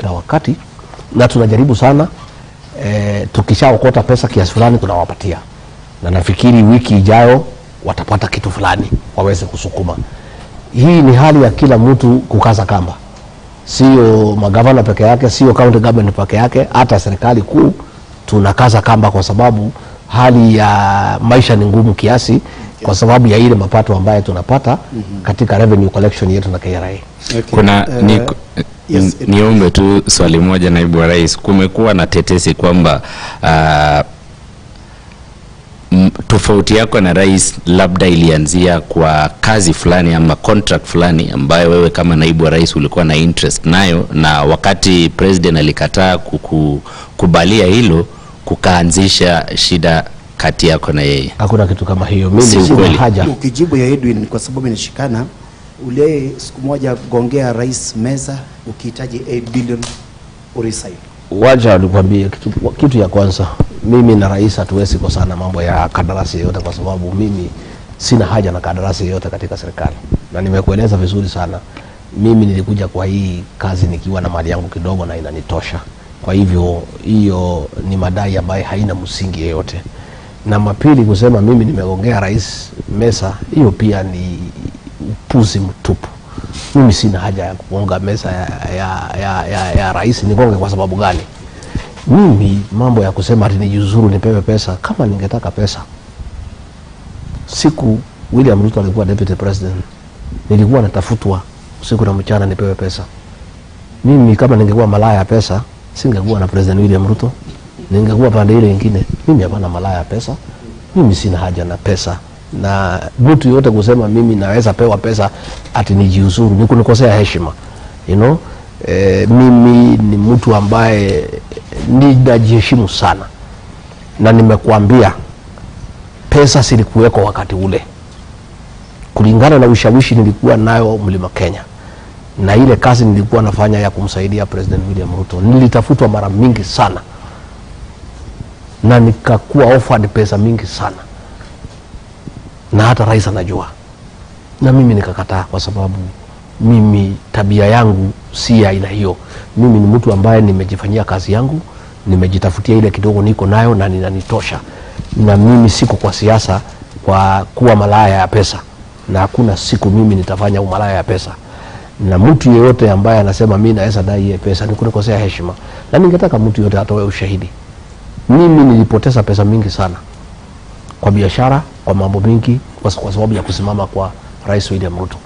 kila wakati na tunajaribu sana. Tukishaokota pesa kiasi fulani tunawapatia, na nafikiri wiki ijayo watapata kitu fulani waweze kusukuma. Hii ni hali ya kila mtu kukaza kamba, sio magavana peke yake, sio county government peke yake, hata serikali kuu tunakaza kamba, kwa sababu hali ya maisha ni ngumu kiasi, kwa sababu ya ile mapato ambayo tunapata katika revenue collection yetu na KRA. Okay. Kuna Yes. Niombe tu swali moja, naibu wa rais. Kumekuwa na tetesi kwamba tofauti yako na rais labda ilianzia kwa kazi fulani ama contract fulani ambayo wewe kama naibu wa rais ulikuwa na interest nayo, na wakati president alikataa kukubalia hilo, kukaanzisha shida kati yako na yeye. Hakuna kitu kama hiyo, mimi Si sina ukweli. haja. Ukijibu ya Edwin, kwa sababu inashikana, ule siku moja gongea rais meza ukihitaji 8 billion uresign. Wacha nikwambie kitu ya kwanza, mimi na rais hatuwezi kosana mambo ya kandarasi yoyote, kwa sababu mimi sina haja na kandarasi yoyote katika serikali, na nimekueleza vizuri sana. Mimi nilikuja kwa hii kazi nikiwa na mali yangu kidogo na inanitosha. Kwa hivyo hiyo ni madai ambayo haina msingi yeyote. Na mapili, kusema mimi nimegongea rais meza, hiyo pia ni upuzi mtupu. Mimi sina haja ya kugonga meza ya rais. Nigonge kwa sababu gani? Mimi mambo ya kusema ati nijiuzuru nipewe pesa, kama ningetaka pesa, siku William Ruto alikuwa deputy president, nilikuwa natafutwa usiku na mchana nipewe pesa. Mimi kama ningekuwa malaya ya pesa, singekuwa na President William Ruto, ningekuwa pande ile ingine. Mimi hapana malaya ya pesa, mimi sina haja na pesa, na mtu yote kusema mimi naweza pewa pesa ati nijiuzuru ni kunikosea heshima. Mimi ni mtu ambaye ninajiheshimu sana, na nimekuambia pesa zilikuweko wakati ule kulingana na ushawishi nilikuwa nayo Mlima Kenya na ile kazi nilikuwa nafanya ya kumsaidia President William Ruto, nilitafutwa mara mingi sana na nikakuwa offered pesa mingi sana, na hata rais anajua, na mimi nikakataa, kwa sababu mimi tabia yangu si ya aina hiyo. Mimi ni mtu ambaye nimejifanyia kazi yangu, nimejitafutia ile kidogo niko nayo na ninanitosha, na mimi siko kwa siasa kwa kuwa malaya ya pesa, na hakuna siku mimi nitafanya umalaya ya pesa. Na mtu yeyote ambaye anasema mimi naweza dai hiyo pesa ni kunikosea heshima, na ningetaka mtu yeyote atoe ushahidi. Mimi nilipoteza pesa mingi sana kwa biashara, kwa mambo mingi, kwa sababu ya kusimama kwa Rais William Ruto.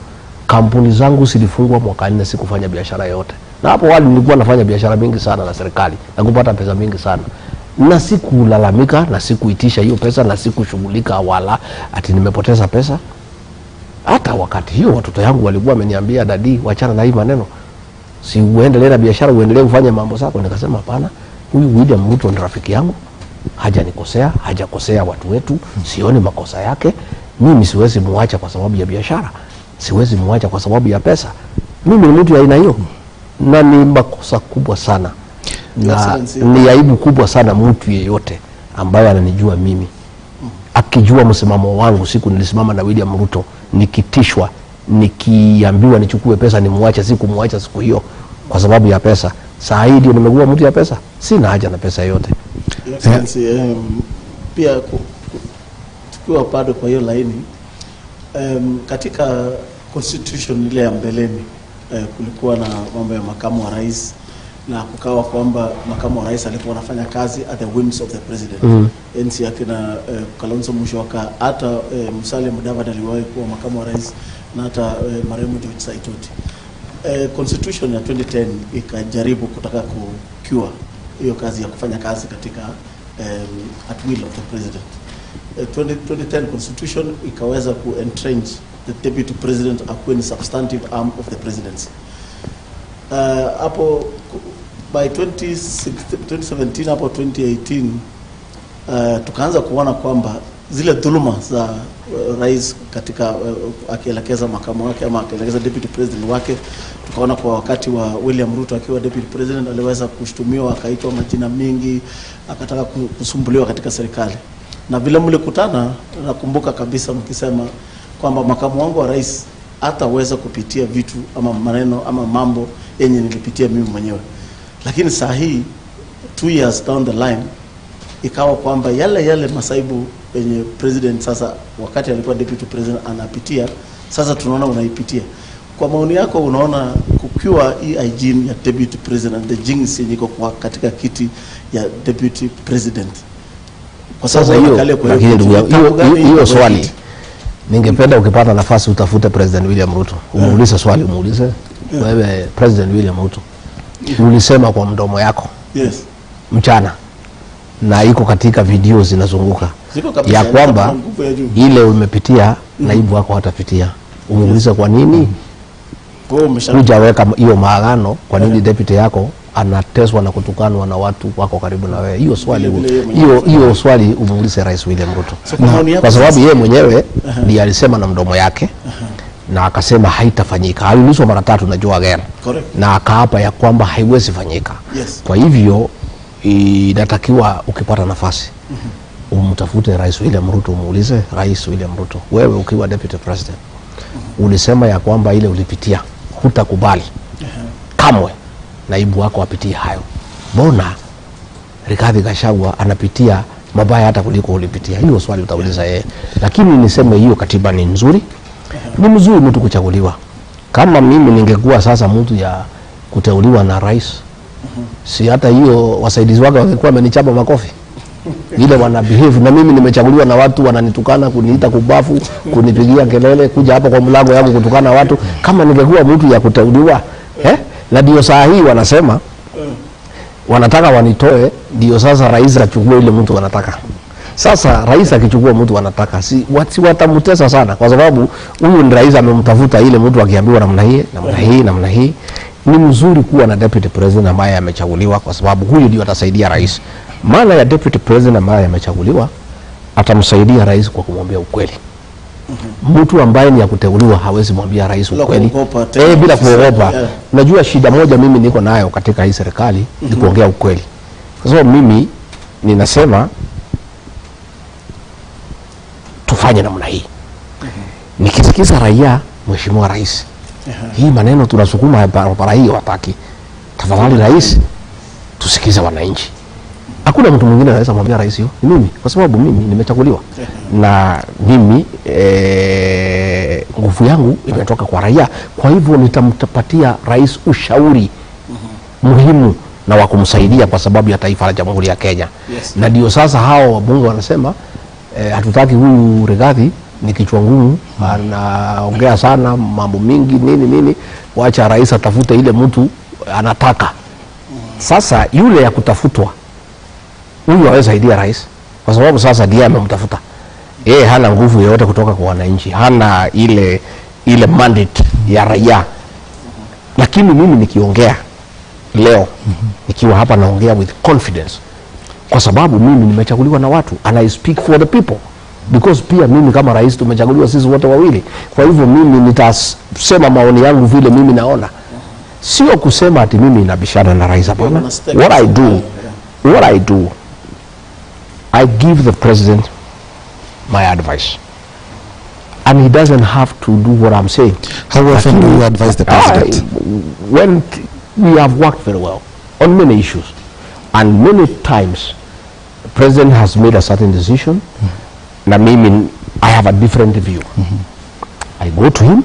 Kampuni zangu zilifungwa mwaka 4, sikufanya biashara yoyote, na hapo awali nilikuwa nafanya biashara mingi sana na serikali na kupata pesa mingi sana, na sikulalamika na sikuitisha hiyo pesa na sikushughulika wala ati nimepoteza pesa. Hata wakati hiyo watoto yangu walikuwa wameniambia, "Daddy, wachana na hii maneno, si uendelee na biashara, uendelee kufanya mambo zako." Nikasema hapana, huyu William Ruto ni rafiki yangu, hajanikosea, hajakosea watu wetu, sioni makosa yake. Mimi siwezi muacha kwa sababu ya biashara, siwezi muacha kwa sababu ya pesa. Mimi ni mtu ya aina hiyo, na ni makosa kubwa sana na Excellency. Ni aibu kubwa sana mtu yeyote ambaye ananijua mimi akijua msimamo wangu siku nilisimama na William Ruto nikitishwa, nikiambiwa nichukue pesa nimwache, sikumwacha siku hiyo kwa sababu ya pesa. Saa hii ndio nimekuwa mtu ya pesa, sina haja na pesa yote. Your Excellency, pia tukiwa bado kwa hiyo laini, katika constitution ile ya mbeleni, kulikuwa na mambo ya makamu wa rais na kukawa kwamba makamu wa rais alikuwa anafanya kazi at the whims of the president. Enzi yake na Kalonzo Musyoka, hata Musalia Mudavadi aliwahi kuwa makamu wa rais na hata marehemu George Saitoti. Constitution ya 2010 ikajaribu kutaka ku cure hiyo kazi ya kufanya kazi katika at will of the president. 2010 constitution ikaweza ku entrench the deputy president akuwe ni substantive arm of the presidency. Hapo by 2016, 2017 hapo 2018, tukaanza kuona kwamba zile dhuluma za rais katika akielekeza makamu wake ama akielekeza deputy president wake. Tukaona kwa wakati wa William Ruto akiwa deputy president aliweza kushtumiwa, akaitwa majina mingi, akataka kusumbuliwa katika serikali. Na vile mlikutana, nakumbuka kabisa mkisema kwamba makamu wangu wa rais hataweza kupitia vitu ama maneno ama mambo yenye nilipitia mimi mwenyewe. Lakini saa hii 2 years down the line ikawa kwamba yale yale masaibu yenye president sasa wakati alikuwa deputy president anapitia, sasa tunaona unaipitia. Kwa maoni yako, unaona kukiwa hii hygiene ya deputy president, the jinx yenye iko kwa katika kiti ya deputy president, kwa Sasa sababu hiyo unakalia kwa hiyo lakini kiti, ndugu yangu, tabu hiyo gani hiyo iko kwa swali kiti? Ningependa ukipata nafasi utafute President William Ruto, umuulize swali, umuulize, wewe President William Ruto, ulisema kwa mdomo yako mchana na iko katika video zinazunguka Ziko kabisa, ya kwamba kuna nguvu ya juu. Ile umepitia naibu wako hatapitia. Umuulize kwa nini Kwa hiyo hujaweka hiyo maagano, kwa nini deputy yako anateswa na kutukanwa na watu wako karibu na wewe? Hiyo swali Vile vile yeye mwenyewe. Hiyo swali umuulize Rais William Ruto, So kwa maoni yako kwa sababu sasa- yeye mwenyewe ndiye alisema na mdomo yake na akasema haitafanyika. Aliulizwa mara tatu na Joe Agera na akaapa ya kwamba haiwezi fanyika. Kwa hivyo inatakiwa ukipata nafasi umtafute Rais William Ruto, umuulize, "Rais William Ruto, wewe ukiwa deputy president ulisema ya kwamba ile ulipitia hutakubali kamwe naibu wako apitie hayo. Mbona Rigathi Gachagua anapitia mabaya hata kuliko ulipitia?" Hiyo swali utauliza yeye, lakini niseme hiyo katiba ni nzuri, ni mzuri mtu kuchaguliwa. Kama mimi ningekuwa sasa mtu ya kuteuliwa na rais, si hata hiyo wasaidizi wake wangekuwa wamenichapa makofi vile wana behave, na mimi nimechaguliwa na watu wananitukana, kuniita kubafu, kunipigia kelele, kuja hapa kwa mlango yangu kutukana watu. Kama ningekuwa mtu ya kuteuliwa, eh? Na ndio saa hii wanasema wanataka wanitoe, ndio sasa rais achukue ile mtu wanataka. Sasa rais akichukua mtu anataka, si watamtesa sana, kwa sababu huyu ni rais amemtafuta ile mtu akiambiwa namna hii, namna hii, namna hii. Ni mzuri kuwa na deputy president ambaye amechaguliwa, kwa sababu huyu ndio atasaidia rais. Maana ya deputy president ambaye amechaguliwa, atamsaidia rais kwa kumwambia ukweli. Mtu ambaye ni ya kuteuliwa hawezi mwambia rais Bila ukweli kuogopa tena. bila kuogopa. Unajua shida moja mimi niko nayo katika hii serikali ni kuongea ukweli, kwa sababu mimi ninasema tufanye namna hii, nikisikiza raia, "Mheshimiwa Rais, hii maneno tunasukuma barabara hii wataki, tafadhali rais, tusikize wananchi." Hakuna mtu mwingine anaweza mwambia rais hiyo, ni mimi, kwa sababu mimi nimechaguliwa na mimi nguvu yangu imetoka kwa raia. Kwa hivyo nitampatia rais ushauri muhimu na wa kumsaidia kwa sababu ya taifa la Jamhuri ya Kenya. Na ndio sasa hao wabunge wanasema hatutaki huyu Rigathi, ni kichwa ngumu, anaongea sana mambo mingi nini nini, wacha rais atafute ile mtu anataka. Sasa yule ya kutafutwa huyu hawezi saidia rais, kwa sababu sasa ndiye amemtafuta yeye, hana nguvu yoyote kutoka kwa wananchi, hana ile ile mandate ya raia. Lakini mimi nikiongea leo, nikiwa hapa naongea with confidence, kwa sababu mimi nimechaguliwa na watu and I speak for the people, because pia mimi kama rais tumechaguliwa sisi wote wawili. Kwa hivyo mimi nitasema maoni yangu vile mimi naona, sio kusema ati mimi nabishana na rais. Hapana. Kuna step What I do, I give the president my advice and he doesn't have to do what I'm saying. How often do you advise the president? When we have worked very well on many issues, and many times the president has made a certain decision, na mimi I have a different view. I go to him,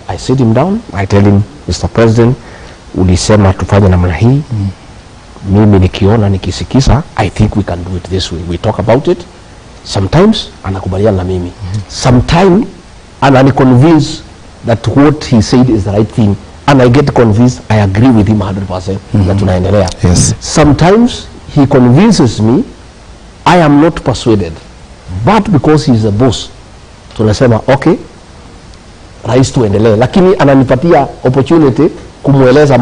I sit him down, I tell him, "Mr. President, ulisema tufanye namna hii, mimi nikiona, nikisikiza, I think we can do it this way." We talk about it. Sometimes anakubaliana na mimi, sometimes anani convince that what he said is the right thing and I get convinced, I agree with him 100% na tunaendelea. Sometimes he convinces me, I am not persuaded, but because he is a boss, tunasema, "Okay rais, tuendelee," lakini ananipatia opportunity kumweleza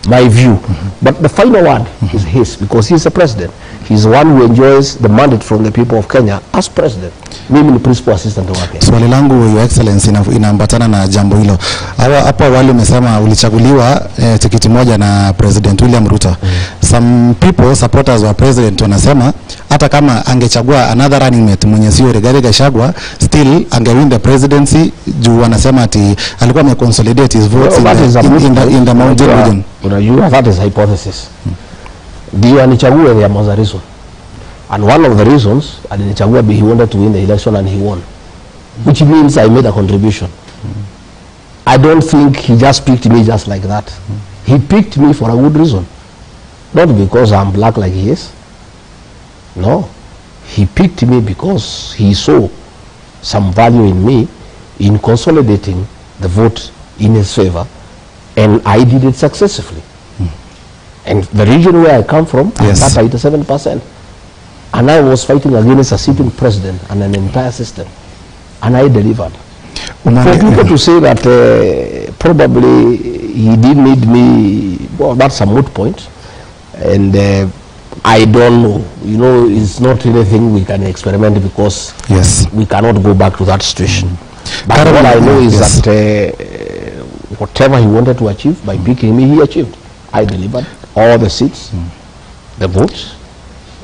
my view, but the final word is his because he is the president. He is the one who enjoys the mandate from the people of Kenya as president. Mimi ni principal assistant wake. Swali langu, Your Excellency, inaambatana na jambo hilo. Hapo awali umesema ulichaguliwa tikiti moja na President William Ruto. Some people, supporters wa president, wanasema hata kama angechagua another running mate mwenye sio Rigathi Gachagua, still angewin the presidency, juu wanasema ati alikuwa ameconsolidate his votes Well, that is a in the Mount Unajua- region. Unajua that is hypothesis. Ndio anichague, there was a reason. And one of the reasons alinichagua, he wanted to win the election and he won. Which means I made a contribution. I don't think he just picked me just like that. He picked me for a good reason. Not because I'm black like he is. No. He picked me because he saw some value in me in consolidating the vote in his favor, and I did it successfully. And the region where I come from, I got 87%. And I was fighting against a sitting president and an entire system. And I delivered. For people to say that probably he didn't need me, well, that's a moot point. And I don't know. It's not anything we can experiment because we cannot go back to that situation. But Currently, what I know is that whatever he wanted to achieve by picking me, he achieved. I delivered all the seats, the votes,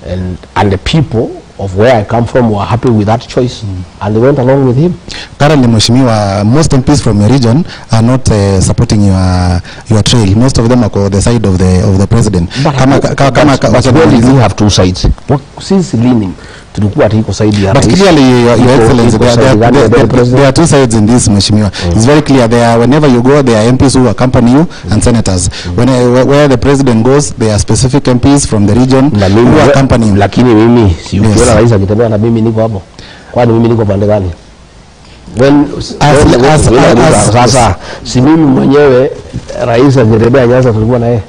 and the people of where I come from were happy with that choice, and they went along with him. Currently, Mheshimiwa, most MPs from your region are not supporting your trail. Most of them are on the side of the president. But, Kama, kama, but wacha when did nimalize. we have two sides? What, since lini tulikuwa ati iko side ya But rais, clearly, Your Excellency, iko there, side there, gani ya there, deputy president? there are two sides in this, Mheshimiwa. It's very clear. There are, whenever you go, there are MPs who accompany you and senators. Where the president goes, there are specific MPs from the region Na mimi who accompany him. Lakini mimi si ukiona rais akitembea na mimi niko hapo, kwani mimi niko pande gani? Sasa si mimi mwenyewe rais akitembea Nyanza tulikuwa na yeye,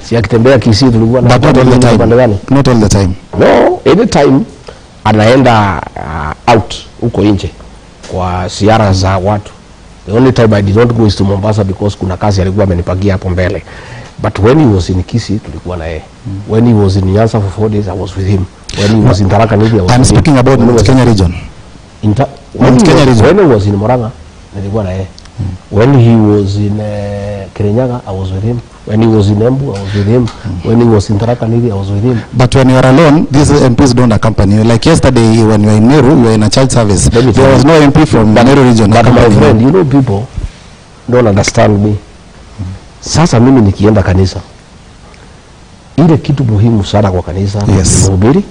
si akitembea Kisii tulikuwa na But not all the mimi niko pande time. gani? Not all the time. No, anytime anaenda out huko nje kwa ziara za watu. The only time I did not go is to Mombasa because kuna kazi alikuwa amenipangia hapo mbele. But when he was in Kisii tulikuwa na yeye. When he was in Nyanza for 4 days, I was with him. When he was in Tharaka Nithi, I was I'm with him. speaking about When he Mount was Kenya region. When Mount he Kenya was, region. when he was in Murang'a, nilikuwa na yeye. When he was in Kirinyaga, I was with him. When he was in Embu, I was with him. When he was in Tharaka Nithi, I was with him. But when you are alone, these MPs don't accompany you. Like yesterday, when you were in Meru, you were in a church service. Let me There tell was you. no MP from Meru region But my accompanying you. friend, people don't understand me. Sasa mimi nikienda kanisa, ile kitu muhimu sana kwa kanisa ni mhubiri,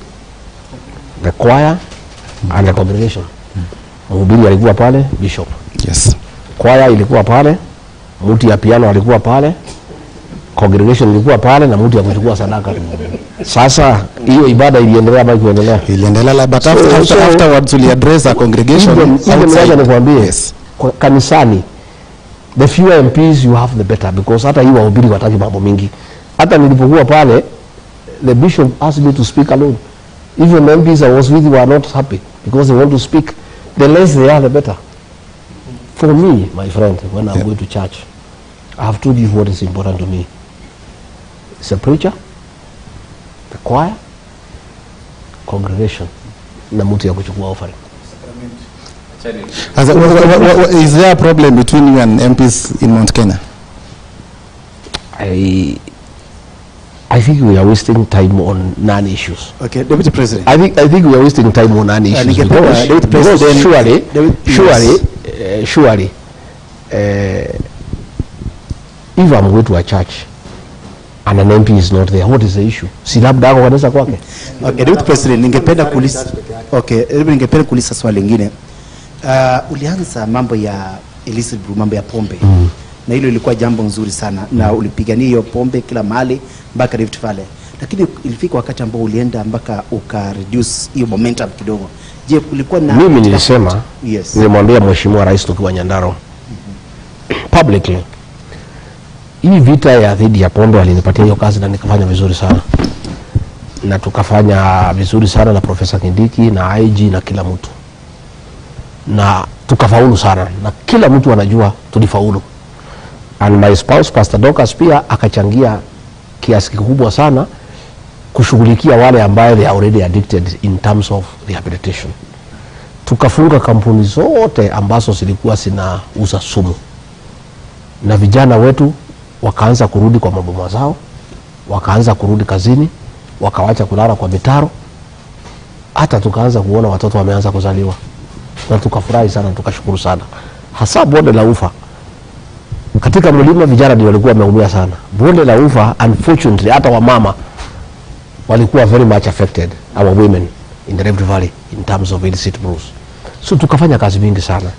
the choir and the congregation. Mhubiri alikuwa pale, bishop. Choir ilikuwa pale, mtu ya piano alikuwa pale, congregation ilikuwa pale na mtu ya kuchukua sadaka. Sasa hiyo ibada iliendelea ama ikuendelea? Iliendelea, but afterwards we address a congregation Even outside. ngoja nikwambie, kwa kanisani the fewer MPs you have, the better, because hata hii wahubiri wataki mambo mingi. Hata nilipokuwa pale, the bishop asked me to speak alone. Even the MPs I was with were not happy because they want to speak. The less they are, the better. For me, my friend, when I'm going to church, I have told you what is important to me. It's a preacher, the choir, congregation na mtu ya kuchukua offering. Is there a problem between you and MPs in Mount Kenya? I think we are wasting time on non-issues. Okay, Deputy President. I think we are wasting time on non-issues Ningependa, because, Deputy because President, surely, surely, yes. Surely, if I'm going to a church and an MP is not there, what is the issue? Si labda ako kanisa kwake? Okay, Deputy President, ningependa kuuliza okay, hebu ningependa kuuliza swali lingine. Ulianza mambo ya illicit brew, mambo ya pombe. Na hilo ilikuwa jambo nzuri sana na ulipigania hiyo pombe kila mahali mpaka Rift Valley. Lakini ilifika wakati ambao ulienda mpaka uka reduce hiyo momentum kidogo. Je, kulikuwa na Mimi nilisema, nilimwambia Mheshimiwa Rais tukiwa Nyandarua publicly, hii vita ya dhidi ya pombe alinipatia hiyo kazi na nikafanya vizuri sana, na tukafanya vizuri sana na Profesa Kindiki na IG na kila mtu, na tukafaulu sana, na kila mtu anajua tulifaulu. And my spouse, Pastor Dorcas, pia akachangia kiasi kikubwa sana kushughulikia wale ambaye they are already addicted in terms of rehabilitation. Tukafunga kampuni zote ambazo zilikuwa zinauza sumu, na vijana wetu wakaanza kurudi kwa maboma zao, wakaanza kurudi kazini, wakawacha kulala kwa mitaro, hata tukaanza kuona watoto wameanza kuzaliwa, na tukafurahi sana, tukashukuru sana, hasa bonde la Ufa. Katika mlima vijana ndio walikuwa wameumia sana. Bonde la Ufa, unfortunately, hata wamama Walikuwa very much affected, our women in the Rift Valley, in terms of illicit brews. So tukafanya kazi mingi sana.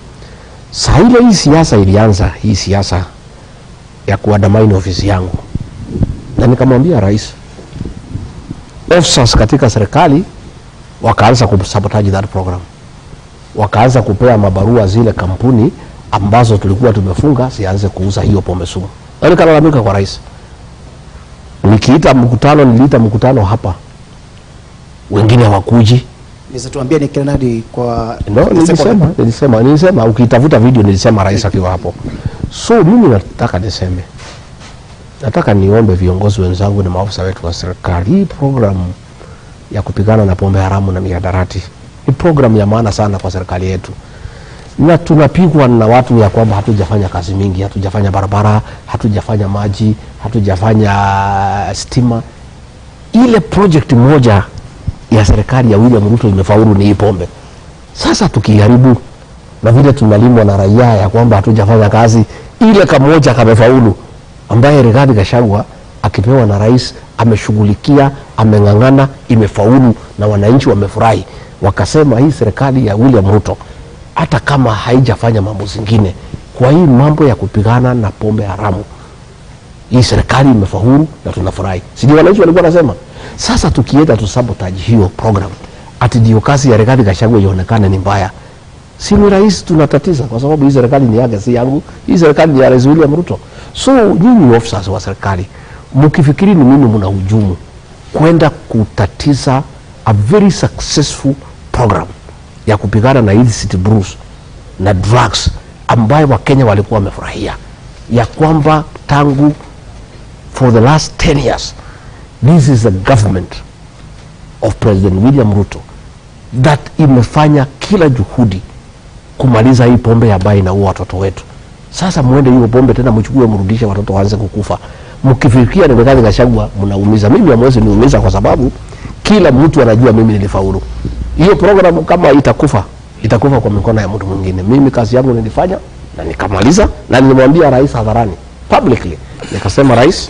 Saa ile hii siasa ilianza, hii siasa ya kuundermine ofisi yangu, na nikamwambia rais, officers katika serikali wakaanza kusabotage that program, wakaanza kupea mabarua zile kampuni ambazo tulikuwa tumefunga zianze kuuza hiyo pombe sumu, na nikalalamika kwa rais. Nikiita mkutano, niliita mkutano hapa, wengine hawakuji. Unaweza tuambia ni kina nani kwa No, nilisema ukitafuta video nilisema rais akiwa hapo. So mimi nataka niseme, nataka niombe viongozi wenzangu na maafisa wetu wa serikali, hii program ya kupigana na pombe haramu na mihadarati ni program ya maana sana kwa serikali yetu, na tunapigwa na watu ya kwamba hatujafanya kazi mingi, hatujafanya barabara, hatujafanya maji, hatujafanya stima. Ile project moja ya serikali ya William Ruto imefaulu ni hii pombe. Sasa tukiharibu na vile tunalimwa na raia ya kwamba hatujafanya kazi, ile kamoja kamefaulu, ambaye Rigathi Gachagua akipewa na rais ameshughulikia, ameng'ang'ana, imefaulu na wananchi wamefurahi, wakasema hii serikali ya William Ruto hata kama haijafanya mambo zingine, kwa hii mambo ya kupigana na pombe haramu hii serikali imefaulu na tunafurahi. Sijui wananchi walikuwa wanasema. Sasa tukienda tu sabotage hiyo program, ati ndio kazi ya Rigathi Gachagua ionekane ni mbaya, si ni rais tunatatiza, kwa sababu hii serikali ni yake, si yangu. Hii serikali ni ya Rais William Ruto. So nyinyi officers wa serikali mkifikiri ni mimi mnahujumu kwenda kutatiza a very successful program ya kupigana na illicit brews na drugs ambayo Wakenya walikuwa wamefurahia ya kwamba tangu for the last 10 years this is the government of President William Ruto that imefanya kila juhudi kumaliza hii pombe ambayo inaua watoto wetu. Sasa muende hiyo pombe tena mchukue mrudishe watoto waanze kukufa. Mkifikia ni Rigathi Gachagua mnaumiza. Mimi hamwezi niumiza kwa sababu kila mtu anajua mimi nilifaulu. Hiyo program kama itakufa, itakufa kwa mikono ya mtu mwingine. Mimi kazi yangu nilifanya na nikamaliza, na nilimwambia rais hadharani publicly, nikasema, "Rais,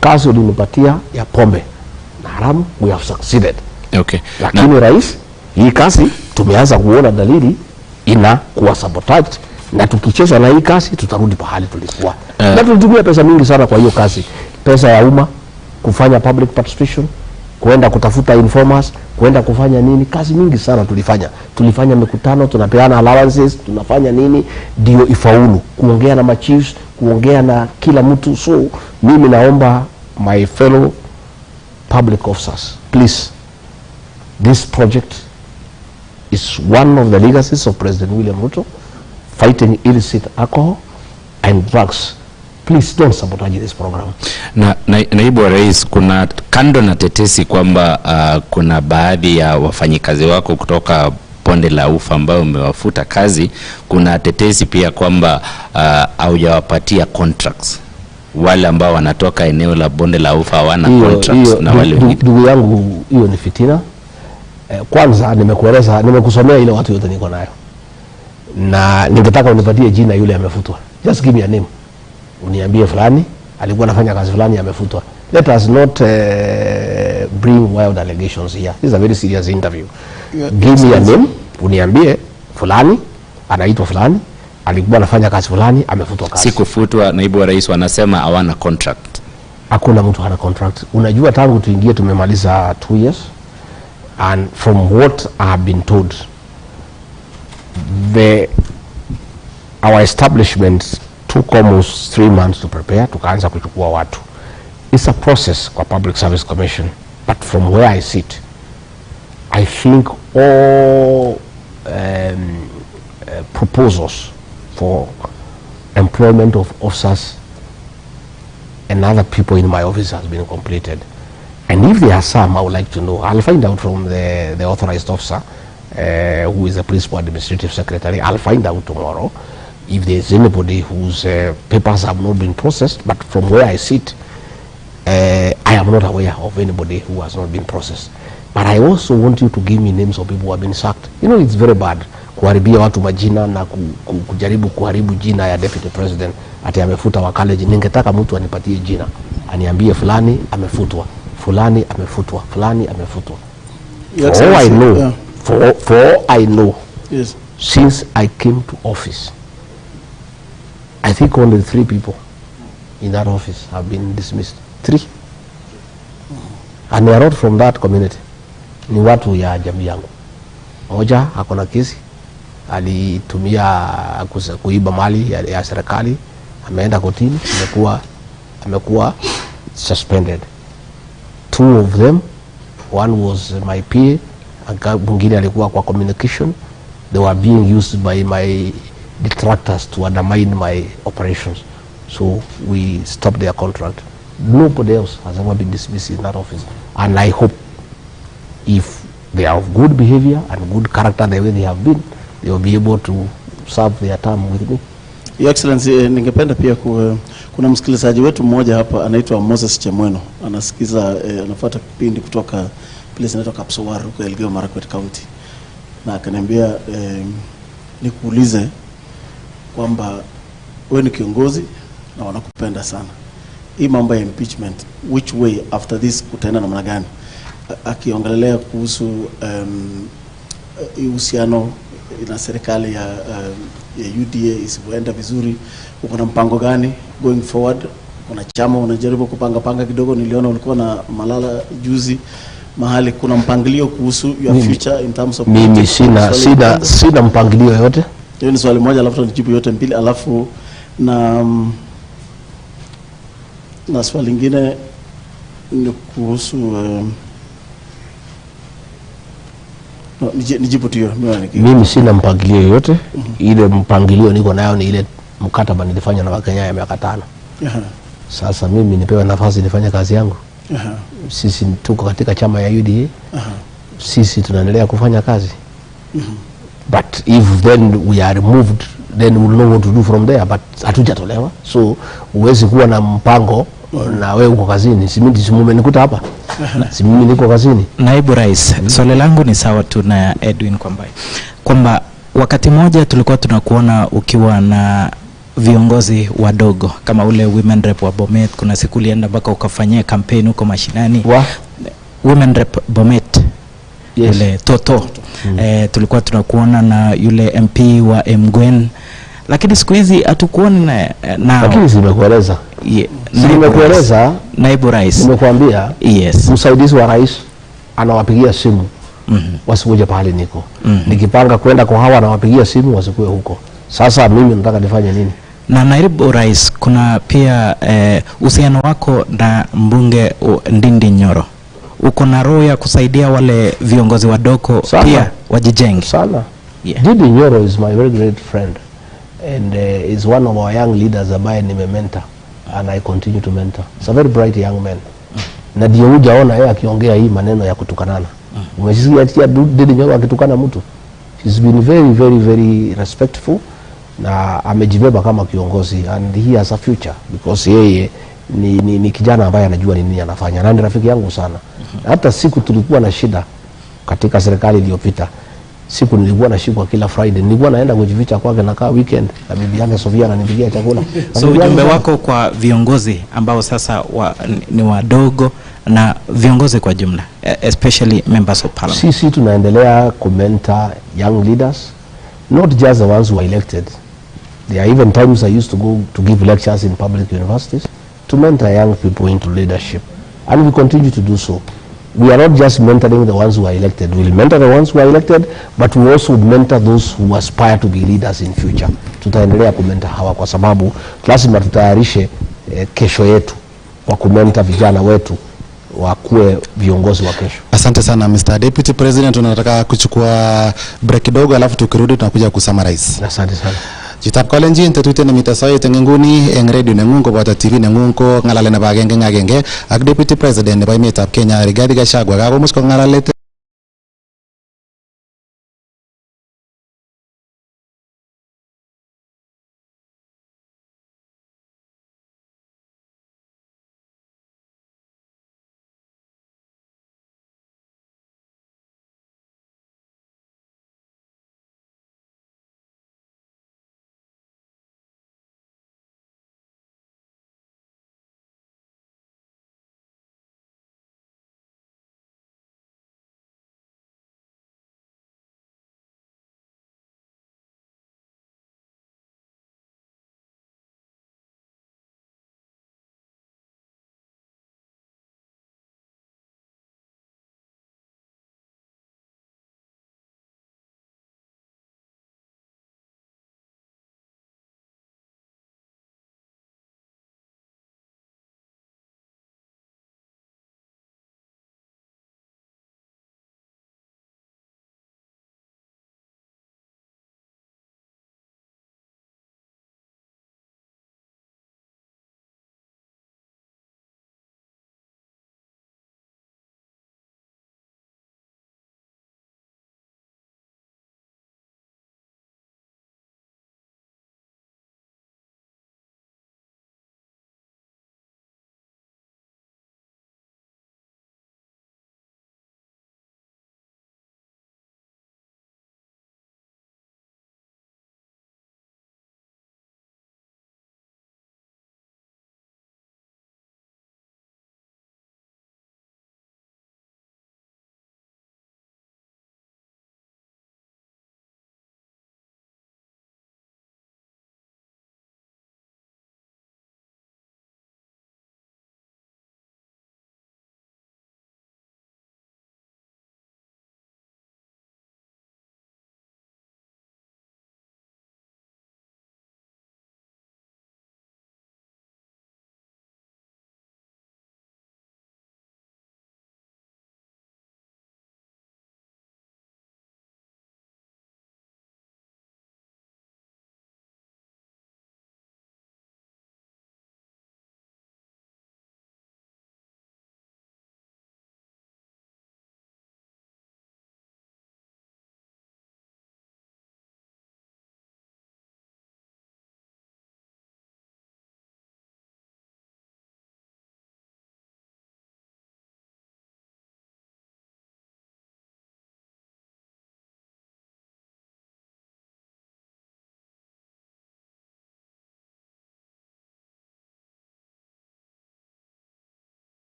kazi ulinipatia ya pombe na haramu, we have succeeded." Lakini rais, hii kazi tumeanza kuona dalili inakuwa sabotage, na tukicheza na hii kazi tutarudi pahali tulikuwa. Na tulitumia pesa mingi sana kwa hiyo kazi, pesa ya umma kufanya public participation, kuenda kutafuta informers, kuenda kufanya nini, kazi mingi sana tulifanya. Tulifanya mikutano, tunapeana allowances, tunafanya nini ndio ifaulu, kuongea na machiefs, kuongea na kila mtu. So mimi naomba my fellow public officers, please, this project is one of the legacies of President William Ruto, fighting illicit alcohol and drugs. Please don't sabotage this program. Na naibu wa rais, kuna kando na tetesi kwamba kuna baadhi ya wafanyikazi wako kutoka bonde la ufa ambayo umewafuta kazi, kuna tetesi pia kwamba haujawapatia contracts wale ambao wanatoka eneo la bonde la ufa hawana contracts na wale wengine. Ndugu yangu, hiyo ni fitina. Kwanza nimekueleza, nimekusomea ile watu yote niko nayo, na ningetaka unipatie jina yule amefutwa. Just give me a name, uniambie fulani alikuwa anafanya kazi fulani amefutwa. Let us not bring wild allegations here. This is a very serious interview. Give me a name, uniambie fulani anaitwa fulani alikuwa anafanya kazi fulani amefutwa kazi. Si kufutwa, naibu wa rais, wanasema hawana contract. Hakuna mtu hana contract. Unajua tangu tuingie tumemaliza 2 years, and from what I have been told, the our establishment took almost 3 months to prepare, tukaanza kuchukua watu. It's a process kwa Public Service Commission, but from where I sit, I think all proposals for employment of officers and other people in my office has been completed. And if there are some, I would like to know. I'll find out from the authorized officer, who is the principal administrative secretary. I'll find out tomorrow if there's anybody whose papers have not been processed. But from where I sit, I am not aware of anybody who has not been processed. But I also want you to give me names of people who have been sacked. It's very bad kuharibia watu majina na kujaribu kuharibu jina ya deputy president ati amefuta Wakalenjin. Ningetaka mtu anipatie jina, aniambie fulani amefutwa. Fulani amefutwa, fulani amefutwa. Your For all I Excellency, know, yeah. for all I know, Yes. since I came to office, I think only 3 people in that office have been dismissed. 3. And they are not from that community. Ni watu ya jamii yangu. Moja ako na kesi, alitumia kuiba mali ya serikali, ameenda kotini, amekuwa suspended. 2 of them, one was my PA, mwingine alikuwa kwa communication. They were being used by my detractors to undermine my operations. So we stopped their contract. Nobody else has ever been dismissed in that office. And I hope if they are of good behavior and good character the way they have been, they will be able to serve their term with me. Your Excellency, ningependa pia kuna msikilizaji wetu mmoja hapa anaitwa Moses Chemweno, anasikiza, anafuata kipindi kutoka place inaitwa Kapsowar huko Elgeyo Marakwet County, na akaniambia nikuulize kwamba wewe ni kiongozi na wanakupenda sana. Hii mambo ya impeachment, which way after this kutaenda namna gani? Akiongelelea kuhusu uhusiano na serikali ya UDA isipoenda vizuri, uko na mpango gani going forward? Kuna chama unajaribu kupanga panga kidogo, niliona ulikuwa na Malala juzi mahali, kuna mpangilio kuhusu your future in terms of Mimi politics? Swali moja. sina mpangilio yoyote. Hiyo ni swali moja, alafu nijibu yote mbili, alafu na swali lingine ni kuhusu no, nijibu tu hiyo, Mimi sina mpangilio yoyote. Ile mpangilio niko nayo ni ile mkataba nilifanya na Wakenya ya miaka 5. Sasa mimi nipewe nafasi nifanye kazi yangu. Sisi tuko katika chama ya UDA. Sisi tunaendelea kufanya kazi. But if then we are removed, then we'll know what to do from there. But hatujatolewa. So huwezi kuwa na mpango na wewe uko kazini. Si mimi, si mumenikuta hapa. Si mimi niko kazini. Naibu Rais, swali langu ni sawa tu na Edwin kwamba wakati mmoja tulikuwa tunakuona ukiwa na viongozi wadogo kama ule women rep wa Bomet. Kuna siku ulienda mpaka ukafanyia kampeni huko mashinani. Wa? Women rep Bomet. Yes. Yule Toto. Tulikuwa tunakuona na yule MP wa Emgwen, lakini siku hizi hatukuoni nao. Lakini si nimekueleza. Si nimekueleza. Naibu Rais. Nimekuambia. Yes. Msaidizi wa rais anawapigia simu. Wasikuje pahali niko. Nikipanga kwenda kwa hawa anawapigia simu wasikue huko. Sasa mimi nataka nifanye nini? Na Naibu Rais, kuna pia uhusiano wako na mbunge Ndindi Nyoro. Uko na roho ya kusaidia wale viongozi wadogo Sana. pia wajijenge? Sana. Ndindi Nyoro is my very great friend and is one of our young leaders ambaye nimementor and I continue to mentor. He's a very bright young man. Na ndio hujaona yeye akiongea hii maneno ya kutukanana. Umesikia Ndindi Nyoro akitukana mtu? He's been very, very, very respectful na amejibeba kama kiongozi and he has a future because yeye ni kijana ambaye anajua ni nini anafanya na ni rafiki yangu sana. Hata siku tulikuwa na shida katika serikali iliyopita, siku nilikuwa nashikwa kila Friday, nilikuwa naenda kujificha kwake, nakaa weekend na bibi yake Sofia ananipigia chakula. So Na bibi yangu ujumbe sana. wako kwa viongozi ambao sasa ni wadogo na viongozi kwa jumla, especially members of parliament. Sisi tunaendelea kumentor young leaders, not just the ones who are elected. There are even times I used to go to give lectures in public universities to mentor young people into leadership, and we continue to do so. We are not just mentoring the ones who are elected. We'll mentor the ones who are elected, but we also mentor those who aspire to be leaders in future. Tutaendelea kumentor hawa kwa sababu lazima tutayarishe kesho yetu kwa kumentor vijana wetu wakuwe viongozi wa kesho. Asante sana Mr. Deputy President, tunataka kuchukua break kidogo alafu tukirudi tunakuja kusummarize. Asante sana. Chitab Kalenjin tetutiet nemiten soet eng inguni eng radio nengung koboto TV nengung ko ng'alale nebo agenge eng agenge ak Deputy President nebo emetab Kenya Rigathi Gachagua. Kakomuch kong'alalet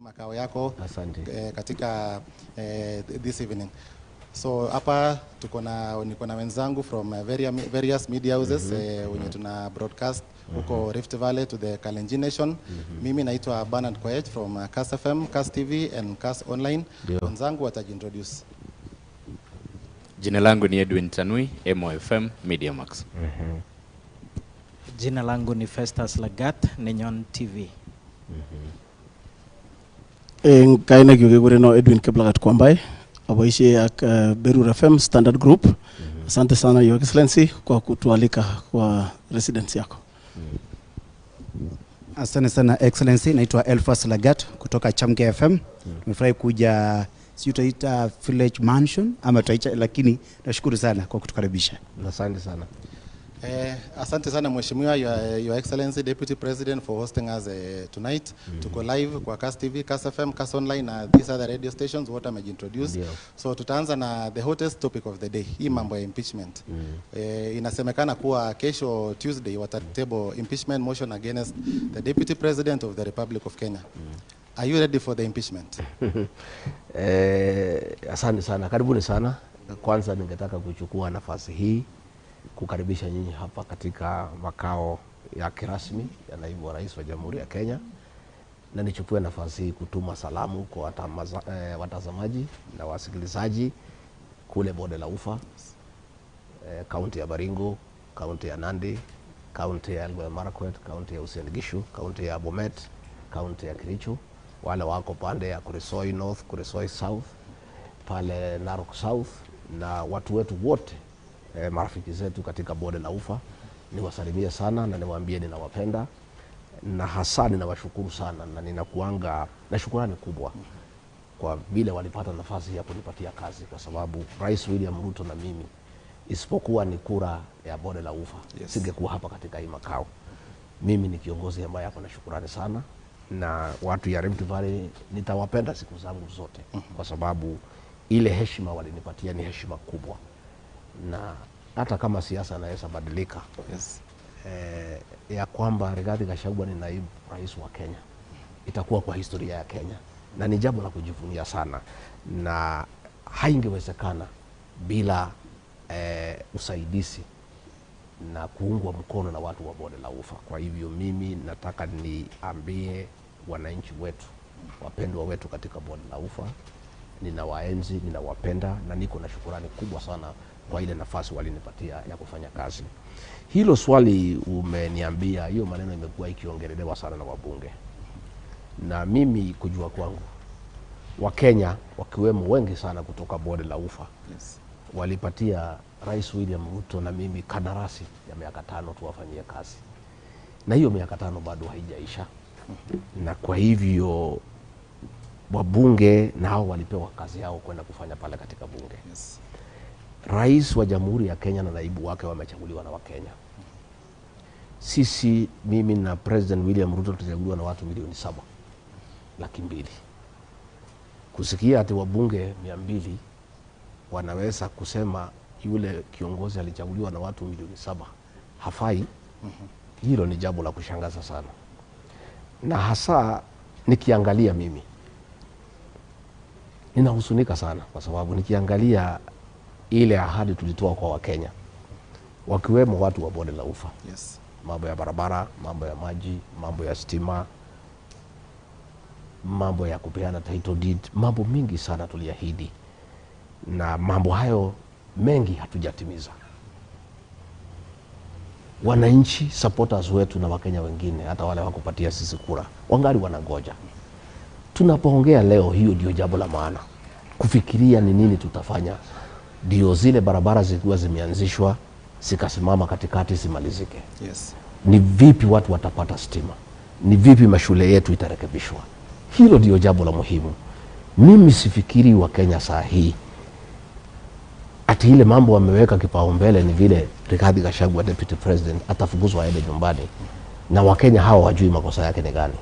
Makao yako. Asante. Katika this evening. So hapa tuko na niko na wenzangu from various media houses wenye tuna broadcast huko Rift Valley to the Kalenjin Nation. Mimi naitwa Bernard Koech from Kass FM, Kass TV and Kass Online. Ndio. Wenzangu watajiintroduce. Jina langu ni Edwin Tanui, MOFM Media Max. Jina langu ni Festus Lagat, Nenyon TV. Eng kainakyuk kekureno Edwin Kiplagat Kwambai, aboisie ak Berur FM Standard Group. Asante sana, Your Excellency, kwa kutualika kwa residence yako. Asante sana, Excellency. Naitwa Elfas Lagat kutoka Chamke FM. Tumefurahi kuja, sijui utaita Village Mansion ama tutaita, lakini nashukuru sana kwa kutukaribisha. Asante sana. Asante sana Mheshimiwa, Your Excellency Deputy President, for hosting us tonight. Tuko live kwa Kass TV, Kass FM, Kass Online na these other radio stations wote wamejiintroduce. Ndio. So tutaanza na the hottest topic of the day, hii mambo ya impeachment. Inasemekana kuwa kesho Tuesday watatable impeachment motion against the Deputy President of the Republic of Kenya. Are you ready for the impeachment? Asante sana, karibuni sana. Kwanza ningetaka kuchukua nafasi hii kukaribisha nyinyi hapa katika makao ya kirasmi ya naibu wa rais wa Jamhuri ya Kenya, na nichukue nafasi hii kutuma salamu kwa watazamaji na wasikilizaji kule bonde la Ufa, kaunti ya Baringo, kaunti ya Nandi, kaunti ya Elgeyo Marakwet, kaunti ya Uasin Gishu, kaunti ya Bomet, kaunti ya Kericho, wale wako pande ya Kuresoi North, Kuresoi South, pale Narok South, na watu wetu wote, marafiki zetu katika bonde la Ufa, niwasalimie sana na niwaambie ninawapenda na hasa ninawashukuru sana na ninakuanga na shukurani kubwa kwa vile walipata nafasi ya kunipatia kazi, kwa sababu Rais William Ruto na mimi, isipokuwa ni kura ya bonde la Ufa, singekuwa hapa katika hii makao. Mimi ni kiongozi ambaye ako na shukurani sana, na watu ya Rift Valley nitawapenda siku zangu zote, kwa sababu ile heshima walinipatia ni heshima kubwa, na hata kama siasa inaweza badilika, ya kwamba Rigathi Gachagua ni naibu rais wa Kenya itakuwa kwa historia ya Kenya na ni jambo la kujivunia sana, na haingewezekana bila usaidizi na kuungwa mkono na watu wa bonde la Ufa. Kwa hivyo mimi nataka niambie wananchi wetu, wapendwa wetu katika bonde la Ufa, ninawaenzi, ninawapenda na niko na shukurani kubwa sana kwa ile nafasi walinipatia ya kufanya kazi. Hilo swali umeniambia, hiyo maneno imekuwa ikiongelelewa sana na wabunge, na mimi kujua kwangu, Wakenya wakiwemo wengi sana kutoka bonde la Ufa walipatia Rais William Ruto na mimi kandarasi ya miaka 5 tuwafanyie kazi, na hiyo miaka 5 bado haijaisha, na kwa hivyo wabunge nao walipewa kazi yao kwenda kufanya pale katika bunge. Rais wa Jamhuri ya Kenya na naibu wake wamechaguliwa na Wakenya. Sisi, mimi na President William Ruto, tulichaguliwa na watu 7,200,000. Kusikia ati wabunge 200 wanaweza kusema yule kiongozi alichaguliwa na watu milioni 7 hafai, hilo ni jambo la kushangaza sana, na hasa nikiangalia mimi ninahuzunika sana, kwa sababu nikiangalia ile ahadi tulitoa kwa Wakenya wakiwemo watu wa bonde la Ufa, mambo ya barabara, mambo ya maji, mambo ya stima, mambo ya kupeana title deed, mambo mingi sana tuliahidi, na mambo hayo mengi hatujatimiza. Wananchi, supporters wetu na Wakenya wengine, hata wale wakupatia sisi kura, wangali wanangoja. Tunapoongea leo, hiyo ndio jambo la maana, kufikiria ni nini tutafanya ndio zile barabara zikiwa zimeanzishwa zikasimama katikati zimalizike. Ni vipi watu watapata stima? Ni vipi mashule yetu itarekebishwa? Hilo ndio jambo la muhimu. Mimi sifikiri Wakenya saa hii ati ile mambo wameweka kipaumbele ni vile Rigathi Gachagua, deputy president, atafukuzwa aende nyumbani, na Wakenya hawa wajui makosa yake ni gani.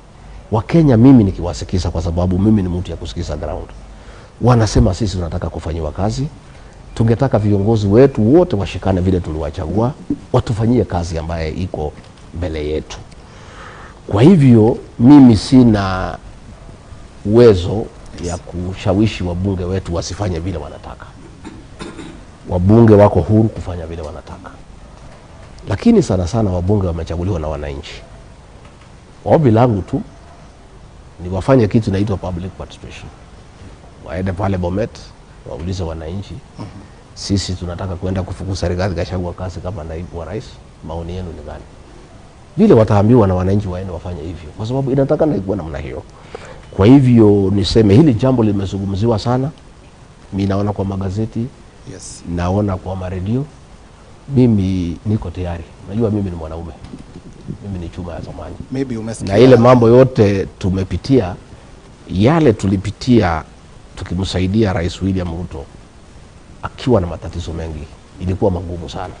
Wakenya mimi nikiwasikiza, kwa sababu mimi ni mtu ya kusikiza ground, wanasema sisi tunataka kufanyiwa kazi, tungetaka viongozi wetu wote washikane vile tuliwachagua, watufanyie kazi ambaye iko mbele yetu. Kwa hivyo mimi sina uwezo ya kushawishi wabunge wetu wasifanye vile wanataka. Wabunge wako huru kufanya vile wanataka, lakini sana sana wabunge wamechaguliwa na wananchi. Ombi langu tu ni wafanye kitu inaitwa public participation, waende pale Bomet waulize wananchi, sisi tunataka kwenda kufukuza Rigathi Gachagua kazi kama naibu wa rais, maoni yenu ni gani? Vile wataambiwa na wananchi waende wafanye hivyo, kwa sababu inatakana ikuwa namna hiyo. Kwa hivyo niseme hili jambo limezungumziwa sana, mi naona kwa magazeti, naona kwa maredio. Mimi niko tayari. Najua mimi ni mwanaume, mimi ni chuma ya zamani, Maybe umesikia na ile mambo yote tumepitia, yale tulipitia tukimsaidia Rais William Ruto akiwa na matatizo mengi, ilikuwa magumu sana,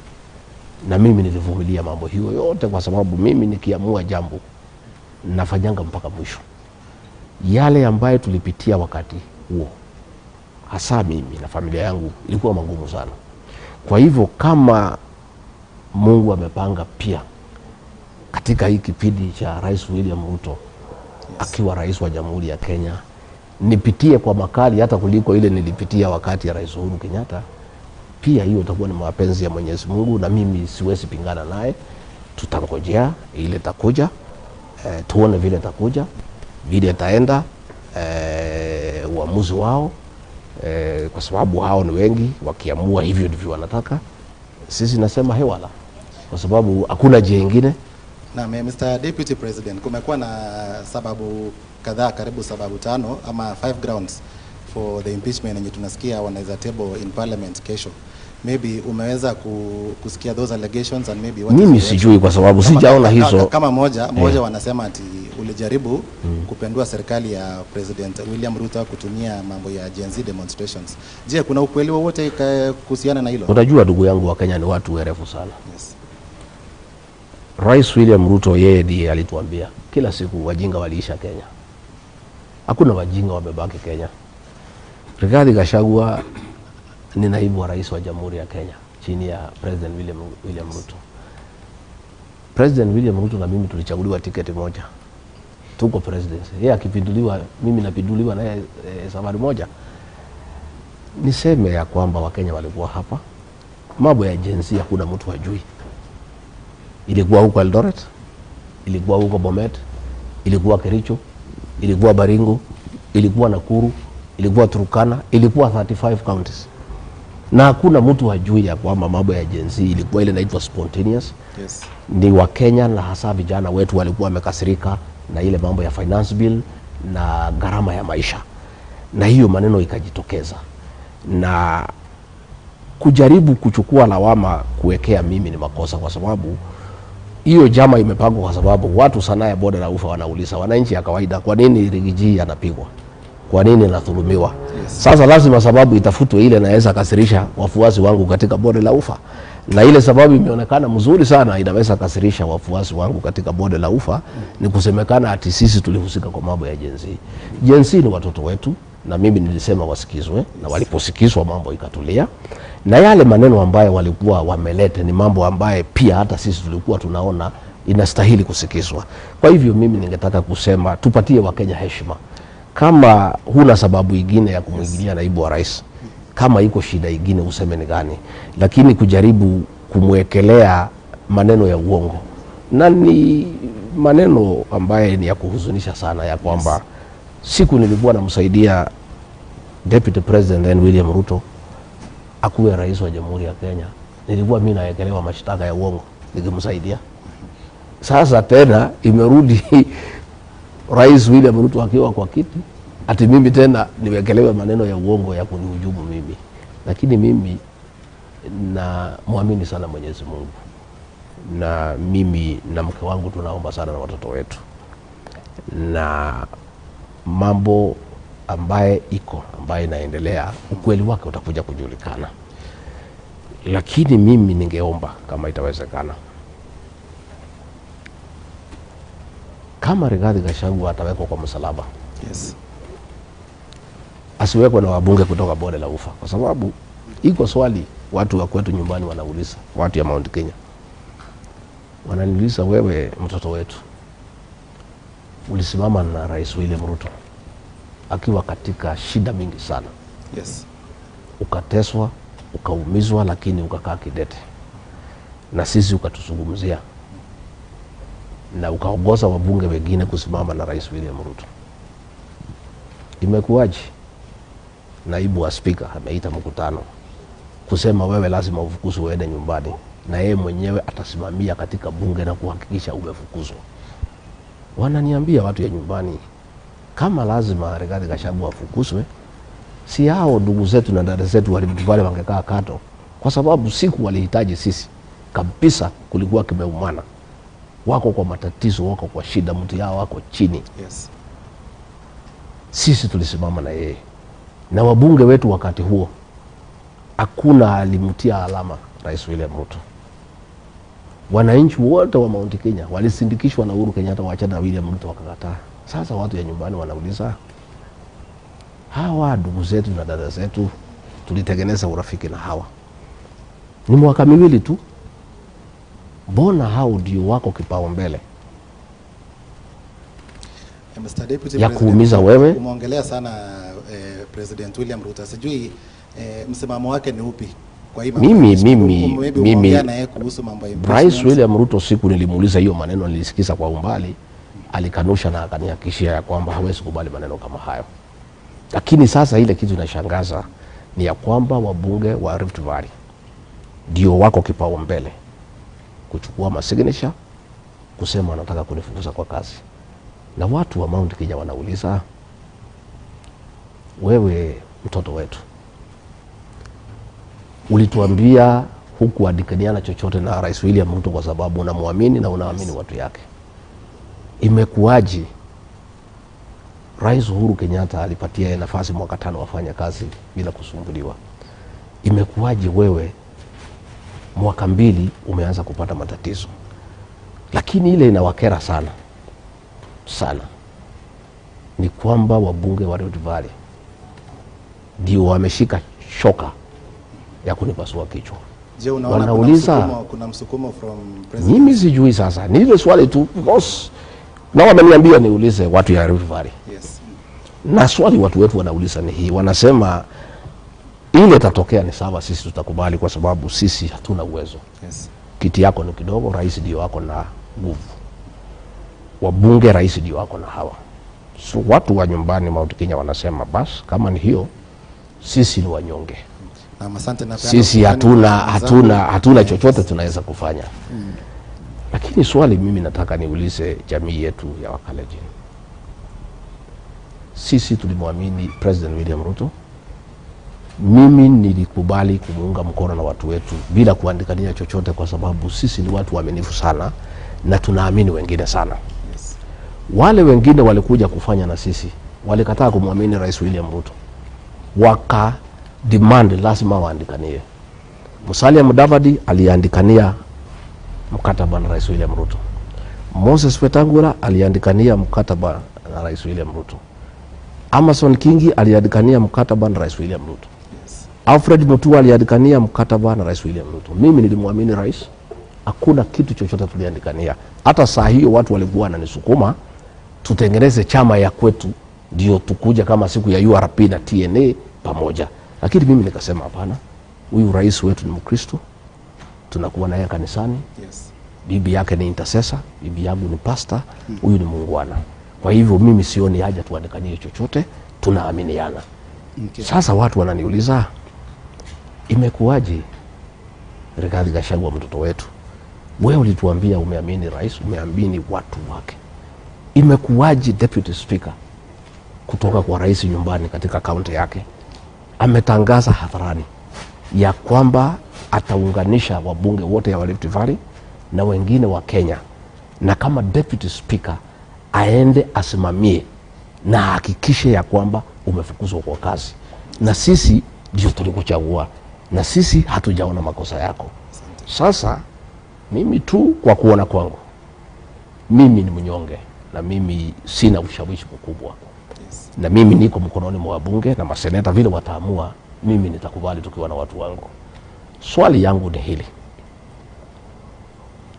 na mimi nilivumilia mambo hiyo yote, kwa sababu mimi nikiamua jambo nafanyanga mpaka mwisho. Yale ambayo tulipitia wakati huo, hasa mimi na familia yangu, ilikuwa magumu sana. Kwa hivyo kama Mungu amepanga pia katika hii kipindi cha Rais William Ruto akiwa rais wa Jamhuri ya Kenya, nipitie kwa makali hata kuliko ile nilipitia wakati ya Rais Uhuru Kenyatta, pia hiyo itakuwa ni mapenzi ya Mwenyezi Mungu, na mimi siwezi pingana naye. Tutangojea ile itakuja, tuone vile itakuja, vile itaenda, uamuzi wao, kwa sababu hao ni wengi, wakiamua hivyo ndivyo wanataka. Sisi nasema hewala, kwa sababu hakuna njia ingine. Naam, Mr. Deputy President, kumekuwa na sababu kadhaa, karibu sababu tano ama five grounds for the impeachment yenye tunasikia wanaweza table in parliament kesho. Maybe umeweza kusikia those allegations and maybe what is Mimi your reaction? sijui kwa sababu sijaona hizo. Kama moja moja wanasema ati ulijaribu kupendua serikali ya President William Ruto kutumia mambo ya Gen Z demonstrations. Je, kuna ukweli wowote kuhusiana na hilo? Unajua ndugu yangu, wa Kenya ni watu werevu sana. Yes. Rais William Ruto yeye ndiye alituambia kila siku wajinga waliisha Kenya, hakuna wajinga wamebaki Kenya. Rigathi Gachagua ni naibu wa rais wa Jamhuri ya Kenya chini ya President William Ruto. President William Ruto na mimi tulichaguliwa tiketi moja, tuko presidency. Yeye akipinduliwa, mimi napinduliwa naye safari moja. Niseme ya kwamba Wakenya walikuwa hapa, mambo ya Gen Z hakuna mtu hajui. Ilikuwa huko Eldoret, ilikuwa huko Bomet, ilikuwa Kericho, ilikuwa Baringo, ilikuwa Nakuru, ilikuwa Turkana, ilikuwa 35 counties, na hakuna mtu hajui ya kwamba mambo ya Gen Z ilikuwa ile inaitwa spontaneous. Ni Wakenya na hasa vijana wetu walikuwa wamekasirika na ile mambo ya finance bill na gharama ya maisha, na hiyo maneno ikajitokeza na kujaribu kuchukua lawama kuwekea mimi ni makosa, kwa sababu hiyo jama imepangwa, kwa sababu watu sanaa ya bonde la ufa wanauliza wananchi ya kawaida, kwa nini Riggy G anapigwa? Kwa nini anadhulumiwa? Sasa lazima sababu itafutwe ile inaweza kasirisha wafuasi wangu katika bonde la ufa, na ile sababu imeonekana mzuri sana inaweza kasirisha wafuasi wangu katika bonde la ufa ni kusemekana ati sisi tulihusika kwa mambo ya Gen Z. Gen Z ni watoto wetu, na mimi nilisema wasikizwe, na waliposikizwa mambo ikatulia, na yale maneno ambayo walikuwa wameleta ni mambo ambaye pia hata sisi tulikuwa tunaona inastahili kusikizwa. Kwa hivyo mimi ningetaka kusema tupatie Wakenya heshima. Kama huna sababu ingine ya kumwingilia naibu wa rais, kama iko shida ingine useme ni gani, lakini kujaribu kumwekelea maneno ya uongo na ni maneno ambaye ni ya kuhuzunisha sana, ya kwamba siku nilikuwa namsaidia Deputy President then William Ruto akuwe rais wa Jamhuri ya Kenya, nilikuwa mimi nawekelewa mashtaka ya uongo nikimsaidia. Sasa tena imerudi Rais William Ruto akiwa kwa kiti, ati mimi tena niwekelewe maneno ya uongo ya kunihujumu mimi. Lakini mimi na muamini sana Mwenyezi Mungu, na mimi na mke wangu tunaomba sana na watoto wetu, na mambo ambaye iko ambaye inaendelea, ukweli wake utakuja kujulikana. Lakini mimi ningeomba kama itawezekana, kama Rigathi Gachagua atawekwa kwa msalaba, asiwekwe na wabunge kutoka bonde la ufa, kwa sababu iko swali watu wa kwetu nyumbani wanauliza, watu ya Mount Kenya wananiuliza, wewe mtoto wetu ulisimama na Rais William Ruto akiwa katika shida mingi sana. Ukateswa, ukaumizwa, lakini ukakaa kidete na sisi, ukatuzungumzia na ukaongoza wabunge wengine kusimama na Rais William Ruto. Imekuwaje? Naibu wa spika ameita mkutano kusema wewe lazima ufukuzwe uende nyumbani, na yeye mwenyewe atasimamia katika bunge na kuhakikisha umefukuzwa. Wananiambia watu ya nyumbani, kama lazima Rigathi Gachagua afukuzwe, si hao ndugu zetu na dada zetu wa Rift Valley wangekaa kando, kwa sababu siku walihitaji sisi kabisa, kulikuwa kimeumana, wako kwa matatizo, wako kwa shida, mtu yao wako chini. Sisi tulisimama na yeye na wabunge wetu wakati huo, hakuna alimtia alama Rais William Ruto. Wananchi wote wa Mount Kenya walisindikishwa na Uhuru Kenyatta waachana na William Ruto, wakakataa. Sasa watu ya nyumbani wanauliza, hawa ndugu zetu na dada zetu tulitengeneza urafiki na hawa, ni mwaka 2 tu, mbona hao ndio wako kipaumbele Mr. Deputy ya President, kuumiza wewe? Umeongelea sana President William Ruto, sijui msimamo wake ni upi kwa hii mambo ya maybe umeongea na yeye kuhusu mambo ya Rais impeachment. William Ruto, siku nilimuuliza hiyo maneno, nilisikiza kwa umbali, alikanusha na akanihakikishia ya kwamba hawezi kubali maneno kama hayo. Lakini sasa ile kitu inashangaza ni ya kwamba wabunge wa Rift Valley ndio wako kipaumbele kuchukua masignature kusema wanataka kunifukuza kwa kazi, na watu wa Mount Kenya wanauliza, wewe mtoto wetu ulituambia hukuandikaniana chochote na Rais William Ruto kwa sababu unamwamini na unaamini watu yake. Imekuwaje Rais Uhuru Kenyatta alipatia yeye nafasi mwaka 5 wafanya kazi bila kusumbuliwa? Imekuwaje wewe mwaka 2 umeanza kupata matatizo? Lakini ile inawakera sana sana ni kwamba wabunge wa Rift Valley ndio wameshika shoka ya kunipasua kichwa. Je, unaona Wanauliza, kuna msukumo from president? Mimi sijui sasa, ni ile swali tu because na wameniambia niulize watu ya Rift Valley. Na swali watu wetu wanauliza ni hii, wanasema ile itatokea ni sawa, sisi tutakubali kwa sababu sisi hatuna uwezo. Kiti yako ni kidogo, rais ndio wako na nguvu, wabunge rais ndio wako na hawa. So watu wa nyumbani Mount Kenya wanasema bas, kama ni hiyo, sisi ni wanyonge. Na asante na Sisi hatuna chochote tunaweza kufanya. Lakini swali mimi nataka niulize jamii yetu ya Wakalenjin, sisi tulimwamini President William Ruto. Mimi nilikubali kumuunga mkono na watu wetu bila kuandikania chochote, kwa sababu sisi ni watu waaminifu sana na tunaamini wengine sana. Wale wengine walikuja kufanya na sisi walikataa kumwamini Rais William Ruto, waka demand lazima waandikanie. Musalia Mudavadi aliandikania mkataba na Rais William Ruto. Moses Wetangula aliandikania mkataba na Rais William Ruto. Amason Kingi aliandikania mkataba na Rais William Ruto. Alfred Mutua aliandikania mkataba na Rais William Ruto. Mimi nilimwamini rais, hakuna kitu chochote tuliandikania. Hata saa hiyo watu walikuwa wananisukuma tutengeneze chama ya kwetu ndio tukuja kama siku ya URP na TNA pamoja, lakini mimi nikasema hapana, huyu rais wetu ni Mkristo, tunakuwa naye kanisani. Bibi yake ni intercessor, bibi yangu ni pastor, huyu ni muungwana. Kwa hivyo mimi sioni haja tuandikanie chochote, tunaaminiana. Sasa watu wananiuliza imekuwaje Rigathi Gachagua mtoto wetu, wewe ulituambia umeamini rais, umeamini watu wake, imekuwaje deputy speaker kutoka kwa rais nyumbani katika kaunti yake ametangaza hadharani ya kwamba ataunganisha wabunge wote wa Rift Valley na wengine wa Kenya, na kama deputy speaker aende asimamie na ahakikishe ya kwamba umefukuzwa kwa kazi, na sisi ndio tulikuchagua na sisi hatujaona makosa yako. Sasa mimi tu kwa kuona kwangu, mimi ni mnyonge na mimi sina ushawishi mkubwa, na mimi niko mkononi mwa wabunge na maseneta, vile wataamua mimi nitakubali tukiwa na watu wangu. Swali yangu ni hili,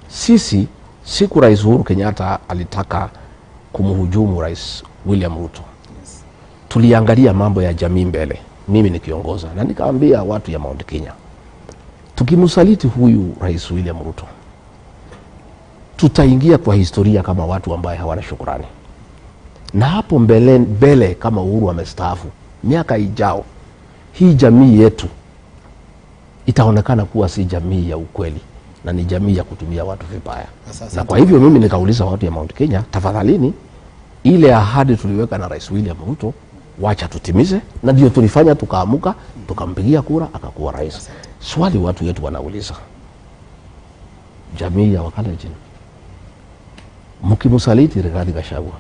sisi siku Rais Uhuru Kenyatta alitaka kumhujumu Rais William Ruto, Tuliangalia mambo ya jamii mbele, mimi nikiongoza, na nikaambia watu ya Mount Kenya, tukimsaliti huyu Rais William Ruto tutaingia kwa historia kama watu ambaye hawana shukurani, na hapo mbele, mbele kama Uhuru amestaafu miaka ijao, hii jamii yetu itaonekana kuwa si jamii ya ukweli na ni jamii ya kutumia watu vibaya. Sasa, Na kwa hivyo mimi nikauliza watu ya Mount Kenya, tafadhalini, ile ahadi tuliweka na Rais William Ruto wacha tutimize, na ndio tulifanya, tukaamuka, tukampigia kura akakuwa rais. Swali watu wetu wanauliza, jamii ya Wakalenjin, mkimsaliti Rigathi Gachagua,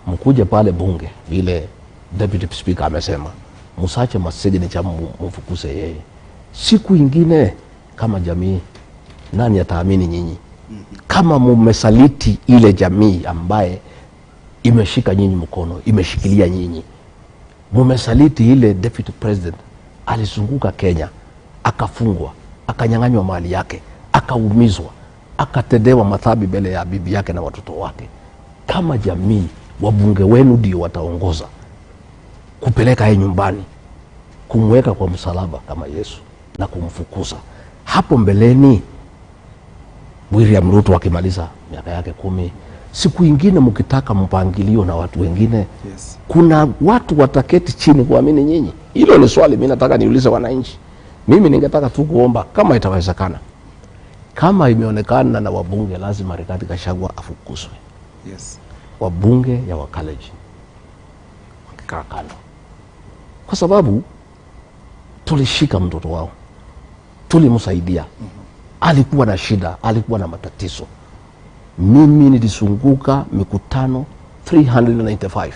mkuje pale bunge vile deputy speaker amesema, musache masignature mfukuse yeye. Siku ingine kama jamii, nani ataamini nyinyi kama mumesaliti ile jamii ambaye imeshika nyinyi mkono, imeshikilia nyinyi? Mumesaliti ile deputy president alizunguka Kenya akafungwa, akanyang'anywa mali yake, akaumizwa, akatendewa madhambi mbele ya bibi yake na watoto wake. Kama jamii, wabunge wenu ndio wataongoza kupeleka yeye nyumbani, kumweka kwa msalaba kama Yesu na kumfukuza. Hapo mbeleni William Ruto akimaliza miaka yake 10, siku ingine mkitaka mpangilio na watu wengine, kuna watu wataketi chini kuamini nyinyi? Hilo ni swali mi nataka niulize wananchi. Mimi ningetaka tu kuomba kama itawezekana, kama imeonekana na wabunge, lazima Rigathi Gachagua afukuzwe. Wabunge ya Wakalenjin wakikaa kando, kwa sababu tulishika mtoto wao, tulimsaidia. Alikuwa na shida, alikuwa na matatizo. Mimi nilizunguka mikutano 395.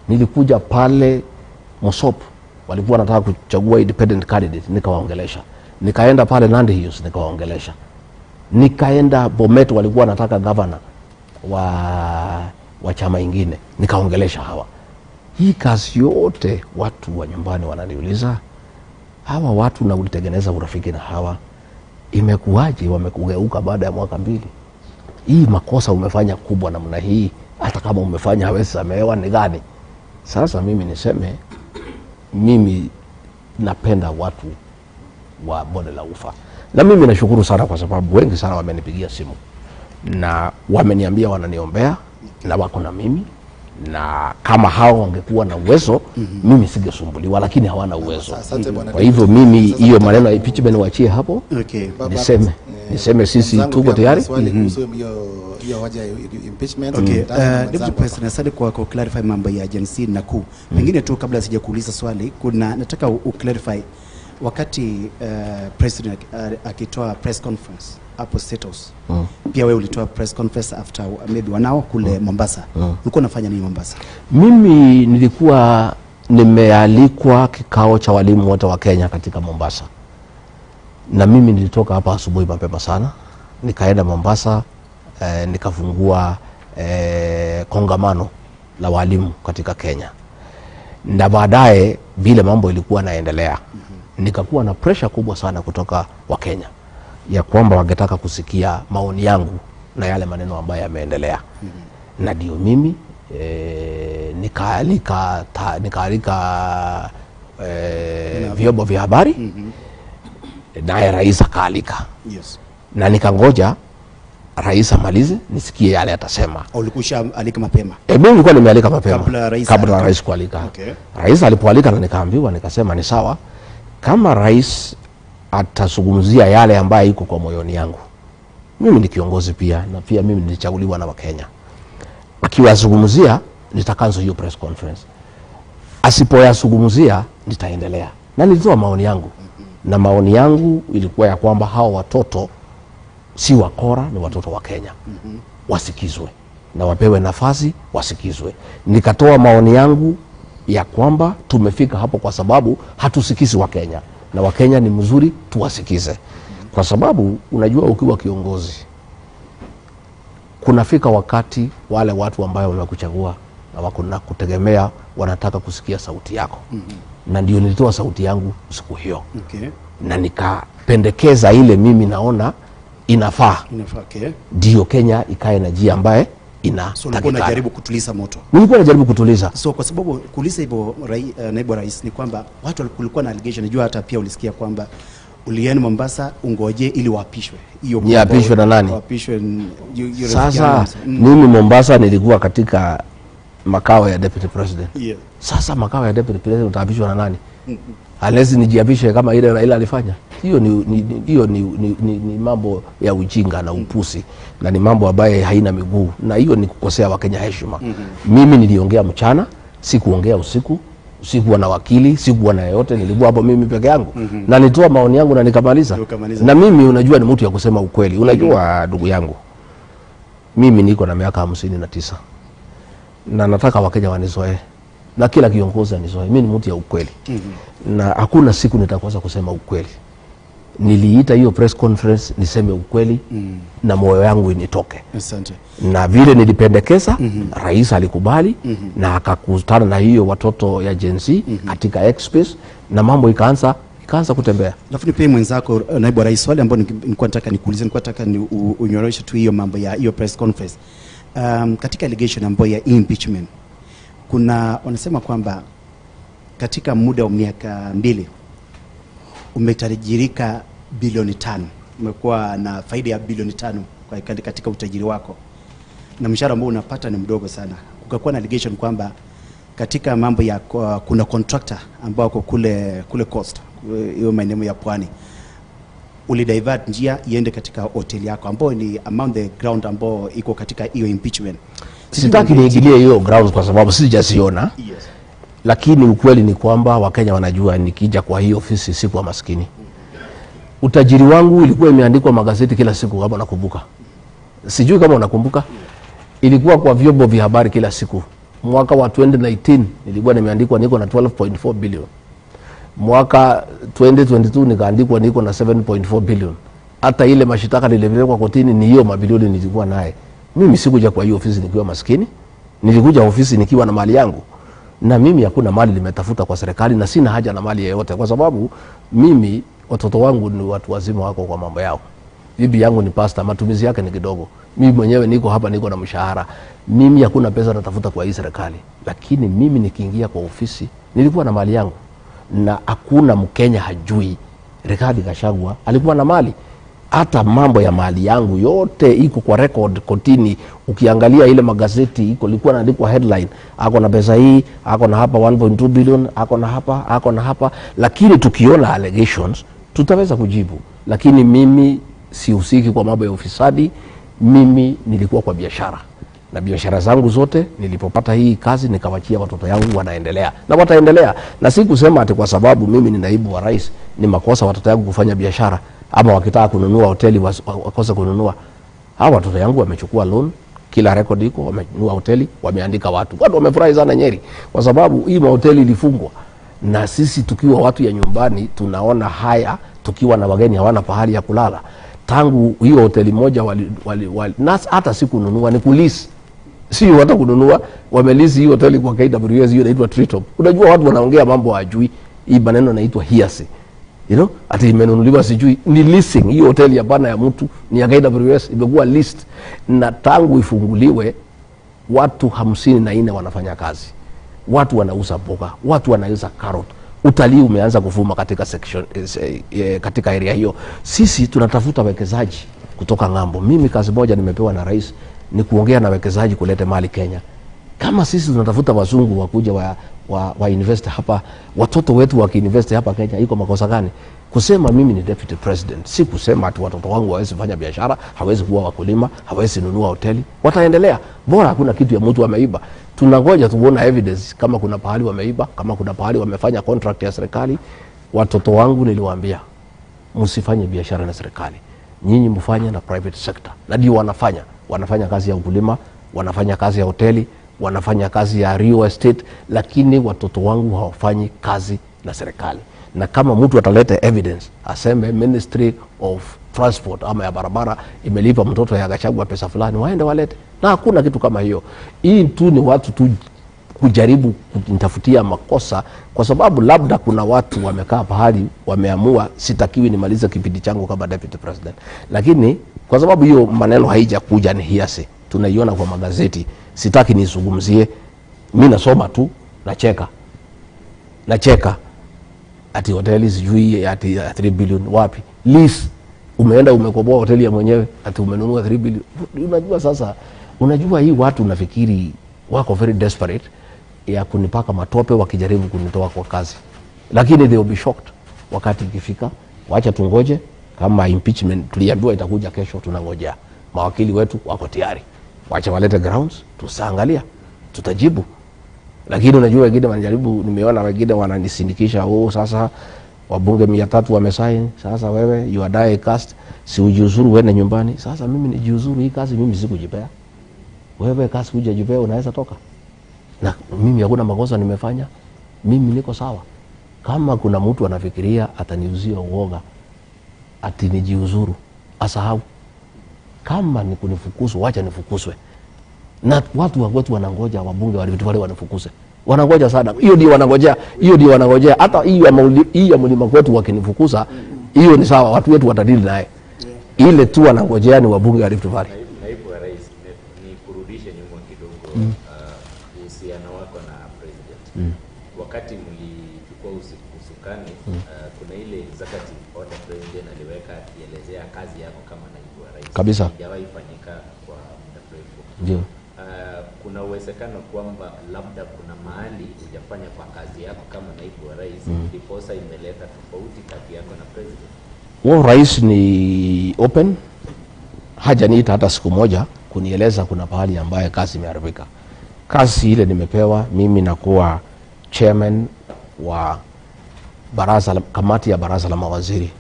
Nilikuja pale Mosop, walikuwa wanataka kuchagua independent candidate, nikawaongelesha. Nikaenda pale Nandi Hills, nikawaongelesha. Nikaenda Bomet, walikuwa wanataka governor wa chama ingine, nikaongelesha hawa. Hii kazi yote watu wa nyumbani wananiuliza, hawa watu na ulitengeneza urafiki na hawa, imekuwaje wamekugeuka baada ya mwaka 2? Hii makosa umefanya kubwa namna hii, hata kama umefanya hawezi samehewa, ni gani? Sasa mimi niseme, mimi napenda watu wa bonde la Ufa, na mimi nashukuru sana kwa sababu wengi sana wamenipigia simu na wameniambia wananiombea na wako na mimi, na kama hao wangekuwa na uwezo, mimi singesumbuliwa, lakini hawana uwezo. Asante bwana Kwa hivyo Deputy. mimi Sasa hiyo nataka maneno ya impeachment wachie hapo. Okay. Baba, Niseme sisi mwenzangu tuko pia kuna tayari. swali kuhusu hiyo hoja ya impeachment. Okay. Nitaanza na Deputy mwenzangu President, asante kwa clarify mambo ya Gen Z na kuu. Pengine tu kabla sijakuuliza swali, kuna nataka u clarify wakati President akitoa press conference hapo State House. Pia wewe ulitoa press conference after maybe wanao kule Mombasa. Ulikuwa unafanya nini Mombasa? Mimi nilikuwa nimealikwa kikao cha walimu wote wa Kenya katika Mombasa, na mimi nilitoka hapa asubuhi mapema sana nikaenda Mombasa, nikafungua kongamano la walimu katika Kenya, na baadaye vile mambo ilikuwa naendelea, nikakuwa na pressure kubwa sana kutoka Wakenya ya kwamba wangetaka kusikia maoni yangu na yale maneno ambayo yameendelea. Na ndio mimi nikaalika vyombo vya habari, naye rais akaalika na nikangoja rais amalize nisikie yale atasema. Ulikusha alika mapema? Mimi nilikuwa nimealika mapema Kabla rais kabla alika. rais kualika. Okay. Rais alipoalika na nikaambiwa, nikasema ni sawa, kama rais atazungumzia yale ambayo iko kwa moyoni yangu, mimi ni kiongozi pia, na pia mimi nilichaguliwa na Wakenya. Akiwazungumzia nitacancel hiyo press conference, asipoyazungumzia nitaendelea. Na nilitoa maoni yangu, na maoni yangu ilikuwa ya kwamba hawa watoto si wakora, ni watoto wa Kenya, wasikizwe na wapewe nafasi wasikizwe. Nikatoa maoni yangu ya kwamba tumefika hapo kwa sababu hatusikizi Wakenya, na Wakenya ni mzuri tuwasikize, kwa sababu unajua ukiwa kiongozi kunafika wakati wale watu ambayo wamekuchagua na wako na kutegemea wanataka kusikia sauti yako. Na ndio nilitoa sauti yangu siku hiyo na nikapendekeza ile mimi naona inafaa Inafaa, okay. ndio Kenya ikae na njia ambaye So ulikuwa inatakikana. unajaribu kutuliza moto. Nilikuwa najaribu kutuliza. So kwa sababu kuuliza hivyo naibu wa rais ni kwamba watu kulikuwa na allegation, najua hata pia ulisikia kwamba ulienda Mombasa ungoje ili waapishwe. Hiyo kwamba Niapishwe na nani? Waapishwe yule Sasa rafiki yangu. mimi Mombasa nilikuwa katika makao ya deputy president. Sasa makao ya deputy president utaapishwa na nani? Unless nijiapishe kama ile Raila alifanya. Hiyo ni mambo ya ujinga na upusi na ni mambo ambayo haina miguu, na hiyo ni kukosea Wakenya heshima. Mimi niliongea mchana, sikuongea usiku. Sikuwa na wakili, sikuwa na yeyote, nilikuwa hapo mimi peke yangu na nitoa maoni yangu na nikamaliza. Ukamaliza. Na mimi unajua ni mtu ya kusema ukweli. Unajua ndugu yangu, mimi niko na miaka 59 na nataka Wakenya wanizoee na kila kiongozi anizoee. Mimi ni mtu ya ukweli na hakuna siku nitakosa kusema ukweli. Niliita hiyo press conference niseme ukweli na moyo yangu initoke Asante. Na vile nilipendekeza, rais alikubali na akakutana na hiyo watoto ya Gen Z katika X Space na mambo ikaanza kutembea. Alafu pia mwenzako naibu wa rais, swali ambalo nilikuwa nataka nikuulize, nilikuwa nataka ni unyoroshe tu hiyo mambo ya hiyo press conference. Katika allegation ambayo ya impeachment kuna wanasema kwamba katika muda wa miaka 2 umetajirika bilioni 5, umekuwa na faida ya bilioni 5 katika utajiri wako na mshahara ambao unapata ni mdogo sana. Kukakuwa na allegation kwamba katika mambo ya kuna contractor ambao wako kule kule coast, hiyo maeneo ya pwani, ulidivert njia iende katika hoteli yako ambayo ni among the ground ambao iko katika hiyo impeachment. Sitaki niingilie hiyo grounds kwa sababu sijaziona, lakini ukweli ni kwamba Wakenya wanajua nikija kwa hii ofisi sikuwa maskini. Utajiri wangu ilikuwa imeandikwa magazeti kila siku, kama nakumbuka. Sijui kama unakumbuka, ilikuwa kwa vyombo vya habari kila siku. Mwaka wa 2019 nilikuwa nimeandikwa niko na 12.4 billion. Mwaka 2022 nikaandikwa niko na 7.4 billion. Hata ile mashitaka nilipelekwa kotini ni hiyo mabilioni nilikuwa naye. Mimi sikuja kwa hiyo ofisi nikiwa maskini, nilikuja ofisi nikiwa na mali yangu, na mimi hakuna mali nimetafuta kwa serikali na sina haja na mali yeyote, kwa sababu mimi watoto wangu ni watu wazima, wako kwa mambo yao. Bibi yangu ni pasta, matumizi yake ni kidogo. Mimi mwenyewe niko hapa, niko na mshahara. Mimi hakuna pesa natafuta kwa hii serikali, lakini mimi nikiingia kwa ofisi nilikuwa na mali yangu, na hakuna Mkenya hajui Rigathi Gachagua alikuwa na mali. Hata mambo ya mali yangu yote iko kwa record kotini. Ukiangalia ile magazeti iko, ilikuwa inaandikwa headline, ako na pesa hii, ako na hapa 1.2 billion, ako na hapa, ako na hapa. Lakini tukiona allegations tutaweza kujibu, lakini mimi sihusiki kwa mambo ya ufisadi. Mimi nilikuwa kwa biashara na biashara zangu zote, nilipopata hii kazi nikawachia watoto yangu, wanaendelea na wataendelea, na si kusema ati kwa sababu mimi ni naibu wa rais ni makosa watoto yangu kufanya biashara ama wakitaka kununua hoteli wakose kununua. Hawa watoto yangu wamechukua loan, kila record iko, wamenunua hoteli, wameandika watu. Watu wamefurahi sana Nyeri kwa sababu hii mahoteli ilifungwa, na sisi tukiwa watu ya nyumbani tunaona haya, tukiwa na wageni hawana pahali ya kulala. Tangu hiyo hoteli moja wali, na hata si kununua, ni kulease, sio hata kununua, wamelease hiyo hoteli kwa KWS, hiyo inaitwa Treetop. Unajua watu wanaongea mambo hawajui, hii maneno inaitwa hearsay. Ati imenunuliwa sijui, ni leasing. Hiyo hoteli hapana ya mtu, ni ya KWS, imekuwa leased, na tangu ifunguliwe watu 54 wanafanya kazi, watu wanauza mboga, watu wanauza carrot. Utalii umeanza kuvuma katika section, katika area hiyo. Sisi tunatafuta wekezaji kutoka ng'ambo. Mimi kazi moja nimepewa na rais ni kuongea na wekezaji kuleta mali Kenya. Kama sisi tunatafuta wazungu wakuja wa invest hapa, watoto wetu wakiinvest hapa Kenya, iko makosa gani? Kusema mimi ni deputy president, si kusema ati watoto wangu hawezi fanya biashara, hawezi kuwa wakulima, hawezi nunua hoteli. Wataendelea, bora hakuna kitu ya mtu ameiba. Tunangoja tuone evidence kama kuna pahali wameiba, kama kuna pahali wamefanya contract ya serikali. Watoto wangu niliwaambia, msifanye biashara na serikali, nyinyi mfanye na private sector, na ndio wanafanya. Wanafanya kazi ya ukulima, wanafanya kazi ya hoteli, wanafanya kazi ya real estate, lakini watoto wangu hawafanyi kazi na serikali. Na kama mtu ataleta evidence aseme Ministry of Transport ama ya barabara imelipa mtoto ya Gachagua pesa fulani, waende walete, na hakuna kitu kama hiyo. Hii tu ni watu tu kujaribu kunitafutia makosa, kwa sababu labda kuna watu wamekaa pahali wameamua sitakiwi nimalize kipindi changu kama deputy president, lakini kwa sababu hiyo maneno haijakuja ni hearsay. Tunaiona kwa magazeti, sitaki nizungumzie. Mi nasoma tu, nacheka, nacheka ati hoteli sijui ati ya 3 billion wapi? Lease umeenda umekoboa hoteli ya mwenyewe ati umenunua 3 billion. Unajua sasa, unajua hii watu nafikiri wako very desperate ya kunipaka matope wakijaribu kunitoa kwa kazi, lakini they will be shocked wakati ikifika. Wacha tungoje, kama impeachment tuliambiwa itakuja kesho, tunangojea. Mawakili wetu wako tayari, wacha walete grounds, tutaangalia, tutajibu. Lakini unajua wengine wanajaribu, nimeona wengine wananisindikisha, oh, sasa wabunge 300 wamesaini, sasa wewe you are die cast, si ujiuzuru uende nyumbani. Sasa mimi nijiuzuru? Hii kazi mimi sikujipea. Wewe kazi hujajipea, unaweza toka? Na mimi hakuna makosa nimefanya, mimi niko sawa. Kama kuna mtu anafikiria ataniuzia uoga ati nijiuzuru, asahau. Kama ni kunifukuzwa, wacha nifukuzwe. Na watu wa kwetu wanangoja wabunge wa Rift Valley wanifukuze, wanangoja sana. Hiyo ndio wanangojea, hiyo ndio wanangojea. Hata hii ya mlima kwetu wakinifukuza, hiyo ni sawa, watu wetu watadili naye. Ile tu wanangojea ni wabunge wa Rift Valley. Naibu wa Rais, ni kurudishe nyuma kidogo, uhusiano wako na president. Wakati mlichukua usukani, kuna ile executive order president aliweka akielezea kazi yako kama naibu wa rais. Kabisa. Haijawahi fanyika kwa muda mrefu. Ndio. Kuna uwezekano kwamba labda kuna mahali hujafanya kwa kazi yako kama naibu wa rais, ndiposa imeleta tofauti kati yako na president? Huo rais ni open, hajaniita hata siku moja kunieleza kuna pahali ambaye kazi imeharibika. Kazi ile nimepewa mimi nakuwa chairman wa kamati ya baraza la mawaziri.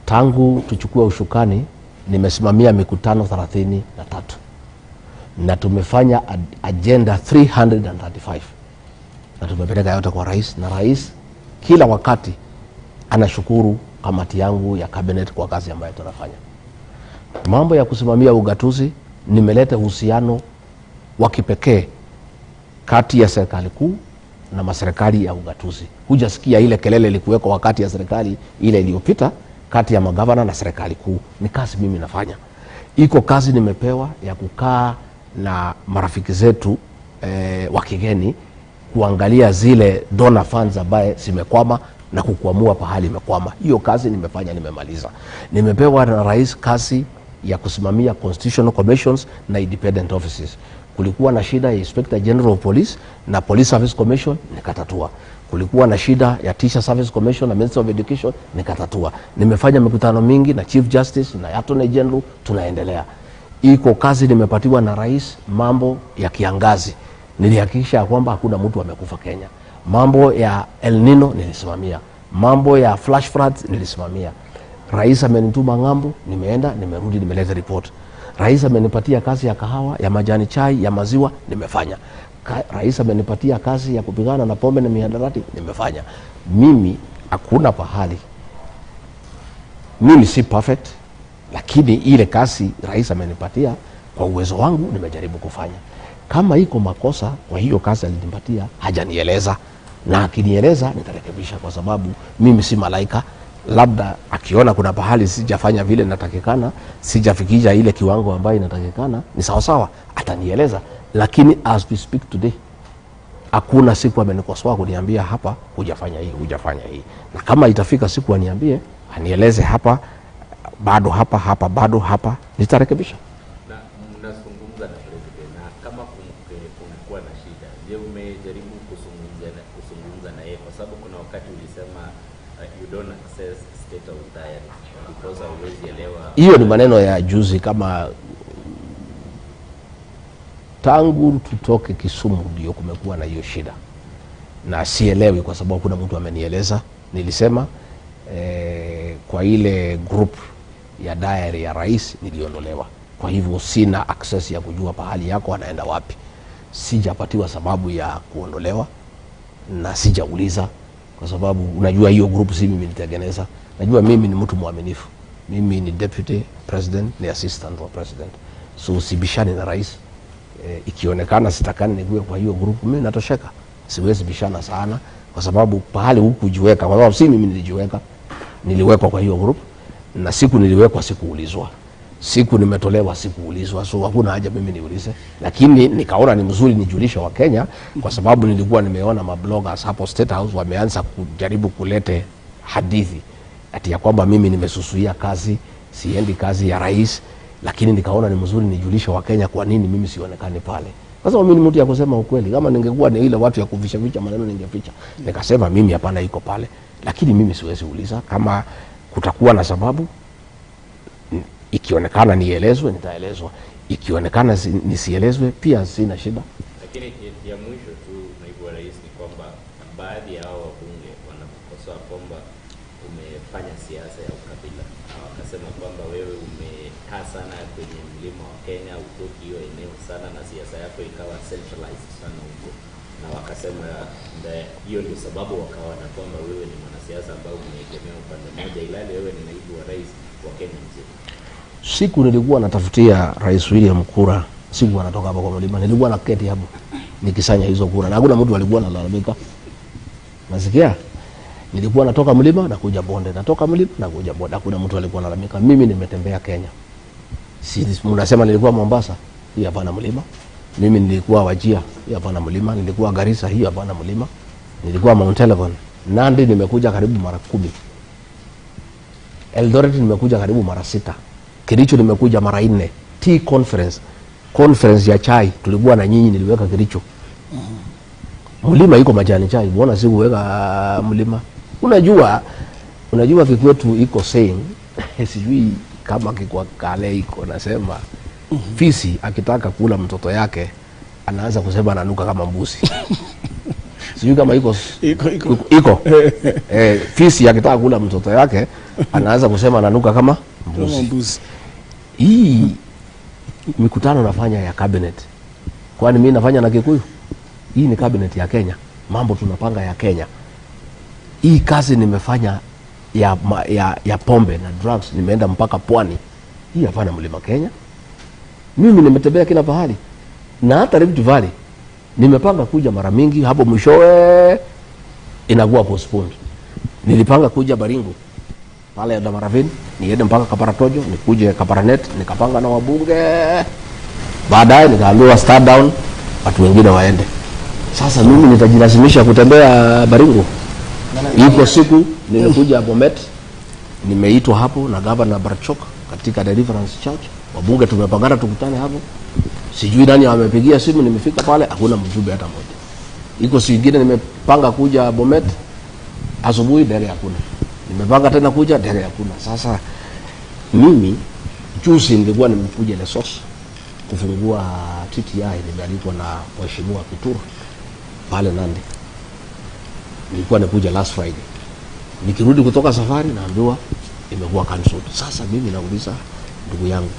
Tangu tuchukue ushukani nimesimamia mikutano 33 na tumefanya agenda 335 na tumepeleka yote kwa rais, na rais kila wakati anashukuru kamati yangu ya cabinet kwa kazi ambayo tunafanya. Mambo ya kusimamia ugatuzi, nimeleta uhusiano wa kipekee kati ya serikali kuu na maserikali ya ugatuzi. Hujasikia ile kelele ilikuwekwa wakati ya serikali ile iliyopita kati ya magavana na serikali kuu. Ni kazi mimi nafanya. Iko kazi nimepewa ya kukaa na marafiki zetu wa kigeni kuangalia zile donor funds ambaye zimekwama na kukwamua pahali imekwama. Hiyo kazi nimefanya, nimemaliza. Nimepewa na rais kazi ya kusimamia constitutional commissions na independent offices. Kulikuwa na shida ya Inspector General of Police na Police Service Commission, nikatatua. Kulikuwa na shida ya Teacher Service Commission na Ministry of Education, nikatatua. Nimefanya mikutano mingi na Chief Justice na Attorney General, tunaendelea. Iko kazi nimepatiwa na rais, mambo ya kiangazi, nilihakikisha ya kwamba hakuna mtu amekufa Kenya. Mambo ya El Nino nilisimamia, mambo ya flash floods nilisimamia. Rais amenituma ng'ambo, nimeenda, nimerudi, nimeleta report. Rais amenipatia kazi ya kahawa, ya majani chai, ya maziwa, nimefanya. Rais amenipatia kazi ya kupigana na pombe na mihadarati, nimefanya. Mimi hakuna pahali, mimi si perfect, lakini ile kazi rais amenipatia kwa uwezo wangu nimejaribu kufanya. Kama iko makosa kwa hiyo kazi alinipatia, hajanieleza, na akinieleza nitarekebisha, kwa sababu mimi si malaika. Labda akiona kuna pahali sijafanya vile natakikana, sijafikisha ile kiwango ambayo inatakikana, ni sawasawa, atanieleza. Lakini as we speak today, hakuna siku amenikosoa kuniambia hapa hujafanya hii, hujafanya hii. Na kama itafika siku aniambie, anieleze hapa bado, hapa hapa bado, hapa, nitarekebisha. Na mnazungumza na president, na kama kumekuwa na shida, je, umejaribu kuzungumza na yeye? Kwa sababu kuna wakati ulisema you don't access State House diary because hauwezi elewa. Hiyo ni maneno ya juzi. Kama tangu tutoke Kisumu ndio kumekuwa na hiyo shida, na sielewi kwa sababu kuna mtu amenieleza. Nilisema kwa ile group ya diary ya rais niliondolewa, kwa hivyo sina access ya kujua pahali yako anaenda wapi. Sijapatiwa sababu ya kuondolewa na sijauliza, kwa sababu unajua hiyo group si mimi nilitengeneza. Najua mimi ni mtu mwaminifu, mimi ni deputy president, ni assistant wa president, so sibishani na rais. Ikionekana sitakani nikuwe kwa hiyo group, mimi natosheka, siwezi bishana sana, kwa sababu pahali hukujiweka, kwa sababu si mimi nilijiweka, niliwekwa kwa hiyo group, na siku niliwekwa sikuulizwa. Siku nimetolewa sikuulizwa, so hakuna haja mimi niulize, lakini nikaona ni mzuri nijulishe Wakenya kwa sababu nilikuwa nimeona mabloggers hapo State House wameanza kujaribu kulete hadithi ati ya kwamba mimi nimesusuia kazi, siendi kazi ya rais, lakini nikaona ni mzuri nijulishe Wakenya kwa nini mimi sionekani pale. Sasa mimi ni mtu ya kusema ukweli. Kama ningekuwa ni ile watu ya kuficha ficha maneno ningeficha. Nikasema mimi hapana, iko pale, lakini mimi siwezi uliza. Kama kutakuwa na sababu ikionekana nielezwe, nitaelezwa. Ikionekana nisielezwe, pia sina shida. Lakini ya mwisho tu, naibu wa rais, ni kwamba baadhi ya hao wabunge wanakukosoa kwamba umefanya siasa ya ukabila, na wakasema kwamba wewe umekaa sana kwenye mlima wa Kenya, hutoki hiyo eneo sana, na siasa yako ikawa centralized sana huko, na wakasema hiyo ndio sababu wakaona kwamba wewe ni mwanasiasa ambao umeegemea upande mmoja, ilhali wewe ni naibu wa rais wa Kenya mzima. Siku nilikuwa natafutia Rais William kura, siku anatoka hapa kwa mlima, nilikuwa naketi hapo nikisanya hizo kura, na hakuna mtu alikuwa analalamika. Nasikia nilikuwa natoka mlima na kuja bonde, natoka mlima na kuja bonde, hakuna mtu alikuwa analalamika. Mimi nimetembea Kenya, si mnasema nilikuwa Mombasa, hii hapana mlima. Mimi nilikuwa Wajir, hii hapana mlima. Nilikuwa Garissa, hii hapana mlima. Nilikuwa Mount Elgon, Nandi nimekuja karibu mara 10. Eldoret nimekuja karibu mara 6. Kericho nimekuja mara 4. Tea conference, conference ya chai tulikuwa na nyinyi, niliweka Kericho. Mlima iko majani chai, mbona sikuweka mlima? Unajua kikwetu iko saying sijui kama kikwa kale iko nasema fisi akitaka kula mtoto yake anaanza kusema ananuka kama mbuzi. Sijui kama iko Iko, iko. iko. Fisi akitaka kula mtoto yake anaanza kusema ananuka kama mbuzi. Kama mbuzi. Hii mikutano nafanya ya cabinet, kwani mimi nafanya na Kikuyu? Hii ni cabinet ya Kenya, mambo tunapanga ya Kenya. Hii kazi nimefanya ya pombe na drugs, nimeenda mpaka pwani. Hii hapana mlima Kenya. Mimi nimetembea kila pahali, na hata Rift Valley nimepanga kuja mara mingi, hapo mwishowe inakuwa postponed. Nilipanga kuja Baringo pale Eldama Ravine, niende mpaka Kabaratojo, nikuje Kabarnet, nikapanga na wabunge. Baadaye nikaambiwa start down, watu wengine waende. Sasa mimi nitajilazimisha kutembea Baringo. Iko siku nimekuja Bomet, nimeitwa hapo na Governor Barchok katika Deliverance Church. Wabunge tumepangana tukutane hapo. Sijui nani amepigia simu, nimefika pale hakuna mjumbe hata mmoja. Iko siku nyingine nimepanga kuja Bomet asubuhi, ndege hakuna. Nimepanga tena kuja, ndege hakuna. Sasa mimi juzi nilikuwa nimekuja Lesos kufungua TTI, nimealikwa na Mheshimiwa Kituru pale Nandi. Nilikuwa nikuja last Friday. Nikirudi kutoka safari naambiwa imekuwa cancelled. Sasa mimi nauliza ndugu yangu,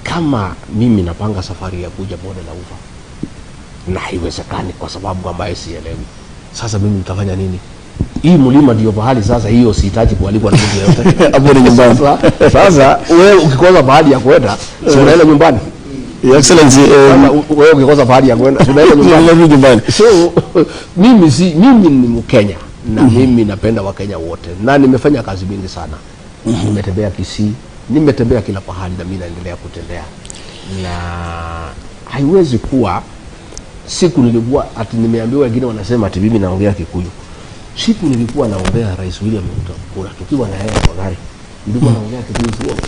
kama mimi napanga safari ya kuja bonde la Ufa na haiwezekani kwa sababu ambaye sielewi, sasa mimi nitafanya nini? Hii mlima ndio pahali sasa, hiyo sihitaji kualikwa na mtu yeyote. Hapo ni nyumbani. Sasa wewe ukikosa pahali ya kwenda, si unaenda nyumbani? Your Excellency, Sasa wewe ukikosa pahali ya kwenda, si unaenda nyumbani? Unaenda nyumbani. So mimi ni Mkenya na mimi napenda Wakenya wote na nimefanya kazi mingi sana. Nimetembea Kisii, nimetembea kila pahali na mimi naendelea kutembea, na haiwezi kuwa siku nilikuwa ati nimeambiwa, wengine wanasema ati mimi naongea Kikuyu. Siku nilikuwa naombea Rais William Ruto kura tukiwa na yeye kwa gari, nilikuwa naongea Kikuyu throughout,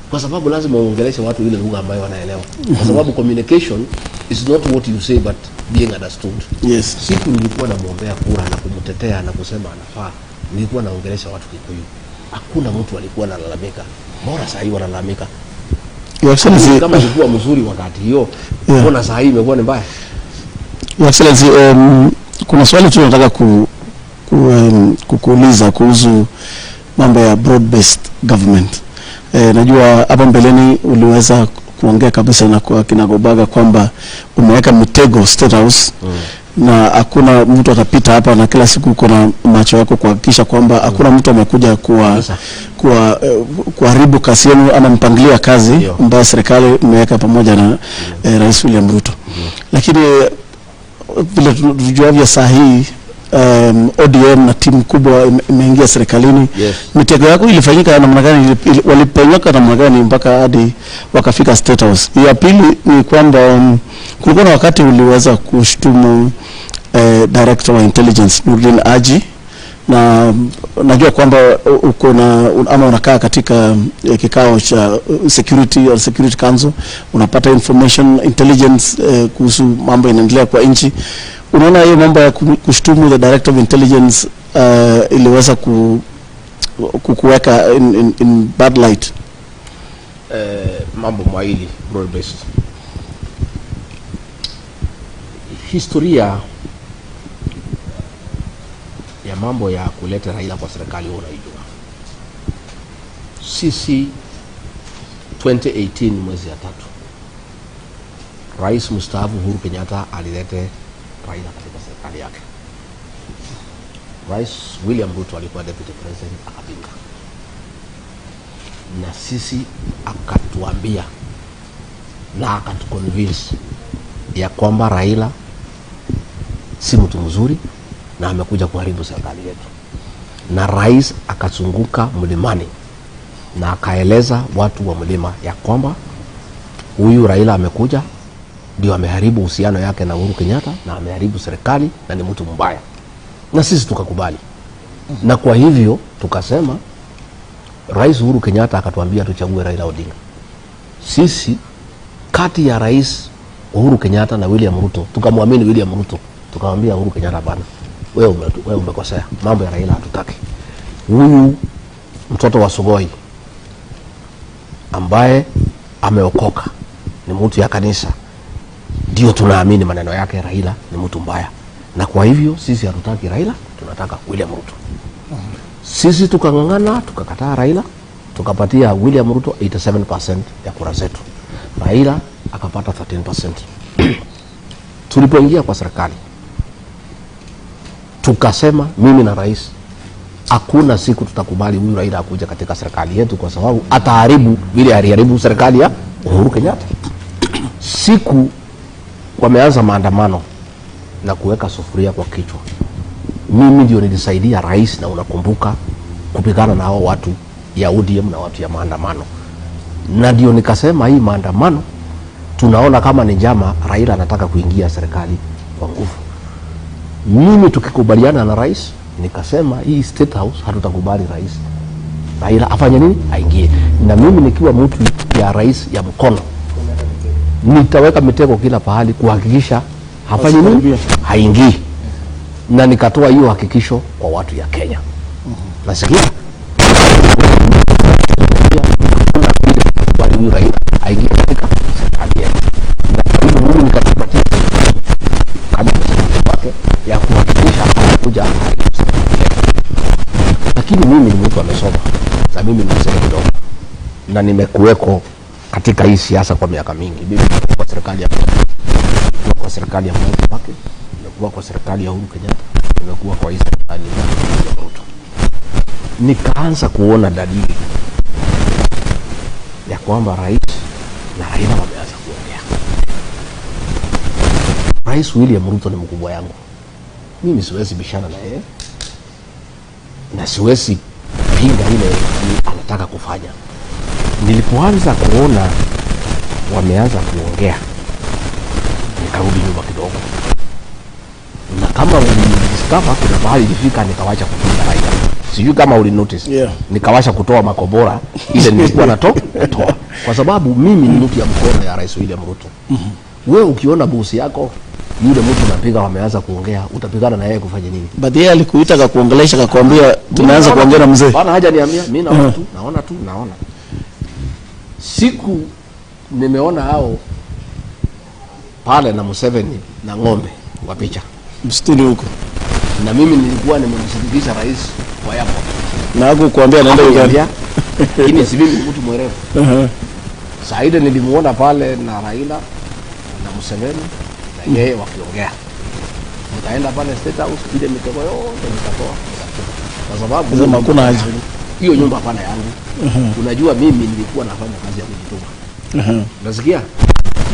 kwa sababu lazima uongeleshe watu ile lugha ambayo wanaelewa, kwa sababu communication is not what you say but being understood. Siku nilikuwa namwombea kura na kumtetea na kusema anafaa, nilikuwa naongelesha watu Kikuyu, hakuna mtu alikuwa analalamika. Mbona saa hii wanalalamika? Your Excellency, Kama ilikuwa mzuri wakati hiyo, mbona saa hii imekuwa ni mbaya? Your Excellency, kuna swali tu nataka kukuuliza kuhusu mambo ya broad based government. Najua hapa mbeleni uliweza kuongea kabisa na kwa kinagobaga kwamba umeweka mitego State House na hakuna mtu atapita hapa, na kila siku uko na macho yako kuhakikisha kwamba hakuna mtu amekuja kuharibu kazi yenu ama mpangilio ya kazi ambayo serikali imeweka pamoja na Rais William Ruto. Lakini vile tujuavyo saa hii ODM na timu kubwa imeingia serikalini. Yes. Mitego yako ilifanyika namna gani? Walipenyoka namna gani mpaka hadi wakafika State House? Ya pili ni kwamba kulikuwa na wakati uliweza kushtumu Director wa Intelligence Nurdin Haji, na najua kwamba uko na ama unakaa katika kikao cha security or security council, unapata information intelligence kuhusu mambo inaendelea kwa nchi. Unaona hiyo mambo ya kushtumu the Director of Intelligence iliweza kukuweka in bad light? Mambo mawili broad based. Historia ya mambo ya kuleta Raila kwa serikali wewe unaijua. Sisi 2018 mwezi ya tatu, Rais mstaafu Uhuru Kenyatta alilete Raila katika serikali yake. Rais William Ruto alikuwa deputy president, akapinga, na sisi akatuambia na akatuconvince ya kwamba Raila si mtu mzuri na amekuja kuharibu serikali yetu, na rais akazunguka mlimani na akaeleza watu wa mlima ya kwamba huyu Raila amekuja ndio ameharibu uhusiano yake na Uhuru Kenyatta na ameharibu serikali na ni mtu mbaya, na sisi tukakubali, na kwa hivyo tukasema, Rais Uhuru Kenyatta akatuambia tuchague Raila Odinga. Sisi kati ya Rais Uhuru Kenyatta na William Ruto tukamwamini William Ruto, tukamwambia Uhuru Kenyatta, bana, wewe umekosea, mambo ya Raila hatutaki. Huyu mtoto wa Sugoi ambaye ameokoka ni mtu ya kanisa, ndio tunaamini maneno yake. Raila ni mtu mbaya, na kwa hivyo sisi hatutaki Raila, tunataka William Ruto. Sisi tukang'ang'ana, tukakataa Raila, tukapatia William Ruto 87% ya kura zetu, Raila akapata 13%. Tulipoingia kwa serikali tukasema, mimi na rais, hakuna siku tutakubali huyu Raila akuja katika serikali yetu, kwa sababu ataharibu vile aliharibu serikali ya Uhuru Kenyatta. Siku wameanza maandamano na kuweka sufuria kwa kichwa, mimi ndio nilisaidia rais, na unakumbuka kupigana na hao watu ya ODM na watu ya maandamano, na ndio nikasema hii maandamano tunaona kama ni njama, Raila anataka kuingia serikali kwa nguvu. Mimi tukikubaliana na rais, nikasema hii State House hatutakubali rais Raila afanye nini, aingie. Na mimi nikiwa mtu ya rais ya mkono, nitaweka mitego kila pahali kuhakikisha hafanyi nini, Asikaribie. Haingii. Na nikatoa hiyo hakikisho kwa watu ya Kenya. Nasikia hakuna vile tutakubali huyu Raila aingie katika serikali yetu, na kwa hivyo mimi nikajipatia kama msemaji wake ya kuhakikisha anakuja haribu serikali yetu. Lakini mimi ni mtu amesoma na mimi ni mzee kidogo na nimekuweko katika hii siasa kwa miaka mingi. Mimi nimekuwa kwa serikali ya nimekuwa kwa serikali ya Mwai Kibaki, nimekuwa kwa serikali ya Uhuru Kenyatta, nimekuwa kwa hii serikali ya William Ruto. Nikaanza kuona dalili ya kwamba rais na Raila wameanza kuongea. Rais William Ruto ni mkubwa yangu, mimi siwezi bishana na yeye na siwezi pinga ile anataka kufanya. Nilipoanza kuona wameanza kuongea, nikarudi nyuma kidogo, na kama ulidiscover kuna mahali ilifika nikawacha kupinga Raila. Sijui kama uli notice. Nikawacha kutoa makombora ile nilikuwa natoa, kwa sababu mimi ni mtu ya mkono ya Rais William Ruto. Wewe ukiona bosi yako yule mtu unapiga wameanza kuongea, utapigana na yeye kufanya nini? But yeye alikuita akakuongelesha akakwambia tunaanza kuongea na mzee? Bana, haja niambia, mimi naona tu, naona tu, naona. Siku nimeona hao pale na Museveni na ng'ombe wa picha, msituni huko, na mimi nilikuwa nimemsindikiza rais kwa airport. Na hakukuambia anaenda Uganda? Hakuniambia, lakini si mimi ni mtu mwerevu. Saa ile nilimuona pale na Raila na Museveni na yeye wakiongea, nikaenda pale State House, ile mitego yote nikatoa nikatupa, kwa sababu Sema hakuna haja. Hiyo nyumba hapana yangu. Unajua mimi nilikuwa nafanya kazi ya kujituma. Unasikia?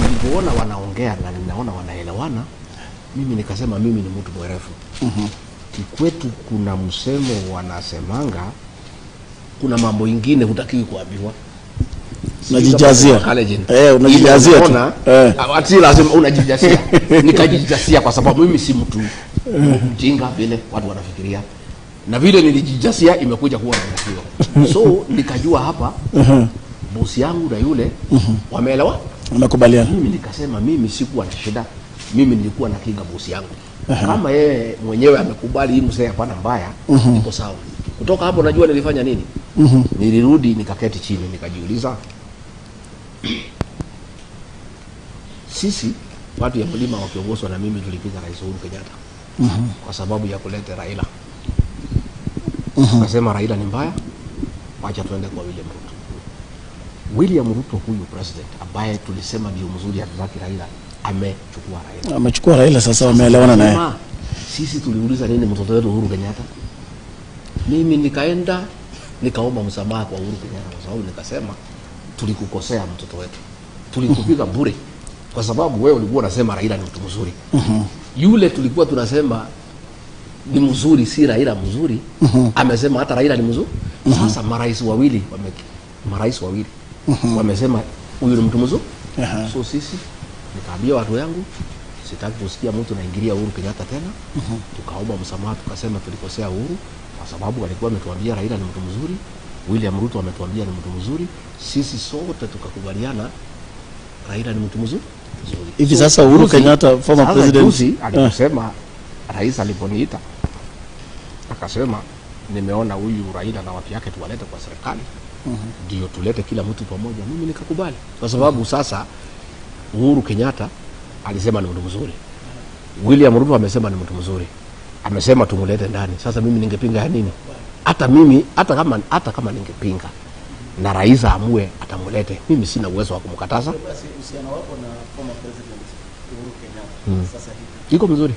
Nilipoona wanaongea na ninaona wanaelewana, mimi nikasema mimi ni mtu mwerevu. Kikwetu kuna msemo wanasemanga, kuna mambo ingine hutakiwi kuambiwa. Unajijazia. Kalenjin. Eh, unajijazia tu. Unaona, Eh. si lazima unajijazia. Nikajijazia kwa sababu mimi si mtu mjinga vile watu wanafikiria, na vile nilijijazia imekuja kuwa namna hiyo. So nikajua hapa bosi yangu na yule wameelewa. Umekubaliana. Mimi nikasema mimi sikuwa na shida, mimi nilikuwa na kinga bosi yangu. Kama yeye mwenyewe amekubali hii mzee hapana mbaya, iko sawa. Kutoka hapo najua nilifanya nini. Nilirudi nikaketi chini nikajiuliza, sisi watu ya mlima wakiongozwa na mimi tulipiga Rais Uhuru Kenyatta kwa sababu ya kuleta Raila. Tukasema Raila ni mbaya, wacha tuende kwa William Ruto. William Ruto huyu president ambaye tulisema ndio mzuri, hatutaki Raila, amechukua Raila. Amechukua Raila sasa, wameelewana naye. Sema, sisi tuliuliza nini mtoto wetu Uhuru Kenyatta? Mimi nikaenda nikaomba msamaha kwa Uhuru Kenyatta kwa sababu nikasema tulikukosea mtoto wetu, tulikupiga bure kwa sababu wewe ulikuwa unasema Raila ni mtu mzuri. Yule tulikuwa tunasema ni mzuri, si Raila mzuri, amesema hata Raila ni mzuri. Sasa marais wawili wamesema huyu ni mtu mzuri. So sisi nikaambia watu yangu sitaki kusikia mtu naingilia Uhuru Kenyatta tena. Tukaomba msamaha, tukasema tulikosea Uhuru kwa sababu alikuwa ametuambia Raila ni mtu mzuri, William Ruto ametuambia ni mtu mzuri. Sisi sote tukakubaliana Raila ni mtu mzuri. Hivi sasa Uhuru Kenyatta, former sasa president, juzi aliposema, rais aliponiita akasema nimeona huyu Raila na watu yake tuwalete kwa serikali ndio tulete kila mtu pamoja. Mimi nikakubali kwa sababu sasa Uhuru Kenyatta alisema ni mtu mzuri, William Ruto amesema ni mtu mzuri, amesema tumulete ndani. Sasa mimi ningepinga ya nini? Hata mimi hata kama ningepinga na rais aamue atamulete, mimi sina uwezo wa kumkataza. Basi uhusiano wako na former president Uhuru Kenyatta sasa hivi? Iko mzuri,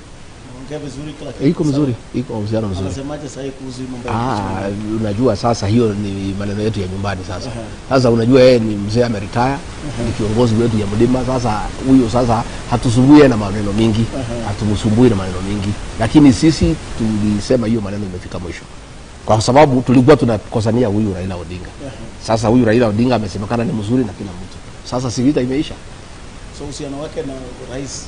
Naongea vizuri kila kitu. Iko mzuri, iko uhusiano mzuri. Anasemaje sasa kuhusu mambo ya Ah, unajua sasa hiyo ni maneno yetu ya nyumbani sasa. Sasa unajua yeye ni mzee ameretire, ni kiongozi wetu ya mlima. Sasa huyo sasa hatusumbui yeye na maneno mingi, hatumsumbui na maneno mingi, lakini sisi tulisema hiyo maneno imefika mwisho, kwa sababu tulikuwa tunakosania huyu Raila Odinga. Sasa huyu Raila Odinga amesemekana ni mzuri na kila mtu. Sasa si vita imeisha? So uhusiano wake na rais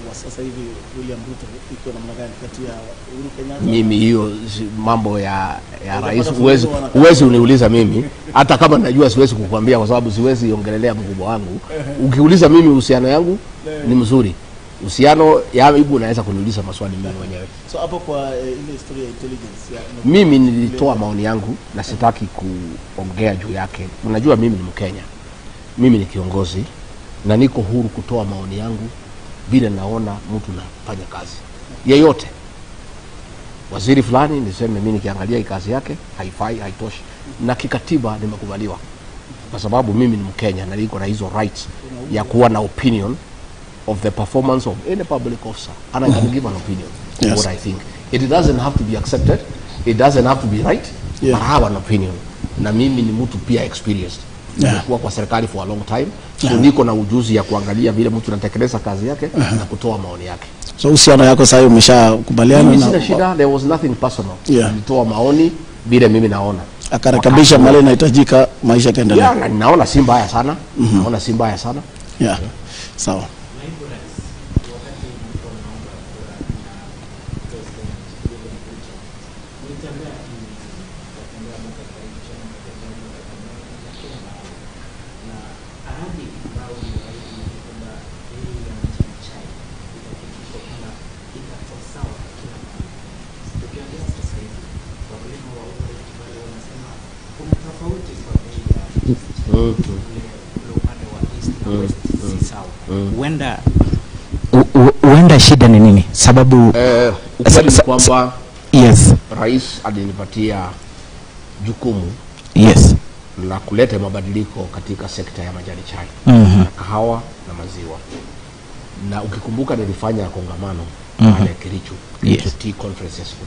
wa sasa hivi William Ruto iko namna gani kati ya Uhuru Kenyatta? Mimi hiyo mambo ya Unapata rais funzo huwezi huwezi uniuliza mimi, hata kama najua siwezi kukwambia kwa sababu siwezi ongelelea mkubwa wangu. Ukiuliza mimi uhusiano yangu ni mzuri, uhusiano yangu unaweza kuniuliza maswali mimi mwenyewe. So hapo kwa ile historia ya intelligence ya Mimi nilitoa maoni yangu na sitaki kuongea juu yake. Unajua mimi ni Mkenya, mimi ni kiongozi na niko huru kutoa maoni yangu vile naona mtu nafanya kazi yeyote. Waziri fulani niseme mimi nikiangalia hii kazi yake haifai, haitoshi, na kikatiba nimekubaliwa kwa sababu mimi ni Mkenya na niko na hizo rights ya kuwa na opinion of the performance of any public officer and I can give an opinion of what I think. It doesn't have to be accepted, it doesn't have to be right, but I have an opinion. Na mimi ni mtu pia experienced. Nimekuwa kwa serikali for a long time, so niko na ujuzi ya kuangalia vile mtu anatekeleza kazi yake na kutoa maoni yake. So uhusiano yako sasa umeshakubaliana Mimi na sina shida, there was nothing personal. Nilitoa maoni vile mimi naona. Akarekebisha mahali inahitajika, maisha yakaendelea. Yeah, na naona si mbaya sana. Naona si mbaya sana. Yeah. Sawa. Naibu Rais, wakati mlikuwa mnaomba kura na President William Ruto, mlitembea nchi nzima, mkatembea mpaka Kericho, mkatembea mpaka Kakamega na kila mahali, na ahadi ambayo mliahidi ni kwamba bei ya majani chai itahakikishwa kwamba itakuwa sawa kila mahali. Tukiongea sasa hivi, wakulima wa Upper Rift Valley wanasema kuna tofauti kwa bei ya majani chai ule upande wa east na west si sawa. Huenda shida ni nini? Sababu Ukweli ni kwamba rais alinipatia jukumu la kuleta mabadiliko katika sekta ya majani chai na kahawa na maziwa, na ukikumbuka nilifanya kongamano pale Kericho, Kericho Tea Conference ya siku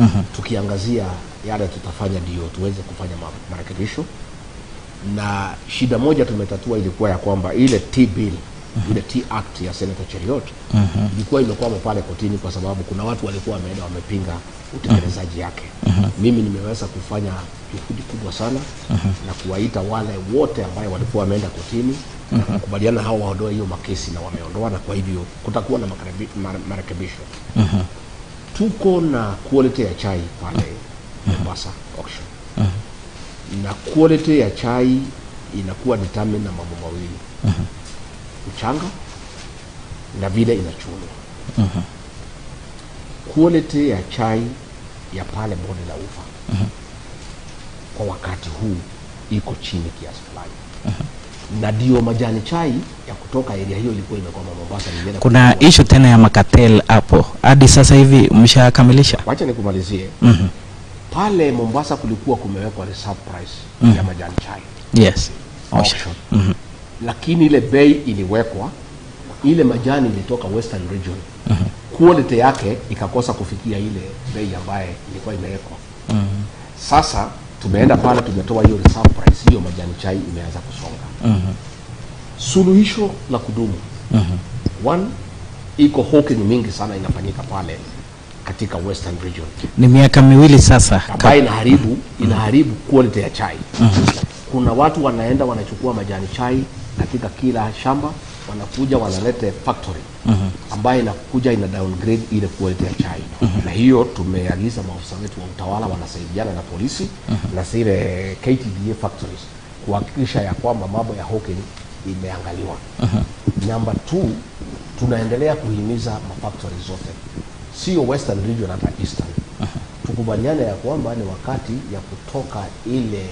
3 tukiangazia yale tutafanya ndio tuweze kufanya marekebisho. Na shida moja tumetatua ilikuwa ya kwamba ile tea bill Ile Tea Act ya Senator Cheruiyot ilikuwa imekwama pale kotini kwa sababu kuna watu walikuwa wameenda wamepinga utekelezaji yake. Mimi nimeweza kufanya juhudi kubwa sana na kuwaita wale wote ambayo walikuwa wameenda kotini na kukubaliana hao waondoe hiyo makesi na wameondoa, na kwa hivyo kutakuwa na marekebisho. Tuko na quality ya chai pale Mombasa auction, na quality ya chai inakuwa determined na mambo mawili: mchanga na vile inachunwa. Quality ya chai ya pale bonde la Ufa kwa wakati huu iko chini kiasi fulani, na ndio majani chai ya kutoka area hiyo ilikuwa imekwama Mombasa, nilienda Kuna kununua. Issue tena ya macartel hapo, hadi sasa hivi mshakamilisha? Wacha nikumalizie. Pale Mombasa kulikuwa kumewekwa reserve price ya majani chai auction. Lakini ile bei iliwekwa, ile majani ilitoka Western Region, quality yake ikakosa kufikia ile bei ambaye ilikuwa imewekwa. Sasa tumeenda pale tumetoa hiyo reserve price, hiyo majani chai imeanza kusonga. Suluhisho la kudumu, one, iko hawking mingi sana inafanyika pale katika Western Region Ni miaka 2 sasa. Ambayo inaharibu quality ya chai. Kuna watu wanaenda wanachukua majani chai katika kila shamba, wanakuja wanalete factory ambayo inakuja ina downgrade ile quality ya chai. Na hiyo tumeagiza maafisa wetu wa utawala wanasaidiana na polisi na zile KTDA factories kuhakikisha ya kwamba mambo ya hawking imeangaliwa. Number two, tunaendelea kuhimiza mafactory zote, sio Western Region, hata Eastern, tukubaliane ya kwamba ni wakati ya kutoka ile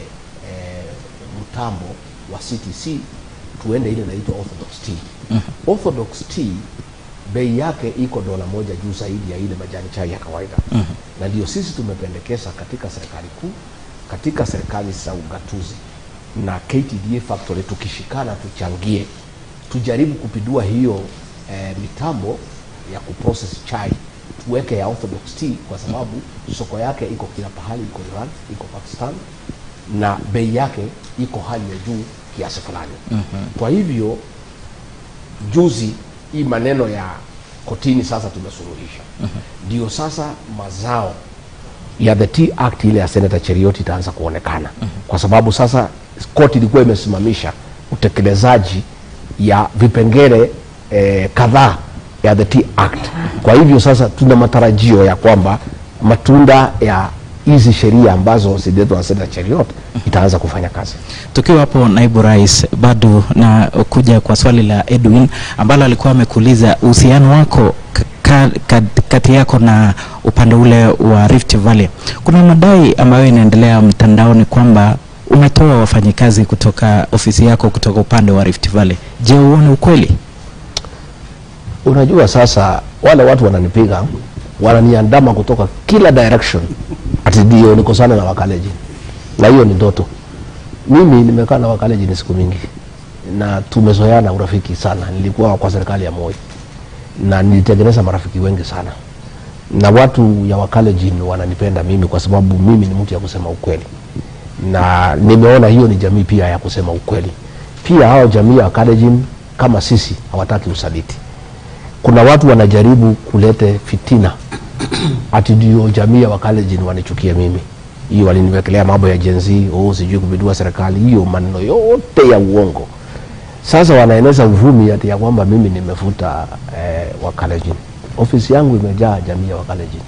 mtambo wa CTC tuende ile inaitwa Orthodox Tea. Orthodox Tea bei yake iko dola 1 juu zaidi ya ile majani chai ya kawaida, na ndio sisi tumependekeza katika serikali kuu, katika serikali za ugatuzi na KTDA factory, tukishikana tuchangie, tujaribu kupindua hiyo mitambo ya kuprocess chai tuweke ya Orthodox Tea, kwa sababu soko yake iko kila pahali, iko Iran, iko Pakistan na bei yake iko hali ya juu kiasi fulani. Kwa hivyo juzi hii maneno ya kotini sasa tumesuluhisha, ndio sasa mazao ya the Tea Act ile ya Senator Cheruiyot itaanza kuonekana, kwa sababu sasa koti ilikuwa imesimamisha utekelezaji ya vipengele kadhaa ya the Tea Act. Kwa hivyo sasa tuna matarajio ya kwamba matunda ya hizi sheria ambazo zililetwa na Senator Cheruiyot itaanza kufanya kazi. Tukiwa hapo, naibu rais, bado na kuja kwa swali la Edwin ambalo alikuwa amekuuliza uhusiano wako kati yako na upande ule wa Rift Valley. Kuna madai ambayo inaendelea mtandaoni kwamba umetoa wafanyikazi kutoka ofisi yako kutoka upande wa Rift Valley. Je, huo ni ukweli? Unajua sasa wale watu wananipiga, wananiandama kutoka kila direction ati ndio nikosana na Wakalenjin, na hiyo ni ndoto. Mimi nimekaa na Wakalenjin siku mingi na tumezoeana urafiki sana. Nilikuwa kwa serikali ya Moi na nilitengeneza marafiki wengi sana, na watu ya Wakalenjin wananipenda mimi kwa sababu mimi ni mtu ya kusema ukweli, na nimeona hiyo ni jamii pia ya kusema ukweli. Pia hao jamii ya Wakalenjin kama sisi hawataki usaliti. Kuna watu wanajaribu kulete fitina ati ndio jamii ya Wakalenjin wanichukie mimi. Hiyo waliniwekelea mambo ya Gen Z, oh, sijui kupindua serikali, hiyo maneno yote ya uongo. Sasa wanaeneza uvumi ati ya kwamba mimi nimefuta Wakalenjin. Ofisi yangu imejaa jamii ya Wakalenjin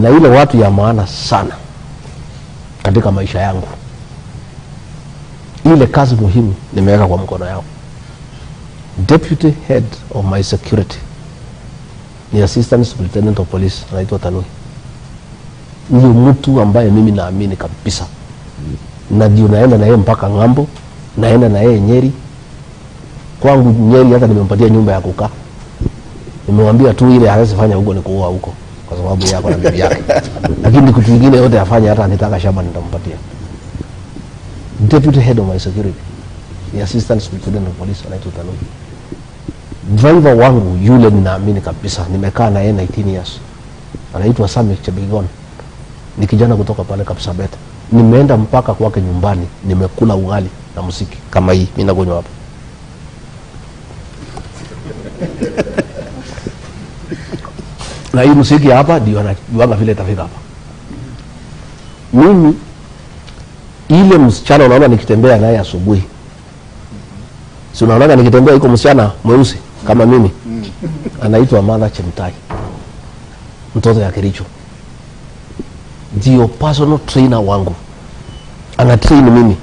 na ile watu ya maana sana katika maisha yangu. Ile kazi muhimu nimeweka kwa mkono yao. Deputy head of my security ni Assistant Superintendent of Police, anaitwa Tanui. Huyo mtu ambaye mimi naamini kabisa, na ndio naenda na yeye mpaka ng'ambo, naenda na yeye Nyeri. Kwangu Nyeri hata nimempatia nyumba ya kukaa, nimemwambia tu ile hawezi fanya huko ni kuoa huko, kwa sababu yako na bibi yake, lakini kitu kingine yote afanye, hata anitaka shamba nitampatia. Deputy head of my security ni Assistant Superintendent of Police, anaitwa Tanui. Driver wangu yule ninaamini kabisa, nimekaa na yeye 19 years, anaitwa Sami Chebigon, ni kijana kutoka pale Kapsabet. Nimeenda mpaka kwake nyumbani, nimekula ugali na msiki kama hii mimi nakunywa hapa. Na hii muziki hapa ndio anajuanga vile itafika hapa. Mimi ile msichana unaona nikitembea naye asubuhi, si unaonaga nikitembea iko msichana mweusi kama mimi, anaitwa Martha Chemtai, mtoto ya Kericho, ndio personal trainer wangu, ana train mimi.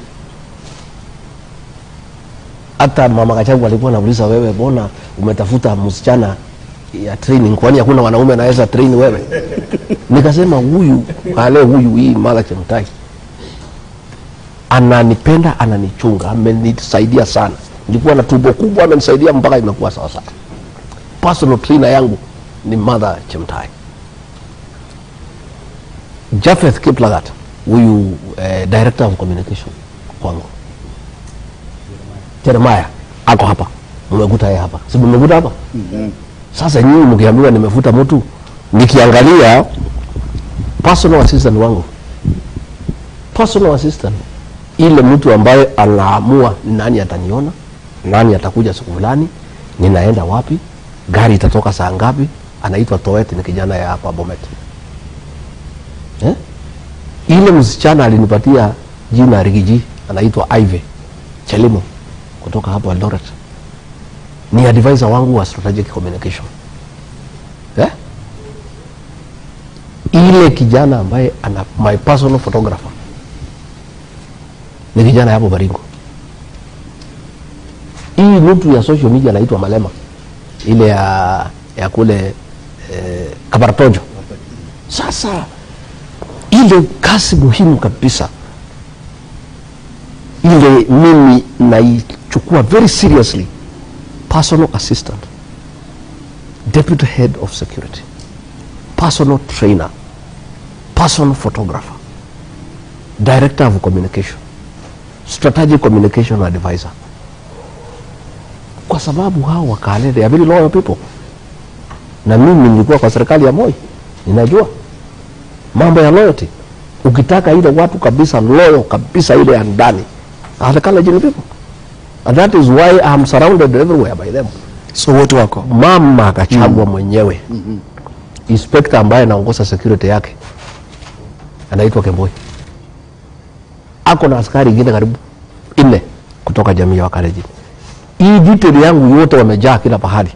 Hata mama Gachagua alikuwa anauliza, wewe mbona umetafuta msichana ya training, kwani hakuna wanaume anaweza train wewe? Nikasema huyu kale huyu hii Martha Chemtai ananipenda, ananichunga, amenisaidia sana. Nilikuwa na tumbo kubwa, amenisaidia mpaka imekuwa sawa sawa. Personal trainer yangu ni Martha Chemtai. Japheth Kiplagat huyu director of communication kwangu, Jeremiah ako hapa, mmekuta yeye hapa, si mmekuta hapa? Sasa nyinyi mkiambiwa nimefuta mtu, nikiangalia personal assistant wangu, personal assistant, ile mtu ambaye anaamua nani ataniona, nani atakuja siku fulani, ninaenda wapi, gari itatoka saa ngapi, anaitwa Toet, ni kijana ya hapa Bomet, eh? Ile msichana alinipatia jina Riggy G, anaitwa Ivy Chelimo kutoka hapo Eldoret, ni advisor wangu wa strategic communication, eh? Ile kijana ambaye ana my personal photographer ni kijana hapo Baringo. Hii mtu ya social media anaitwa Malema, ile ya kule Kabartonjo. Sasa ile kazi muhimu kabisa ile mimi naichukua very seriously, personal assistant, deputy head of security, personal trainer, personal photographer, director of communication, strategic communication advisor, kwa sababu hao Wakale, they are very loyal people, na mimi nilikuwa kwa serikali ya Moi, ninajua mambo ya loyalty. Ukitaka ile watu kabisa loyal kabisa, ile ya ndani, are the Kalenjin people, and that is why I'm surrounded everywhere by them. So wote wako Mama akachagua mwenyewe inspector ambaye anaongoza security yake anaitwa Kemboi, ako na askari ingine karibu nne kutoka jamii ya Wakalenjin. Hii detail yangu yote wamejaa kila pahali.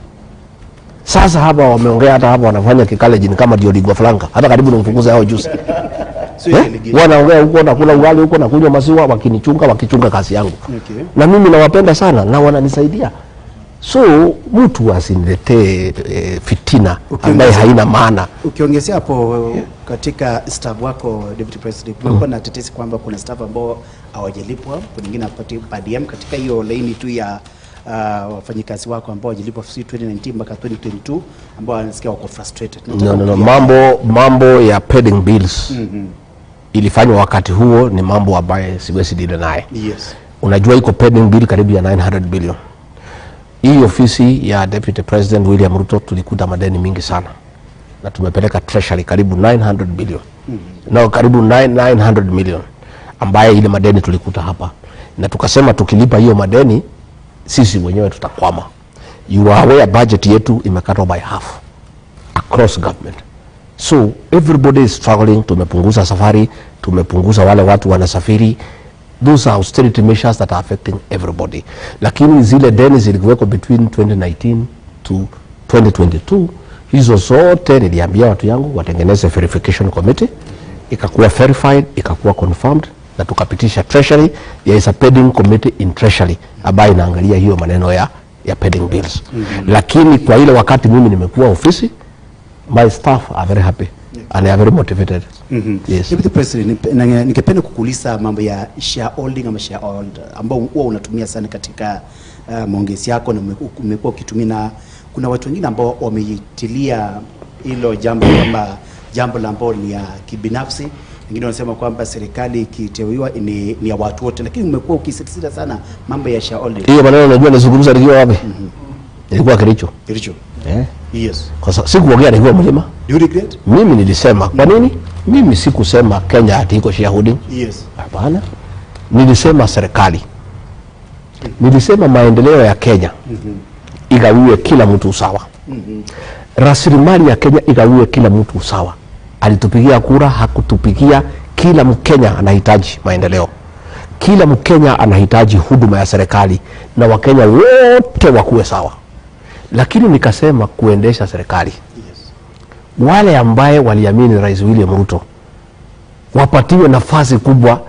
Sasa hapa wameongea, hata hapa wanafanya Kikalenjin kama ndio lingua franca, hata karibu nimfukuze hao juzi. Sio Eh? Wanaongea huko nakula ugali huko na kunywa maziwa, wakinichunga, wakichunga kazi yangu. Na mimi nawapenda sana na wananisaidia. So mtu asiniletee fitina ambaye haina maana. Ukiongezea hapo katika staff wako, Deputy President, kumekuwa na tetesi kwamba kuna staff ambao hawajalipwa, kuna wengine hawapati per diem katika hiyo laini tu ya wafanyikazi wako ambao hawajalipwa si 2019 mpaka 2022, ambao wanasikia wako frustrated. No. Mambo ya pending bills ilifanywa wakati huo ni mambo ambaye siwezi deal naye. Unajua iko pending bill karibu ya 900 billion. Hii ofisi ya Deputy President William Ruto tulikuta madeni mingi sana na tumepeleka treasury karibu 900 billion. No, karibu 9, 900 million ambaye ile madeni tulikuta hapa, na tukasema tukilipa hiyo madeni sisi wenyewe tutakwama. You are aware budget yetu imekatwa by half across government. So everybody is struggling. Tumepunguza safari, tumepunguza wale watu wanasafiri. Those are austerity measures that are affecting everybody. Lakini zile deni zilikuweko between 2019 to 2022, hizo zote niliambia watu yangu watengeneze verification committee, ikakuwa verified, ikakuwa confirmed na tukapitisha treasury. There is a pending committee in treasury ambayo inaangalia hiyo maneno ya pending bills. Lakini kwa ile wakati mimi nimekuwa ofisi, my staff are very happy and they are very motivated. Yes. Deputy President, ningependa kukuuliza mambo ya shareholding ama shareholder ambao huwa unatumia sana katika maongezi yako na umekuwa ukitumia, na kuna watu wengine ambao wameitilia hilo jambo kwamba jambo la ambao ni ya kibinafsi. Wengine wanasema kwamba serikali ikiteuliwa ni ya watu wote, lakini umekuwa ukisisitiza sana mambo ya shareholding. Hiyo maneno unajua nizungumza nikiwa wapi? Nilikuwa Kericho. Kericho. Eh? Yes. Kwa sababu sikuongea nikiwa mlima. Do you regret? Mimi nilisema kwa nini? Mimi sikusema Kenya ati iko shareholding. Hapana. Nilisema serikali. Nilisema maendeleo ya Kenya igawiwe kila mtu sawa. Rasilimali ya Kenya igawiwe kila mtu sawa. Alitupigia kura, hakutupigia, kila Mkenya anahitaji maendeleo, kila Mkenya anahitaji huduma ya serikali, na Wakenya wote wakuwe sawa. Lakini nikasema kuendesha serikali, wale ambaye waliamini Rais William Ruto wapatiwe nafasi kubwa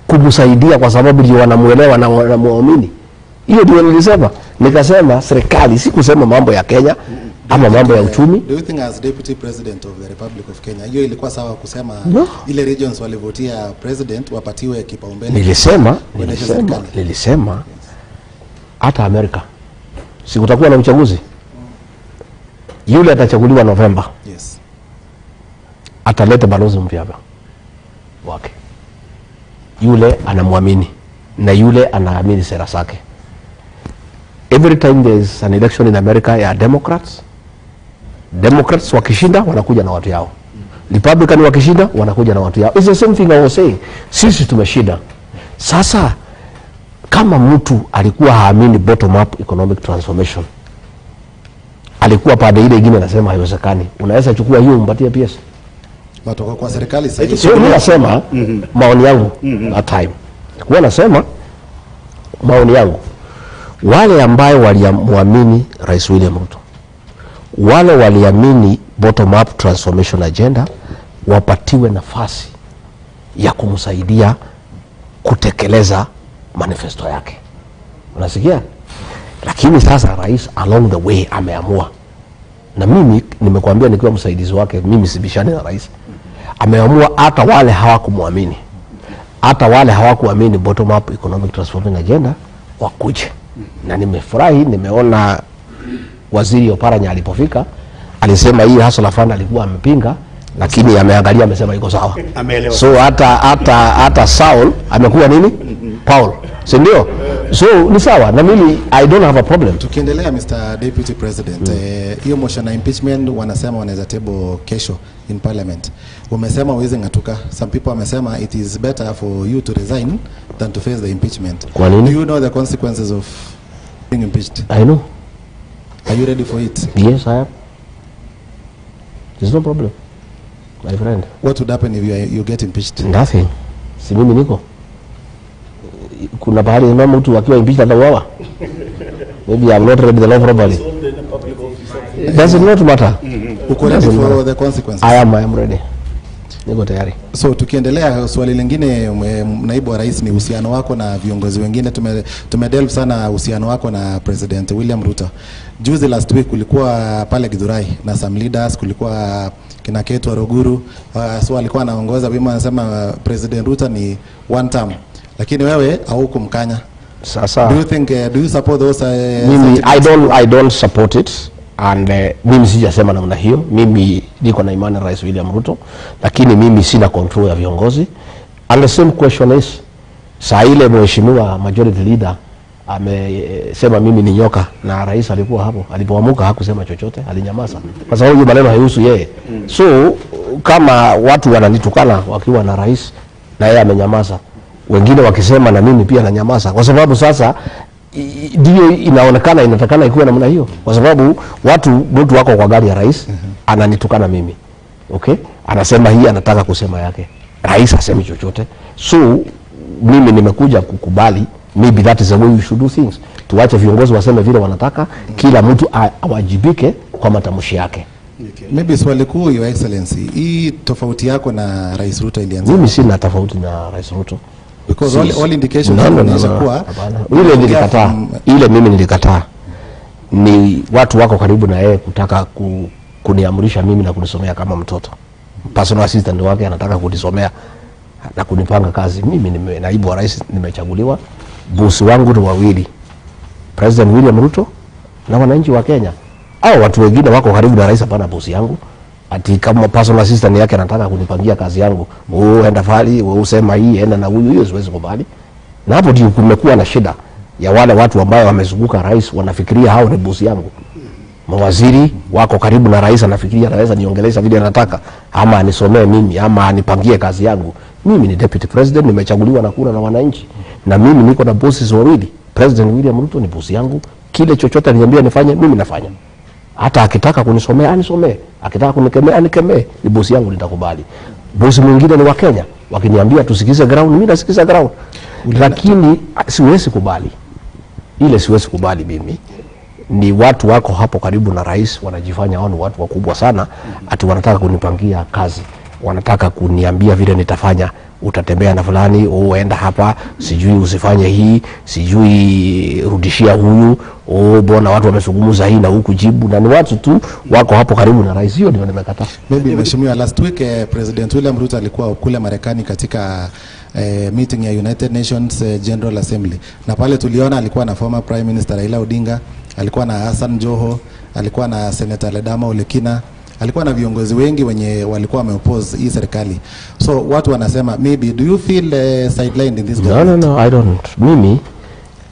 kumsaidia, kwa sababu ndio wanamuelewa na wanamuamini. Hiyo ndio nilisema, nikasema serikali, si kusema mambo ya Kenya ama mambo ya uchumi. Do you think as Deputy President of the Republic of Kenya, hiyo ilikuwa sawa kusema No. ile regions walivotia president wapatiwe kipaumbele? Nilisema kuendesha nilisema serikali? Nilisema hata Amerika si kutakuwa na uchaguzi, yule atachaguliwa Novemba ataleta balozi mpya hapa wake, yule anamwamini na yule anaamini sera zake. Every time there is an election in America ya Democrats, Democrats wakishinda wanakuja na watu yao, Republican wakishinda wanakuja na watu yao. It's the same thing I was saying. Sisi tumeshinda. Sasa kama mtu alikuwa haamini bottom up economic transformation, alikuwa pande ile ingine anasema haiwezekani, unaweza chukua hiyo umpatie PS? Watu kwa serikali sasa. Sio, mimi nasema maoni yangu that time. Kwa nasema maoni yangu, wale ambayo waliamwamini Rais William Ruto, wale waliamini bottom up transformation agenda wapatiwe nafasi ya kumsaidia kutekeleza manifesto yake. Unasikia? Lakini sasa rais along the way ameamua, na mimi nimekuambia nikiwa msaidizi wake, mimi sibishani na rais. Ameamua hata wale hawakumwamini, hata wale hawakuamini bottom up economic transformation agenda wakuje, na nimefurahi, nimeona Waziri Oparanya alipofika alisema hii Hustler Fund alikuwa amepinga, lakini ameangalia amesema iko sawa. Ameelewa. So hata Saul amekuwa nini, Paul, si ndio? So ni sawa na mimi, I don't have a problem. Tukiendelea, Mr. Deputy President, hiyo motion ya impeachment wanasema wanaweza table kesho in parliament. Umesema huwezi ng'atuka. Some people wamesema it is better for you to resign than to face the impeachment. Kwa nini? Do you know the consequences of being impeached? I know. Are you ready for it? Yes, I am. There's no problem, my friend. What would happen if you get impeached? Nothing. Si mimi niko. Kuna pahali mama mtu akiwa impeached atauawa. Maybe I'm not read the law properly. Does it not matter? Uko ready Doesn't for matter. the consequences? I am ready. Niko tayari. So tukiendelea, swali lingine, naibu wa rais, ni uhusiano wako na viongozi wengine. Tume delve sana uhusiano wako na President William Ruto. Juzi, last week, kulikuwa pale Githurai na some leaders, kulikuwa kina Cate Waruguru, so alikuwa anaongoza wima, anasema President Ruto ni one term, lakini wewe haukumkanya. Sasa Do you think do you support those mimi I sentiments? don't support it and mimi sijasema namna hiyo. Mimi niko na imani na Rais William Ruto, lakini mimi sina control ya viongozi. And the same question is, saa ile mheshimiwa majority leader amesema mimi ni nyoka na rais alikuwa hapo, alipoamuka hakusema chochote, alinyamaza kwa sababu hiyo maneno haihusu yeye. So kama watu wananitukana wakiwa na rais na yeye amenyamaza, wengine wakisema na mimi pia nanyamaza, kwa sababu sasa ndio inaonekana inatakana ikuwe namna hiyo, kwa sababu watu mtu wako kwa gari ya rais ananitukana mimi, okay, anasema hii, anataka kusema yake, rais hasemi chochote. So mimi nimekuja kukubali maybe that is the way we should do things. Tuache viongozi waseme vile wanataka, kila mtu awajibike kwa matamshi yake. Maybe swali kuu, Your Excellency, hii tofauti yako na Rais Ruto ilianza Mimi sina tofauti na Rais Ruto. Because all indications No, no, no, zinaonyesha no. kuwa Hapana. Ile nilikataa, ile mimi nilikataa ni watu wako karibu na yeye kutaka kuniamrisha mimi na kunisomea kama mtoto. Personal assistant wake anataka kunisomea na kunipanga kazi. Mimi nime, naibu wa rais, nimechaguliwa, bosi wangu ni wawili, President William Ruto na wananchi wa Kenya. Au watu wengine wako karibu na rais, hapana bosi yangu. Ati kama personal assistant yake anataka kunipangia kazi yangu, wewe enda fali, wewe usema hii, enda na huyu, hiyo siwezi kubali. Na hapo ndio kumekuwa na shida ya wale watu ambao wamezunguka rais, wanafikiria hao ni bosi yangu. Mawaziri wako karibu na rais, anafikiria anaweza niongelesha vile anataka, ama anisomee mimi, ama anipangie kazi yangu. Mimi ni deputy president, nimechaguliwa na kura na wananchi, na mimi niko na bosses wawili. President William Ruto ni bosi yangu, kile chochote aniambia nifanye, mimi nafanya. Hata akitaka kunisomea anisomee, akitaka kunikemea anikemee, ni bosi yangu, nitakubali. Bosi mwingine ni wa Kenya, wakiniambia tusikize ground, mimi nasikiza ground, lakini siwezi kubali ile, siwezi kubali mimi ni watu wako hapo karibu na rais wanajifanya wao ni watu wakubwa sana, ati wanataka kunipangia kazi, wanataka kuniambia vile nitafanya. Utatembea na fulani, uenda hapa, sijui usifanye hii, sijui rudishia huyu, oh, bwana watu wamezungumza hii na huku jibu, na ni watu tu wako hapo karibu na rais. Hiyo ndio nimekataa. Maybe Mheshimiwa, last week President William Ruto alikuwa kule Marekani katika meeting ya United Nations General Assembly, na pale tuliona alikuwa na former Prime Minister Raila Odinga, alikuwa na Hassan Joho, alikuwa na Senator Ledama Olekina, alikuwa na viongozi wengi wenye walikuwa wameoppose hii serikali. So watu wanasema, maybe do you feel sidelined in this No, no, government? no, I don't. Mimi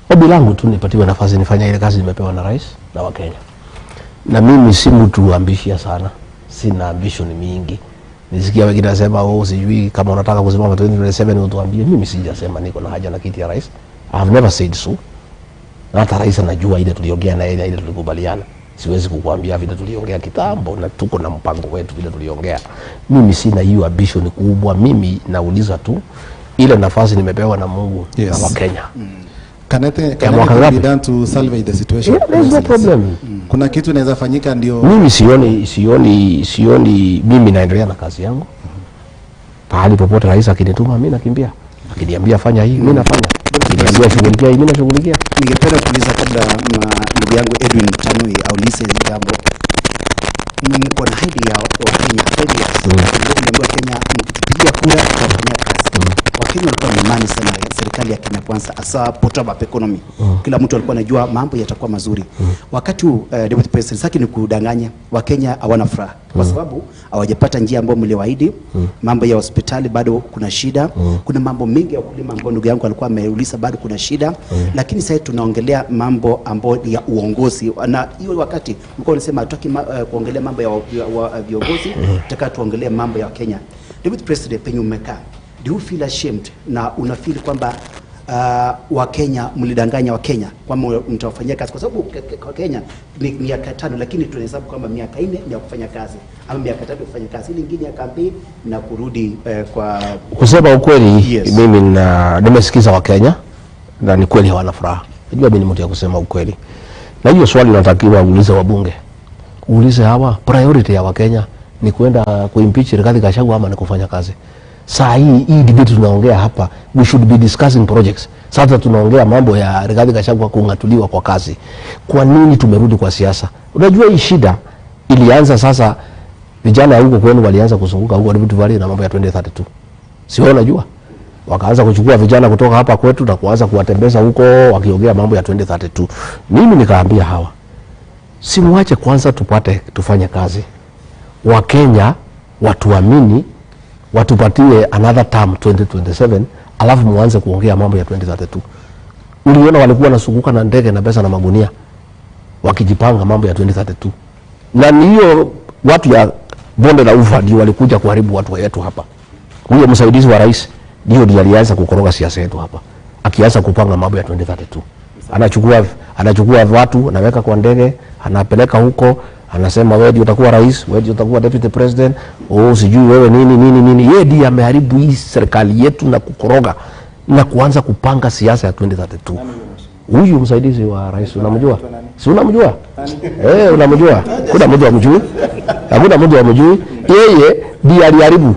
ombi langu tu nipatiwe nafasi nifanye ile kazi nimepewa na rais na Wakenya. Na mimi si mtu ambitious sana, sina ambition mingi. Nisikia wengine nasema, oh, sijui kama unataka kusimama 2027 utuambie. Mimi sijasema niko na haja na kiti ya rais. I have never said so. Na hata rais anajua ile tuliongea na yeye na ile tulikubaliana. Siwezi kukuambia vile tuliongea kitambo, na tuko na mpango wetu vile tuliongea. Mimi sina hiyo ambition kubwa. Mimi nauliza tu ile nafasi nimepewa na Mungu na Wakenya. Can Ya mwaka anything be ngapi? done to salvage the situation? Yeah, there's no problem. Kuna kitu inaweza fanyika ndio? Mimi sioni, mimi naendelea na kazi yangu. Pahali popote rais akinituma, mimi nakimbia. Akiniambia fanya hii, mimi nafanya. Akiniambia shughulikia hii, mimi nashughulikia. Ningependa kuuliza kabla ndugu yangu Edwin Tanui aulize hili jambo. Mko na ahadi ya Wakenya 5 years. Mliambia Wakenya mkitupigia kura tutafanyia kazi. Wakenya walikuwa na imani sana na serikali ya Kenya Kwanza, hasa bottom up economy. Kila mtu alikuwa anajua mambo yatakuwa mazuri. Wakati huu, Deputy President, sitaki ni kudanganya, Wakenya hawana furaha kwa sababu hawajapata njia ambayo mliwaahidi. Mambo ya hospitali bado kuna shida. Kuna mambo mengi ya ukulima ambayo ndugu yangu alikuwa ameuliza, bado kuna shida. Lakini sasa tunaongelea mambo ambayo ni ya uongozi, na hiyo wakati mlikuwa unasema hatutaki kuongelea mambo ya viongozi, tutaka tuongelee mambo ya Kenya. Deputy President, penye umekaa, do you feel ashamed na una feel kwamba Wakenya mlidanganya Wakenya kwamba mtawafanyia kazi? Kwa sababu kwa Kenya ni miaka 5, lakini tunahesabu kwamba miaka 4 ni ya kufanya kazi ama miaka 3 ya kufanya kazi, ile ingine ya kampeni na kurudi kwa Kusema ukweli, mimi nimesikiza Wakenya na ni kweli hawana furaha. Najua mimi ni mtu ya kusema ukweli, na hiyo swali natakiwa uulize wabunge, uulize hawa, priority ya Wakenya ni kwenda kuimpeach Rigathi Gachagua ama ni kufanya kazi? Saa hii hii debate tunaongea hapa, we should be discussing projects. Sasa tunaongea mambo ya Rigathi Gachagua kung'atuliwa kwa kazi. Kwa nini tumerudi kwa siasa? Unajua hii shida ilianza sasa, vijana huko kwenu walianza kuzunguka huko Rift Valley na mambo ya 2032. Si wewe unajua? Wakaanza kuchukua vijana kutoka hapa kwetu na kuanza kuwatembeza huko wakiongea mambo ya 2032. Mimi nikaambia hawa, simuache kwanza tupate tufanye kazi. Wakenya watuamini, watupatie another term 2027, alafu muanze kuongea mambo ya 2032. Uliona walikuwa wanazunguka na ndege na pesa na magunia wakijipanga mambo ya 2032, na ni hiyo watu ya bonde la ufa ndio walikuja kuharibu watu wetu hapa. Huyo msaidizi wa rais ndio alianza kukoroga siasa yetu hapa, akianza kupanga mambo ya 2032. Anachukua watu, anaweka kwa ndege, anapeleka huko, anasema wewe ndio utakuwa rais, wewe ndio utakuwa deputy president, oh, sijui wewe nini nini nini. Yeye ndiye ameharibu hii serikali yetu na kukoroga na kuanza kupanga siasa ya 2032. Huyu msaidizi wa rais unamjua? Si unamjua? Eh, unamjua? Kuna mtu amjui? Hakuna mtu amjui. Yeye ndiye aliharibu.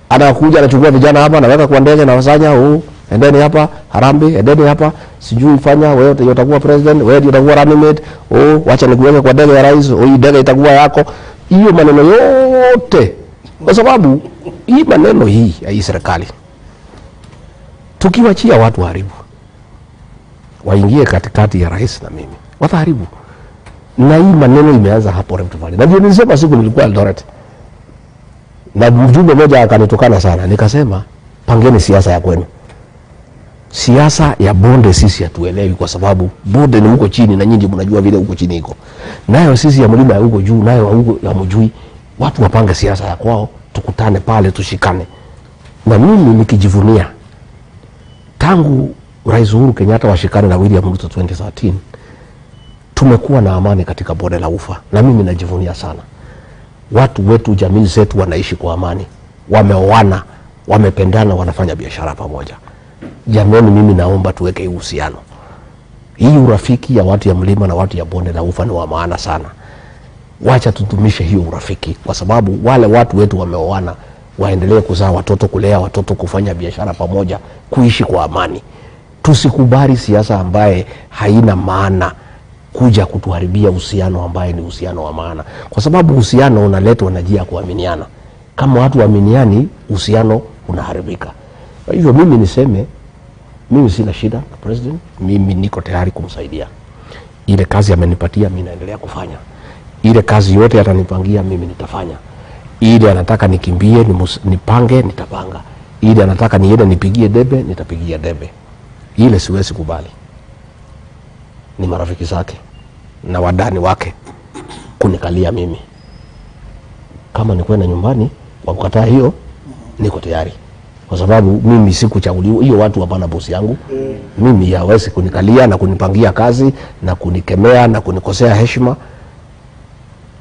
Anakuja anachukua vijana hapa, anaweka kwa ndege na wasanya, huu endeni hapa harambee, endeni hapa, sijui fanya wewe ndio utakuwa president, wewe ndio utakuwa running mate, oh, wacha nikuweke kwa ndege ya rais, oh, hii ndege itakuwa yako. Hiyo maneno yote, kwa sababu hii maneno hii ya hii serikali, tukiwachia watu waharibu, waingie katikati ya rais na mimi, wataharibu. Na hii maneno imeanza hapo Rift Valley, na ndio nilisema siku nilikuwa Eldoret na mjumbe mmoja akanitukana sana, nikasema pangeni siasa ya kwenu. Siasa ya bonde sisi hatuelewi, kwa sababu bonde ni huko chini na nyinyi mnajua vile huko chini iko nayo, sisi ya mlima ya huko juu nayo huko hamjui. Watu wapange siasa ya kwao, tukutane pale tushikane. Na mimi nikijivunia tangu Rais Uhuru Kenyatta washikane na William Ruto 2013, Tumekuwa na amani katika bonde la Ufa, na mimi najivunia sana. Watu wetu, jamii zetu wanaishi kwa amani, wameoana, wamependana, wanafanya biashara pamoja. Jamani, mimi naomba tuweke uhusiano. Hii urafiki ya watu ya mlima na watu ya bonde la Ufa ni wa maana sana. Wacha tudumishe hiyo urafiki, kwa sababu wale watu wetu wameoana, waendelee kuzaa watoto, kulea watoto, kufanya biashara pamoja, kuishi kwa amani. Tusikubali siasa ambaye haina maana kuja kutuharibia uhusiano ambaye ni uhusiano wa maana, kwa sababu uhusiano unaletwa na njia ya kuaminiana. Kama watu waaminiani, uhusiano unaharibika. Kwa hivyo mimi niseme, mimi sina shida na president, mimi niko tayari kumsaidia. Ile kazi amenipatia mimi naendelea kufanya, ile kazi yote atanipangia mimi nitafanya. Ile anataka nikimbie nipange, nitapanga. Ile anataka niende nipigie debe, nitapigia debe. Ile siwezi kubali ni marafiki zake na wadani wake kunikalia mimi. Kama ni kwenda nyumbani kwa kukataa hiyo, niko tayari, kwa sababu mimi sikuchaguliwa. Hiyo watu hapana bosi yangu mimi, hawezi kunikalia na kunipangia kazi na kunikemea na kunikosea heshima.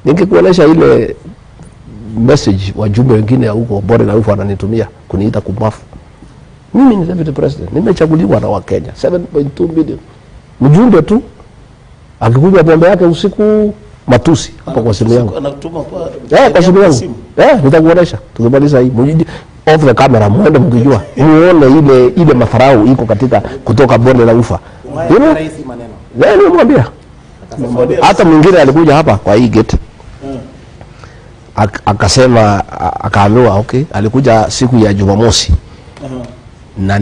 Ningekuonyesha ile message wajumbe wengine huko bonde la Ufa wananitumia kuniita kumbafu. Mimi ni deputy president, nimechaguliwa na Wakenya 7.2 million. Mjumbe tu akikunywa pombe yake usiku, matusi hapa kwa simu yangu. Anatuma kwa Eh, kwa simu yangu. simu. Eh, nitakuonesha tukimaliza hii. Off the camera muende mkijua. Muone ile madharau iko katika kutoka bonde la Ufa. You know? Rais maneno. Eh, nimemwambia. Hata mwingine alikuja hapa kwa hii gate. Akasema akaambiwa okay, alikuja siku ya Jumamosi. Na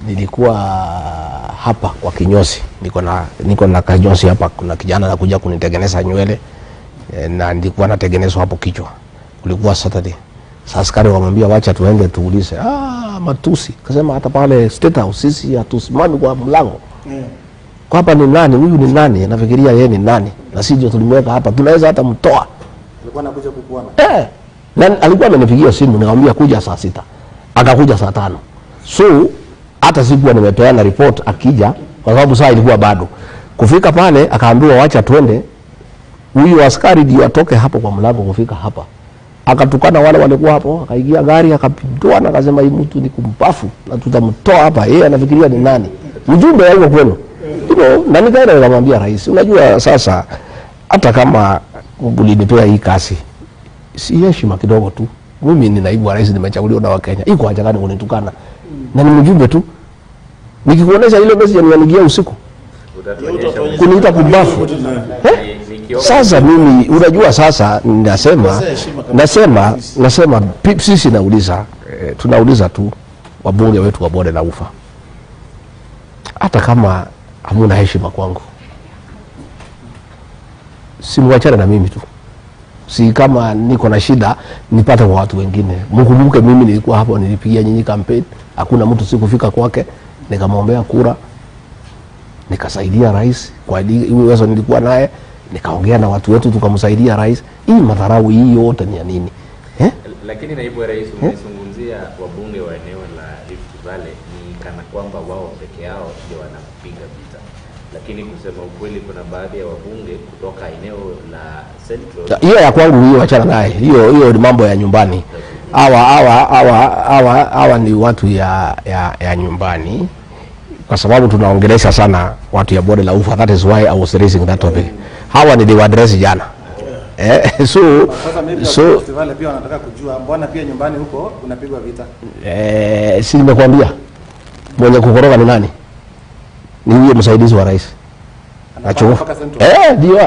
nilikuwa hapa kwa kinyozi, niko na kinyozi hapa, kuna kijana anakuja kunitengeneza nywele na nilikuwa natengenezwa hapo kichwa. Kulikuwa Saturday. Sasa askari wamwambia wacha tuende tuulize. Ah, matusi. Kasema hata pale State House sisi hatusimami kwa mlango. Kwa hapa ni nani? Huyu ni nani? Nafikiria yeye ni nani? Na sisi ndio tulimweka hapa. Tunaweza hata mtoa. Alikuwa anakuja kukuona. Eh, na alikuwa amenipigia simu nikamwambia kuja saa 6. Akakuja saa 5. So hata sikuwa nimepeana report akija, kwa sababu saa ilikuwa bado. Kufika pale akaambiwa wacha twende. Huyu askari ndio atoke hapo kwa mlango kufika hapa. Akatukana wale walikuwa hapo, akaingia gari akapindua na akasema hii mtu ni kumbafu na tutamtoa hapa. Yeye anafikiria ni nani? Mjumbe yuko kwenu. Na nikaenda nikamwambia rais, unajua sasa hata kama ulinipea hii kazi si heshima kidogo tu. Mimi ni naibu wa rais, nimechaguliwa na Wakenya. Iko haja gani kunitukana? Na ni mjumbe tu. Nikikuonesha ile message aliniandikia usiku kuniita kumbafu. Eh? Sasa mimi unajua sasa nasema nasema sisi nauliza tunauliza tu wabunge wetu wa bonde la Ufa, hata kama hamuna heshima kwangu, simuachane na mimi tu. Si kama niko na shida nipate kwa watu wengine. Mkumbuke mimi nilikuwa hapo, nilipigia nyinyi campaign, hakuna mtu sikufika kwake, nikamwombea kura, nikasaidia rais kwa uwezo nilikuwa naye, nikaongea na watu wetu tukamsaidia rais. Hii madharau hii yote ni ya nini? Eh? Lakini naibu wa rais, umezungumzia wabunge wa eneo la Rift Valley ni kana kwamba wao peke yao ndio wanapiga vita, lakini kusema ukweli, kuna baadhi ya wabunge kutoka eneo la Central. Hiyo ya kwangu hiyo achana naye, hiyo ni mambo ya nyumbani. Hawa ni watu ya nyumbani, kwa sababu tunaongelesha sana watu ya bonde la Ufa. That is why I was raising that topic. Hawa niliwaaddress jana. So Sasa maybe so Rift Valley pia wanataka kujua mbona pia nyumbani huko unapigwa vita. Si nimekuambia mwenye kukoroga ni nani? Ni huyo msaidizi wa rais. Anapanga mpaka Central. Ndio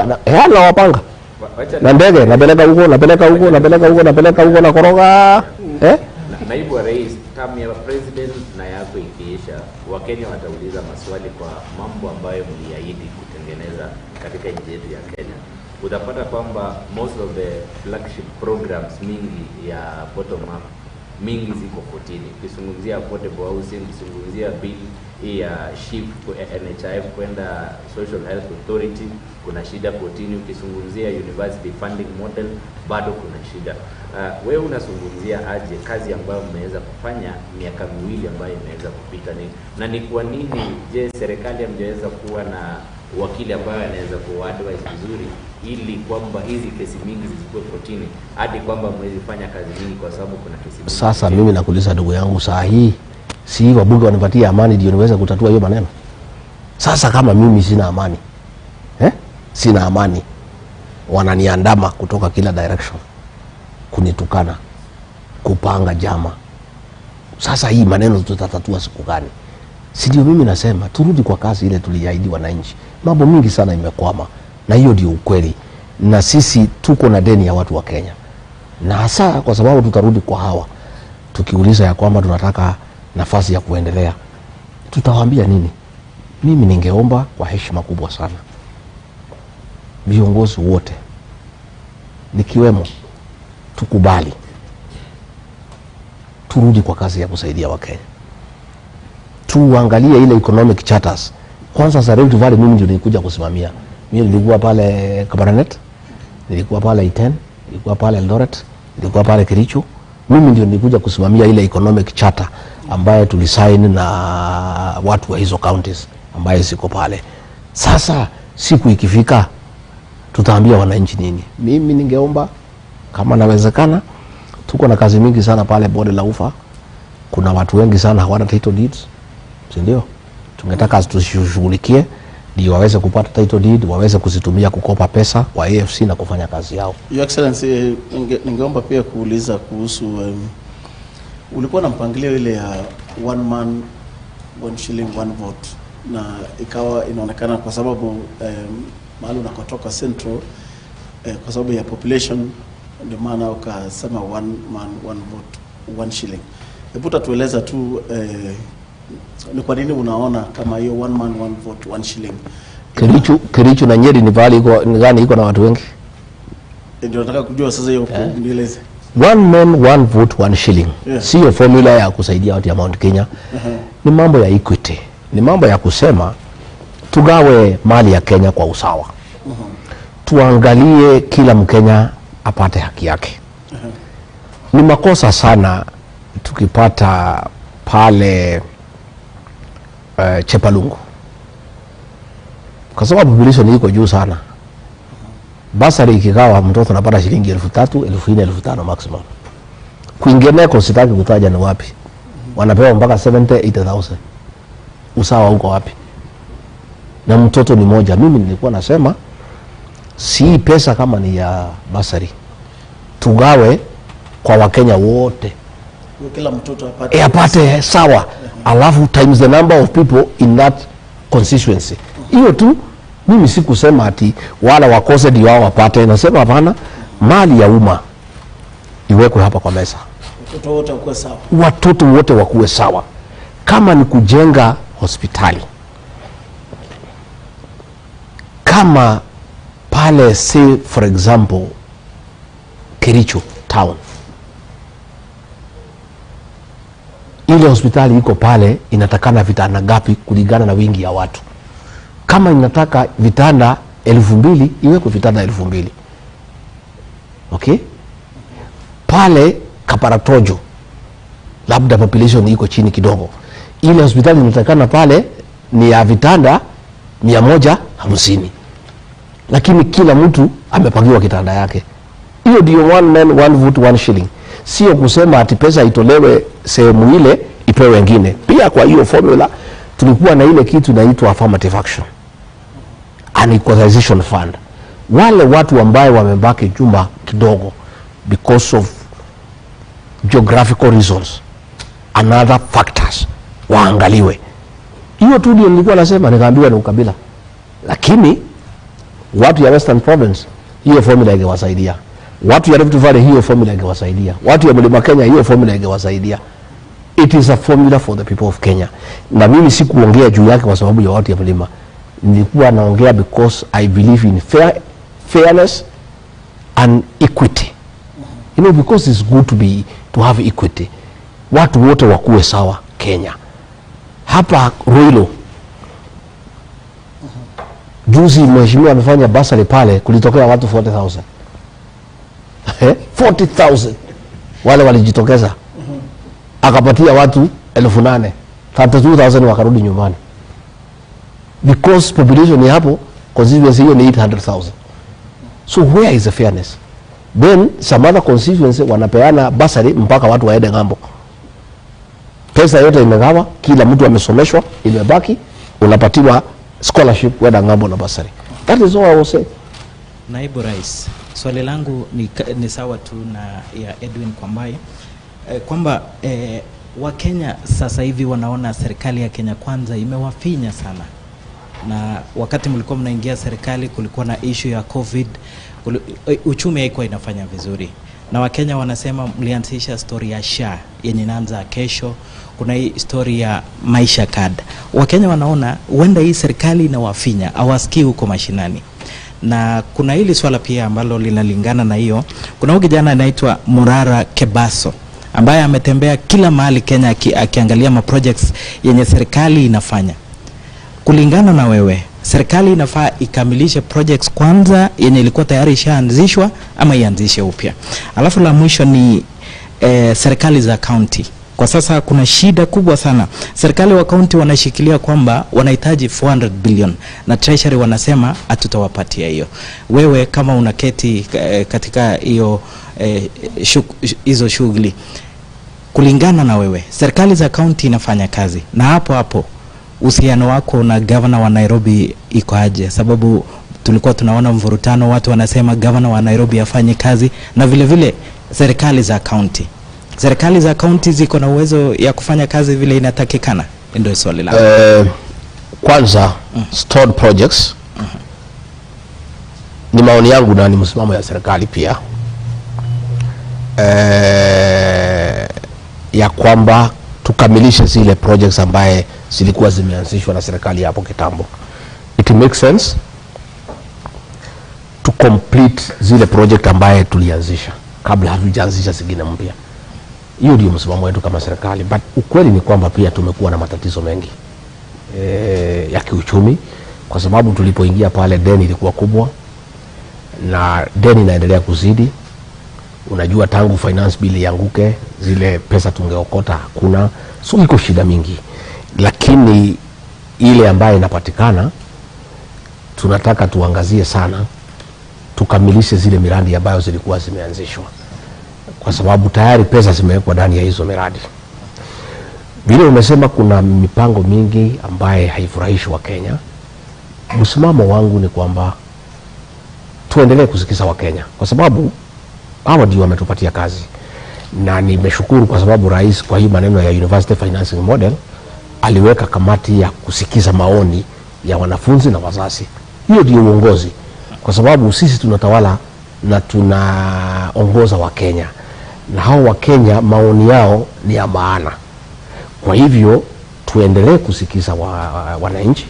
anawapanga. Wacha Na ndege napeleka huko, napeleka huko, napeleka huko, napeleka huko, nakoroga. Eh? Naibu wa rais, term ya president na yako ikiisha, Wakenya watauliza maswali kwa mambo ambayo mliahidi kutengeneza katika nchi yetu ya Kenya. Utapata kwamba most of the flagship programs mingi ya bottom up mingi ziko kotini. Ukizungumzia affordable housing, ukizungumzia bill hii ya SHIF, NHIF kwenda Social Health Authority, kuna shida kotini. Ukizungumzia university funding model, bado kuna shida. Wewe unazungumzia aje kazi ambayo mmeweza kufanya miaka miwili ambayo imeweza kupita ni, na ni kwa nini je, serikali hamjaweza kuwa na wakili ambaye anaweza kuadvise vizuri, ili kwamba hizi kesi mingi zisikuwe kotini, hadi kwamba mwezi fanya kazi mingi kwa sababu kuna kesi mingi. Sasa mimi nakuuliza ndugu yangu, saa hii si wabunge wanipatie amani ndio niweze kutatua hiyo maneno? Sasa kama mimi sina amani, eh? Sina amani, wananiandama kutoka kila direction, kunitukana, kupanga jama. Sasa hii maneno tutatatua siku gani? Si ndio mimi nasema turudi kwa kazi ile tuliahidi wananchi. Mambo mingi sana imekwama, na hiyo ndio ukweli, na sisi tuko na deni ya watu wa Kenya, na hasa kwa sababu tutarudi kwa hawa tukiuliza ya kwamba tunataka nafasi ya kuendelea, tutawaambia nini? Mimi ningeomba kwa heshima kubwa sana viongozi wote nikiwemo, tukubali turudi kwa kazi ya kusaidia Wakenya, tuangalie ile economic charters kwanza. Za Rift Valley mimi ndio nilikuja kusimamia. Mimi nilikuwa pale Kabarnet, nilikuwa pale Iten, nilikuwa pale Eldoret, nilikuwa pale Kericho. Mimi ndio nilikuja kusimamia ile economic charter ambayo tulisaini na watu wa hizo counties ambaye ziko pale. Sasa siku ikifika tutaambia wananchi nini? Mimi ningeomba kama nawezekana, tuko na kazi mingi sana pale bonde la Ufa. Kuna watu wengi sana hawana title deeds, si ndio? Tungetaka tushughulikie ndio waweze kupata title deed, waweze kuzitumia kukopa pesa kwa AFC na kufanya kazi yao. Your Excellency, ningeomba pia kuuliza kuhusu ulikuwa na mpangilio ile ya one man one shilling one vote, na ikawa inaonekana kwa sababu mahali unakotoka Central, kwa sababu ya population ndio maana ukasema one man one vote one shilling. Hebu tatueleza tu ni kwa nini unaona kama hiyo one man one vote one shilling? Kericho na Nyeri ni pahali iko ni gani iko na watu wengi? Ndio nataka kujua sasa hiyo, nieleze. One man one vote one shilling sio formula ya kusaidia watu ya Mount Kenya. Ni mambo ya equity, ni mambo ya kusema tugawe mali ya Kenya kwa usawa, tuangalie kila Mkenya apate haki yake. Ni makosa sana tukipata pale Chepalungu, kwa sababu population iko juu sana. Bursary ikigawa, mtoto anapata shilingi 3,000, 4,000, 5,000 maximum. Kwingineko sitaki kutaja ni wapi, wanapewa mpaka 70, 80,000. Usawa uko wapi? Na mtoto ni moja. Mimi nilikuwa nasema si pesa kama ni ya bursary tugawe kwa Wakenya wote. Kila mtoto apate. E, apate sawa, alafu times the number of people in that constituency. Hiyo tu. Mimi sikusema ati wala wakose ndio wao wapate. Nasema hapana, mali ya umma iwekwe hapa kwa meza, watoto wote wakuwe sawa. Watoto wote wakuwe sawa. Kama ni kujenga hospitali, kama pale, say for example, Kericho town, ile hospitali iko pale inatakana vitanda ngapi kulingana na wingi ya watu? Kama inataka vitanda 2,000, iwekwe vitanda 2,000. Okay, pale Kabartonjo labda population iko chini kidogo, ile hospitali inatakana pale ni ya vitanda 150, lakini kila mtu amepangiwa kitanda yake. Hiyo ndio one man one vote one shilling, sio kusema ati pesa itolewe sehemu ile ipewe wengine. Pia kwa hiyo formula tulikuwa na ile kitu inaitwa affirmative action and equalization fund. Wale watu ambayo wamebaki nyuma kidogo because of geographical reasons and other factors waangaliwe. Hiyo tu ndio nilikuwa nasema, nikaambiwa ni ukabila, lakini watu ya Western Province hiyo formula ingewasaidia, watu ya Rift Valley hiyo formula ingewasaidia, watu ya Mlima Kenya hiyo formula ingewasaidia. It is a formula for the people of Kenya, na mimi sikuongea juu yake kwa sababu ya watu ya mlima, nilikuwa naongea because I believe in fairness and equity. Because it's good to have equity, watu wote wakuwe sawa Kenya. Hapa Ruiru juzi mheshimiwa amefanya bursary pale, kulitokea watu 40,000. Eh, 40,000 wale walijitokeza, akapatia watu 8,000, 32,000 wakarudi nyumbani. Because population ni hapo constituency hiyo ni 800,000. So where is the fairness? Then some other constituency wanapeana bursary mpaka watu waende ng'ambo. Pesa yote imegawa, kila mtu amesomeshwa, imebaki unapatiwa scholarship kwenda ng'ambo na bursary. That is all I will say. Naibu Rais, swali langu ni sawa tu na ya Edwin Kwambai, kwamba Wakenya sasa hivi wanaona serikali ya Kenya Kwanza imewafinya sana, na wakati mlikuwa mnaingia serikali kulikuwa na issue ya COVID, uchumi haikuwa inafanya vizuri, na Wakenya wanasema mlianzisha story ya SHA yenye inaanza kesho, kuna hii story ya Maisha Card. Wakenya wanaona huenda hii serikali inawafinya, hawasikii huko mashinani. Na kuna hili swala pia ambalo linalingana na hiyo. Kuna huyu kijana anaitwa Murara Kebaso ambaye ametembea kila mahali Kenya akiangalia ma projects yenye serikali inafanya. Kulingana na wewe, serikali inafaa ikamilishe projects kwanza yenye ilikuwa tayari ishaanzishwa ama ianzishe upya? Alafu la mwisho ni serikali za county. Kwa sasa kuna shida kubwa sana. Serikali wa kaunti wanashikilia kwamba wanahitaji 400 billion na Treasury wanasema hatutawapatia hiyo. Wewe kama unaketi katika hiyo hizo shughuli, kulingana na wewe, serikali za kaunti inafanya kazi, na hapo hapo uhusiano wako na gavana wa Nairobi iko aje? Sababu tulikuwa tunaona mvurutano, watu wanasema gavana wa Nairobi afanye kazi, na vile vile serikali za kaunti, serikali za kaunti ziko na uwezo ya kufanya kazi vile inatakikana? Ndio swali langu. Kwanza stalled projects ni maoni yangu na ni msimamo ya serikali pia, ya kwamba tukamilishe zile projects ambaye zilikuwa zimeanzishwa na serikali hapo kitambo. It makes sense to complete zile project ambaye tulianzisha kabla hatujaanzisha zingine mpya. Hiyo ndio msimamo wetu kama serikali, but ukweli ni kwamba pia tumekuwa na matatizo mengi ya kiuchumi, kwa sababu tulipoingia pale deni ilikuwa kubwa na deni inaendelea kuzidi. Unajua, tangu finance bill ianguke, zile pesa tungeokota hakuna, so iko shida mingi, lakini ile ambayo inapatikana tunataka tuangazie sana, tukamilishe zile miradi ambayo zilikuwa zimeanzishwa, kwa sababu tayari pesa zimewekwa ndani ya hizo miradi. Vile umesema kuna mipango mingi ambaye haifurahishi Wakenya. Msimamo wangu ni kwamba tuendelee kusikiza Wakenya kwa sababu hawa ndio wametupatia kazi, na nimeshukuru kwa sababu rais kwa hii maneno ya university financing model aliweka kamati ya kusikiza maoni ya wanafunzi na wazazi. Hiyo ndio uongozi, kwa sababu sisi tunatawala na tunaongoza Wakenya, na hao Wakenya maoni yao ni ya maana. Kwa hivyo tuendelee kusikiza wananchi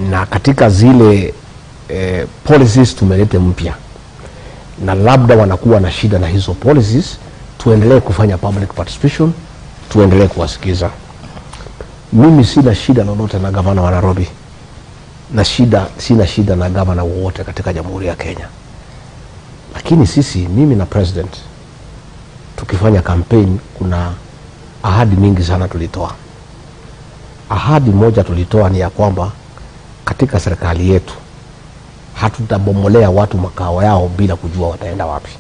na katika zile policies tumelete mpya, na labda wanakuwa na shida na hizo policies, tuendelee kufanya public participation, tuendelee kuwasikiza. Mimi sina shida lolote na gavana wa Nairobi na sina shida na gavana wowote katika Jamhuri ya Kenya, lakini sisi, mimi na president, tukifanya campaign, kuna ahadi mingi sana tulitoa. Ahadi moja tulitoa ni ya kwamba katika serikali yetu hatutabomolea watu makao yao bila kujua wataenda wapi.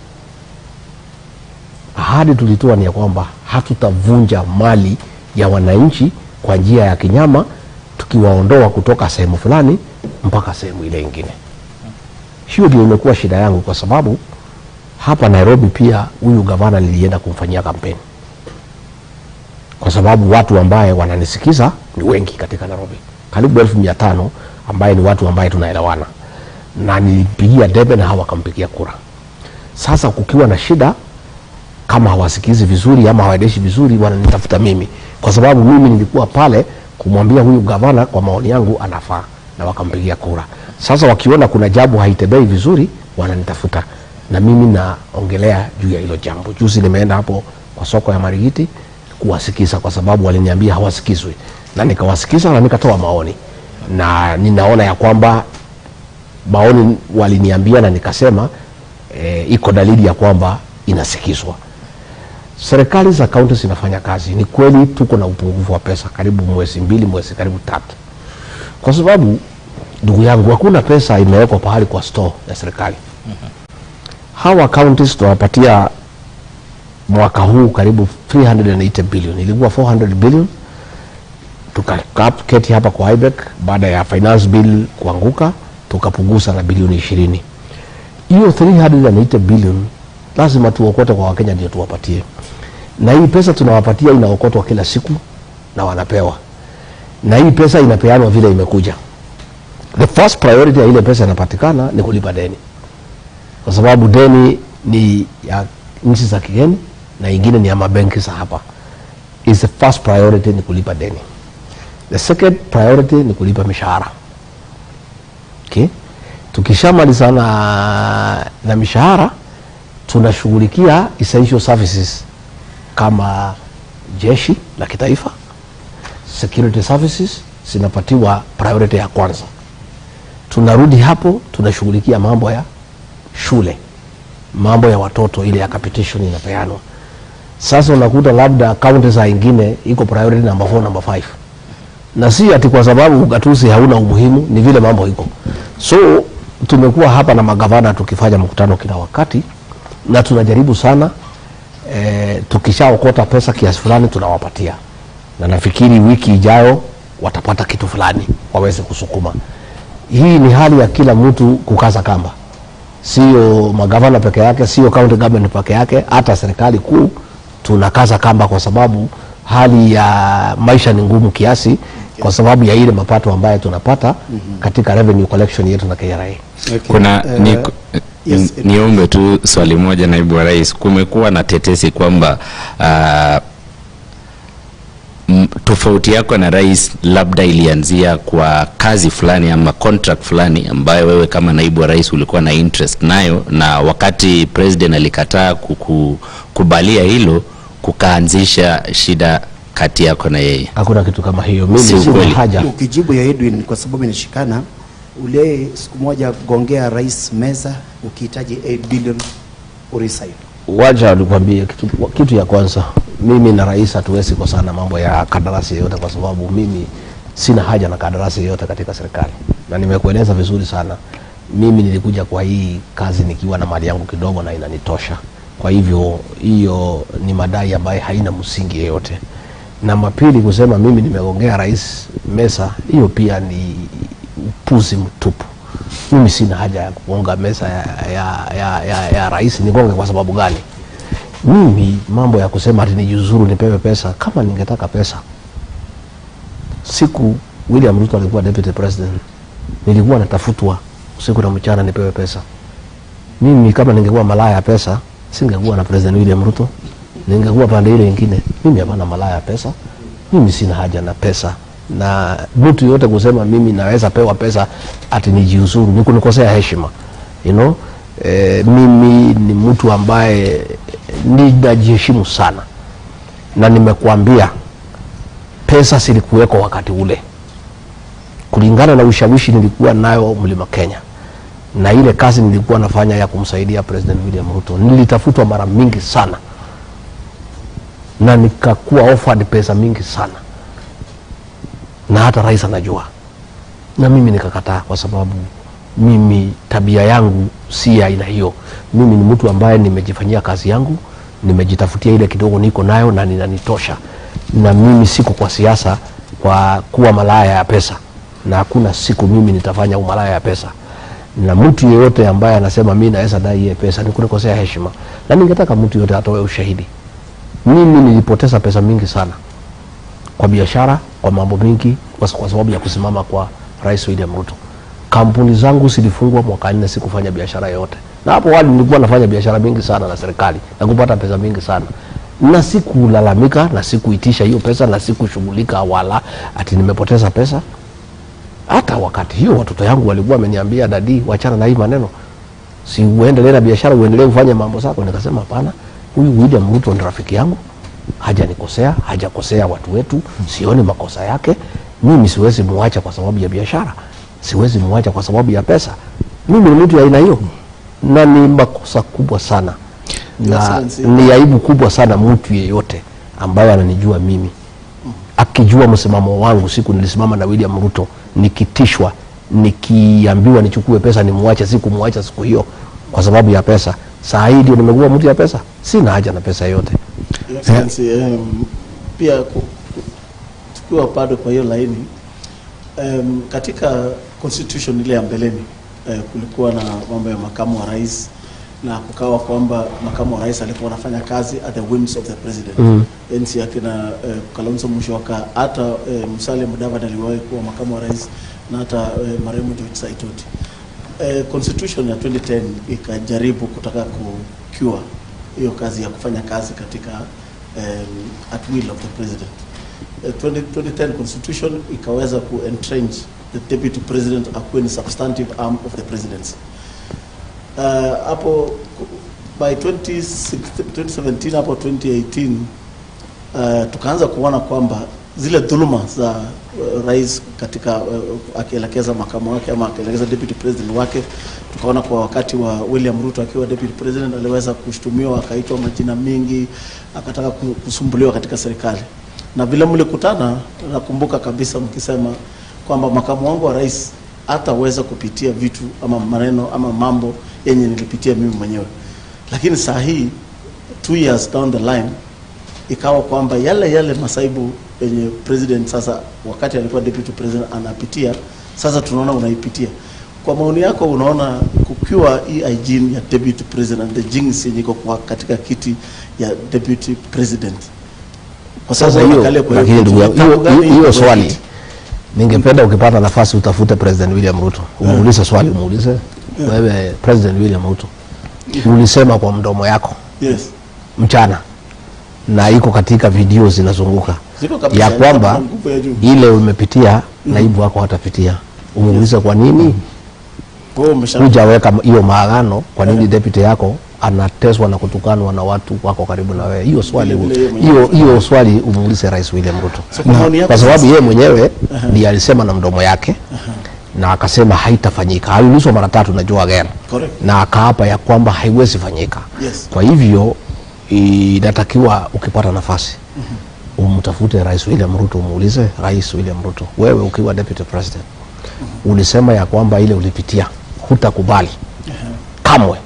Ahadi tulitoa ni ya kwamba hatutavunja mali ya wananchi kwa njia ya kinyama, tukiwaondoa kutoka sehemu fulani mpaka sehemu ile ingine. Hiyo ndio imekuwa shida yangu, kwa sababu hapa Nairobi pia huyu gavana nilienda kumfanyia kampeni, kwa sababu watu ambaye wananisikiza ni wengi katika Nairobi, karibu 500,000 ambaye ni watu ambaye tunaelewana, na nilipigia debe na hawa wakampigia kura. Sasa kukiwa na shida kama hawasikizi vizuri ama hawaendeshi vizuri, wananitafuta mimi, kwa sababu mimi nilikuwa pale kumwambia huyu gavana kwa maoni yangu anafaa, na wakampigia kura. Sasa wakiona kuna jambo haitembei vizuri, wananitafuta na mimi naongelea juu ya hilo jambo. Juzi nimeenda hapo kwa soko ya Marigiti kuwasikiza, kwa sababu waliniambia hawasikizwi, na nikawasikiza na nikatoa maoni, na ninaona ya kwamba maoni waliniambia na nikasema iko dalili ya kwamba inasikizwa. Serikali za kaunti zinafanya kazi. Ni kweli tuko na upungufu wa pesa karibu mwezi mbili, mwezi karibu tatu. Kwa sababu ndugu yangu, hakuna pesa imewekwa pahali kwa store ya serikali. Hawa counties tunawapatia mwaka huu karibu 380 billion, ilikuwa 400 billion. Tukaketi hapa kwa IBEC baada ya finance bill kuanguka, tukapunguza na bilioni 20. Hiyo 380 billion lazima tuokote kwa Wakenya ndio tuwapatie, na hii pesa tunawapatia inaokotwa kila siku na wanapewa, na hii pesa inapeanwa vile imekuja. The first priority ya ile pesa inapatikana ni kulipa deni, kwa sababu deni ni ya nchi za kigeni na ingine ni ya mabenki za hapa. Is the first priority ni kulipa deni. The second priority ni kulipa mishahara. Okay? Tukishamalizana na mishahara tunashughulikia essential services kama jeshi la kitaifa, security services zinapatiwa priority ya kwanza. Tunarudi hapo tunashughulikia mambo ya shule, mambo ya watoto, ile ya capitation inapeanwa. Sasa unakuta labda kaunti za ingine iko priority number 4, number 5, na si ati kwa sababu ugatuzi hauna umuhimu, ni vile mambo iko. So tumekuwa hapa na magavana tukifanya mkutano kila wakati na tunajaribu sana tukishaokota pesa kiasi fulani tunawapatia, na nafikiri wiki ijayo watapata kitu fulani waweze kusukuma. Hii ni hali ya kila mtu kukaza kamba, sio magavana peke yake, sio county government peke yake, hata serikali kuu tunakaza kamba, kwa sababu hali ya maisha ni ngumu kiasi, kwa sababu ya ile mapato ambayo tunapata katika revenue collection yetu na KRA. Okay. Kuna Yes, niombe tu swali moja, naibu wa rais. Kumekuwa na tetesi kwamba tofauti yako na rais labda ilianzia kwa kazi fulani ama contract fulani ambayo wewe kama naibu wa rais ulikuwa na interest nayo, na wakati president alikataa kukubalia hilo, kukaanzisha shida kati yako na yeye. Hakuna kitu kama hiyo, mimi Si sina ukweli. haja. Ukijibu ya Edwin kwa sababu inashikana, ule siku moja gongea rais meza ukihitaji 8 billion uresign. Wacha nikwambie kitu ya kwanza, mimi na rais hatuwezi kosana mambo ya kandarasi yoyote, kwa sababu mimi sina haja na kandarasi yoyote katika serikali, na nimekueleza vizuri sana. Mimi nilikuja kwa hii kazi nikiwa na mali yangu kidogo na inanitosha. Kwa hivyo hiyo ni madai ambayo haina msingi yeyote. Namba pili, kusema mimi nimegongea rais meza, hiyo pia ni upuzi mtupu. Mimi sina haja ya kugonga meza ya rais. Nigonge kwa sababu gani? Mimi mambo ya kusema ati nijiuzuru nipewe pesa, kama ningetaka pesa, siku William Ruto alikuwa deputy president, nilikuwa natafutwa usiku na mchana nipewe pesa. Mimi kama ningekuwa malaya ya pesa, singekuwa na President William Ruto, ningekuwa pande ile ingine. Mimi hapana malaya ya pesa, mimi sina haja na pesa, na mtu yote kusema mimi naweza pewa pesa ati nijiuzuru ni kunikosea heshima. Mimi ni mtu ambaye ninajiheshimu sana, na nimekuambia pesa zilikuweko wakati ule kulingana na ushawishi nilikuwa nayo Mlima Kenya na ile kazi nilikuwa nafanya ya kumsaidia President William Ruto, nilitafutwa mara mingi sana na nikakuwa offered pesa mingi sana, na hata rais anajua, na mimi nikakataa, kwa sababu mimi tabia yangu si ya aina hiyo. Mimi ni mtu ambaye nimejifanyia kazi yangu, nimejitafutia ile kidogo niko nayo na ninanitosha, na mimi siko kwa siasa kwa kuwa malaya ya pesa, na hakuna siku mimi nitafanya umalaya ya pesa. Na mtu yeyote ambaye anasema mimi naweza dai hiyo pesa ni kunikosea heshima, na ningetaka mtu yeyote atoe ushahidi. Mimi nilipoteza pesa mingi sana kwa biashara, kwa mambo mingi, kwa sababu ya kusimama kwa Rais William Ruto. Kampuni zangu zilifungwa mwaka 4, sikufanya biashara yoyote, na hapo awali nilikuwa nafanya biashara mingi sana na serikali na kupata pesa mingi sana, na sikulalamika na sikuitisha hiyo pesa na sikushughulika wala ati nimepoteza pesa. Hata wakati hiyo watoto yangu walikuwa wameniambia, "Daddy, wachana na hii maneno, si uendelee na biashara, uendelee kufanya mambo zako." Nikasema hapana, huyu William Ruto ni rafiki yangu, hajanikosea, hajakosea watu wetu, sioni makosa yake. Mimi siwezi muacha kwa sababu ya biashara, siwezi muacha kwa sababu ya pesa. Mimi ni mtu ya aina hiyo, na ni makosa kubwa sana na Excellency. ni aibu kubwa sana mtu yeyote ambaye ananijua mimi akijua msimamo wangu siku nilisimama na William Ruto nikitishwa, nikiambiwa nichukue pesa nimwache, sikumwacha siku hiyo kwa sababu ya pesa. Saa hii ndio nimekuwa mtu ya pesa, sina haja na pesa yote. Your Excellency, pia tukiwa bado kwa hiyo laini, katika constitution ile ya mbeleni, kulikuwa na mambo ya makamu wa rais na kukawa kwamba makamu wa rais alikuwa anafanya kazi at the whims of the president. Enzi yake na Kalonzo Musyoka, hata Musalia Mudavadi aliwahi kuwa makamu wa rais na hata marehemu George Saitoti. Constitution ya 2010 ikajaribu kutaka ku cure hiyo kazi ya kufanya kazi katika at will of the president. 2010 constitution ikaweza ku entrench the deputy president akuwe ni substantive arm of the presidency. Hapo by 2016, 2017 hapo 2018, tukaanza kuona kwamba zile dhuluma za rais katika akielekeza makamu wake ama akielekeza deputy president wake. Tukaona kwa wakati wa William Ruto akiwa deputy president aliweza kushtumiwa, akaitwa majina mengi, akataka kusumbuliwa katika serikali. Na vile mlikutana, nakumbuka kabisa mkisema kwamba makamu wangu wa rais hataweza kupitia vitu ama maneno ama mambo yenye nilipitia mimi mwenyewe. Lakini saa hii, 2 years down the line, ikawa kwamba yale yale masaibu yenye president sasa wakati alikuwa deputy president anapitia, sasa tunaona unaipitia. Kwa maoni yako, unaona kukiwa hii hygiene ya deputy president, the jinx yenye iko kwa katika kiti ya deputy president, kwa Sasa sababu hiyo unakalia kwa hiyo lakini kiti, ndugu yangu, tabu gani hiyo iko kwa swali kiti? Ningependa ukipata nafasi utafute President William Ruto, umuulize swali, umuulize, wewe President William Ruto, ulisema kwa mdomo yako mchana na iko katika video zinazunguka Ziko kabisa, ya kwamba na nguvu ya juu. Ile umepitia naibu wako hatapitia. Umuulize kwa nini Wewe umesha hujaweka hiyo maagano, kwa nini deputy yako anateswa na kutukanwa na watu wako karibu na wewe? Hiyo swali Vile vile yeye mwenyewe. hiyo swali umuulize Rais William Ruto, So kwa maoni yako kwa sababu sasa- yeye mwenyewe ndiye alisema na mdomo yake na akasema haitafanyika. Aliulizwa mara tatu na Joe Again na akaapa ya kwamba haiwezi fanyika. Kwa hivyo inatakiwa ukipata nafasi umtafute Rais William Ruto, umuulize, Rais William Ruto, wewe ukiwa deputy president ulisema ya kwamba ile ulipitia hutakubali kamwe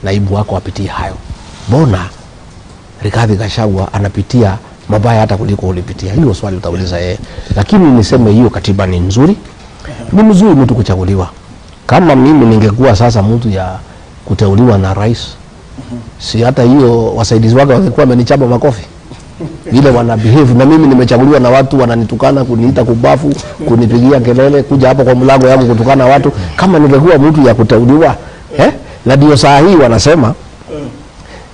naibu wako apitie hayo. Mbona Rigathi Gachagua anapitia mabaya hata kuliko ulipitia? Hiyo swali utauliza yeye, lakini niseme hiyo katiba ni nzuri, ni mzuri mtu kuchaguliwa. Kama mimi ningekuwa sasa mtu ya kuteuliwa na rais, si hata hiyo wasaidizi wake wangekuwa wamenichapa makofi vile wana behave, na mimi nimechaguliwa na watu wananitukana, kuniita kubafu, kunipigia kelele, kuja hapo kwa mlango yangu kutukana watu. Kama ningekuwa mtu ya kuteuliwa, eh? Na ndio saa hii wanasema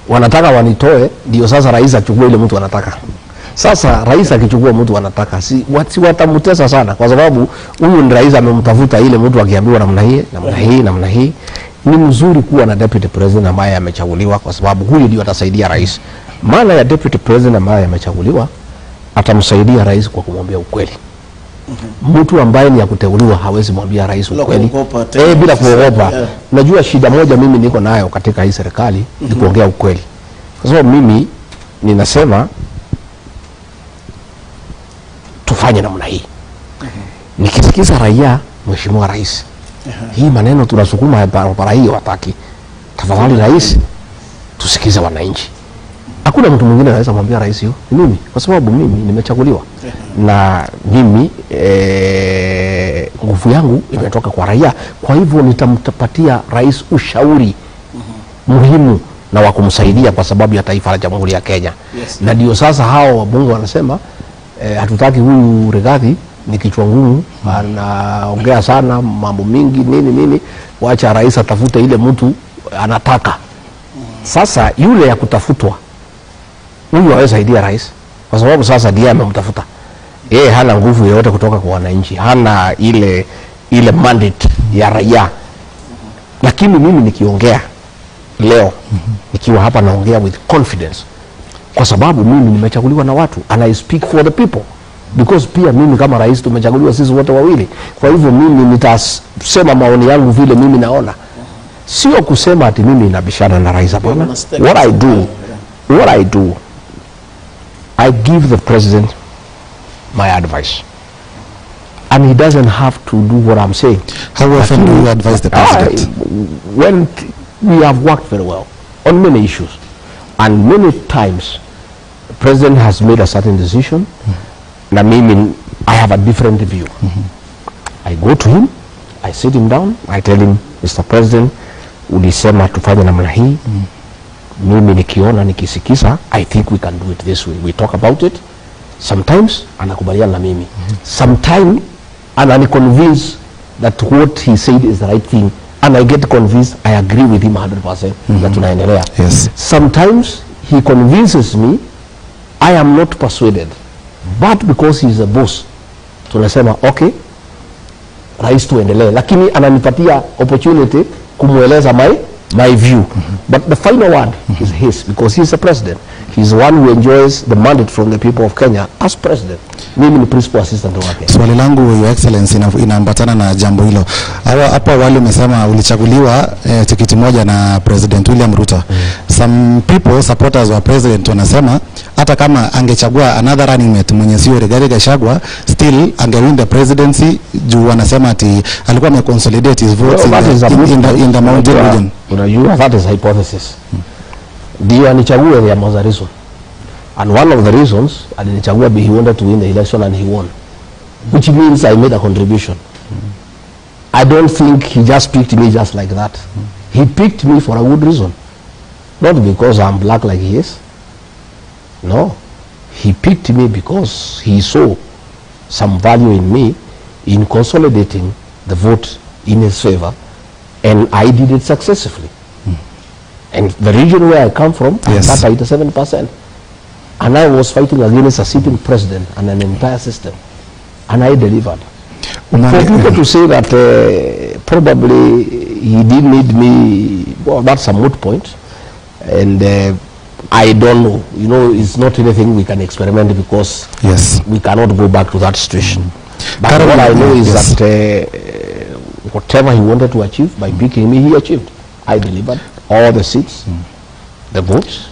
wanataka wanitoe, ndio sasa rais achukue ile mtu anataka. Sasa rais akichukua mtu anataka, si watamtesa sana, kwa sababu huyu ni rais amemtafuta ile mtu akiambiwa namna hii, namna hii, namna hii. Ni mzuri kuwa na deputy president ambaye amechaguliwa, kwa sababu huyu ndio atasaidia rais. Maana ya deputy president ambaye amechaguliwa, atamsaidia rais kwa kumwambia ukweli. Mtu ambaye ni ya kuteuliwa hawezi mwambia rais Bila ukweli kuogopa tena. bila kuogopa. Najua shida moja mimi niko nayo katika hii serikali ni kuongea ukweli, kwa sababu mimi ninasema tufanye namna hii. Nikisikiza raia, Mheshimiwa Rais, hii maneno tunasukuma barabara hii wataki, tafadhali rais, tusikize wananchi. Hakuna mtu mwingine anaweza mwambia rais hiyo, ni mimi, kwa sababu mimi nimechaguliwa na mimi nguvu yangu imetoka kwa raia. Kwa hivyo nitampatia rais ushauri muhimu na wa kumsaidia kwa sababu ya taifa la Jamhuri ya Kenya. Na ndio sasa hao wabunge wanasema hatutaki huyu Rigathi, ni kichwa ngumu, anaongea sana mambo mingi nini nini, wacha rais atafute ile mtu anataka. Sasa yule ya kutafutwa huyu hawezi saidia rais, kwa sababu sasa ndiye amemtafuta yeye. Hana nguvu yoyote kutoka kwa wananchi, hana ile ile mandate ya raia. Lakini mimi nikiongea leo, nikiwa hapa naongea with confidence, kwa sababu mimi nimechaguliwa na watu and I speak for the people, because pia mimi kama rais tumechaguliwa sisi wote wawili. Kwa hivyo mimi nitasema maoni yangu vile mimi naona, sio kusema ati mimi nabishana na rais. Hapana. What I do, I give the president my advice. And he doesn't have to do what I'm saying. How often do you advise the president? When we have worked very well on many issues, and many times the president has made a certain decision, na mimi I have a different view. I go to him, I sit him down, I tell him, "Mr. President, ulisema tufanye namna hii. Mimi nikiona, nikisikiza, I think we can do it this way." We talk about it. Sometimes anakubaliana na mimi. Sometimes anani convince that what he said is the right thing, and I get convinced, I agree with him 100% na tunaendelea. Sometimes he convinces me, I am not persuaded, but because he is a boss, tunasema, "Okay, rais, tuendelee," lakini ananipatia opportunity kumweleza my view. But the final word is his, because he is the president. He is the one who enjoys the mandate from the people of Kenya as president. Mimi ni principal assistant wake. Swali langu, Your Excellency, inaambatana na jambo hilo. Hapo awali umesema ulichaguliwa tikiti moja na President William Ruto. Some people, supporters wa president, wanasema hata kama angechagua another running mate mwenye sio Rigathi Gachagua, still angewin the presidency, juu wanasema ati alikuwa ameconsolidate his votes Well, that is a in the mountain region. Unajua, that is hypothesis. Ndio anichague, there was a reason. And one of the reasons alinichagua, he wanted to win the election, and he won. Which means I made a contribution. I don't think he just picked me just like that. He picked me for a good reason. Not because I'm black like he is. No. He picked me because he saw some value in me in consolidating the vote in his favor, and I did it successfully. And the region where I come from, I got 87%. And I was fighting against a sitting president and an entire system. And I delivered. For people to say that probably he didn't need me, well, that's a moot point. And I don't know. It's not anything we can experiment because we cannot go back to that situation. But what I know is that whatever he wanted to achieve by picking me, he achieved. I delivered all the seats, the votes,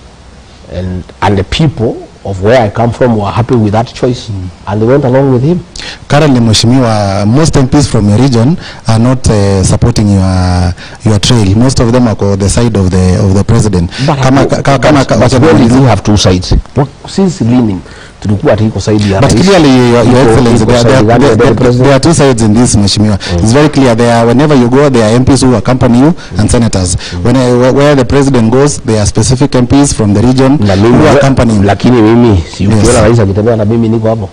and the people of where I come from were happy with that choice, and they went along with him. Currently, Mheshimiwa, most MPs from your region are not supporting your trail. Most of them are on the side of the president. But, Kama, kama, but when did we have two sides? Well, since lini tulikuwa ati iko side ya But rais, clearly, Your Excellency, iko side gani ya the president? There are two sides in this, Mheshimiwa. It's very clear. There are, whenever you go, there are MPs who accompany you and senators. Where the president goes, there are specific MPs from the region Na mimi who accompany him. Lakini mimi si ukiona rais akitembea na mimi niko hapo,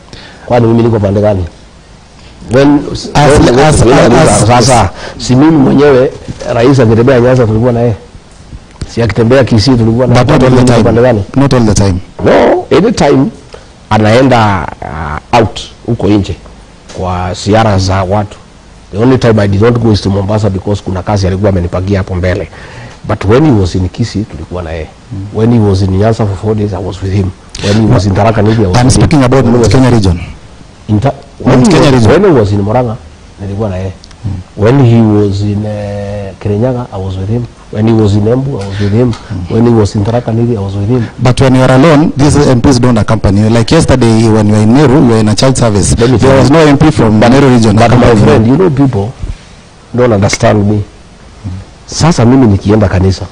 kwani mimi niko pande gani? Sasa si mimi mwenyewe, rais akitembea Nyanza tulikuwa na yeye, si akitembea Kisii tulikuwa na But not all mimi the niko pande time. gani? Not all the time. No, anytime anaenda out huko nje kwa ziara za watu. The only time I did not go is to Mombasa because kuna kazi alikuwa amenipangia hapo mbele. But when he was in Kisii tulikuwa na yeye. When he was in Nyanza for 4 days, I was with him. When he was in Tharaka Nithi, I was I'm with him. speaking about When he Mount was Kenya region. When Mount he Kenya was, region. When he was in Murang'a, nilikuwa na yeye. When he was in Kirinyaga, I was with him. When he was in Embu, I was with him. When he was in Tharaka Nithi, I was with him. But when you are alone, these MPs don't accompany you. Like yesterday, when you were in Meru, you were in a church service. Let me There tell was you. No MP from Meru region But my accompanying you. friend, people don't understand me. Sasa mimi nikienda kanisa,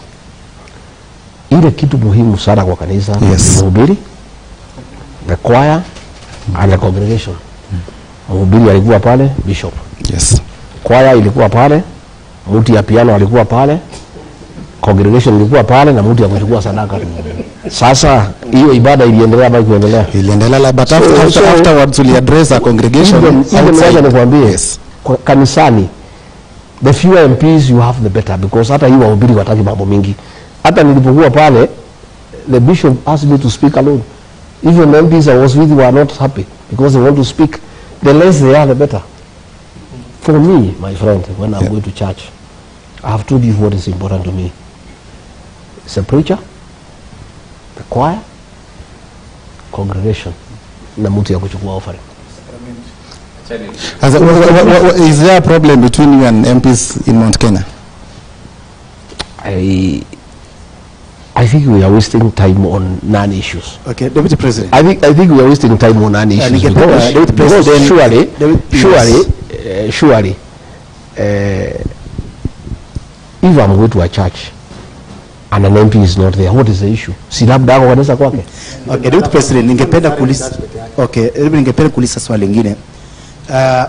ile kitu muhimu sana kwa kanisa ni mhubiri, the choir and the congregation. Mhubiri alikuwa pale, bishop. Choir ilikuwa pale, mtu ya piano alikuwa pale, congregation ilikuwa pale na mtu ya kuchukua sadaka. Sasa hiyo ibada iliendelea ama kuendelea? Iliendelea, but afterwards we address a congregation Even outside. wacha nikwambie, kwa kanisani, the fewer MPs you have, the better, because hata hii wahubiri wataki mambo mingi. Hata nilipokuwa pale, the bishop asked me to speak alone. Even the MPs I was with were not happy because they want to speak. The less they are, the better. For me, my friend, when I'm going to church, I have told you what is important to me. It's a preacher, the choir, congregation na mtu ya kuchukua offering. Is there a problem between you and MPs in Mount Kenya? I think we are wasting time on non issues. Okay, Deputy President. I think we are wasting time on non issues Ningependa- because, Deputy because President- surely Deputy- surely yes. Surely if I'm going to a church and an MP is not there, what is the issue? Si labda ako kanisa kwake. Okay, Deputy President, ningependa kuuliza Okay, ningependa kuuliza swali lingine.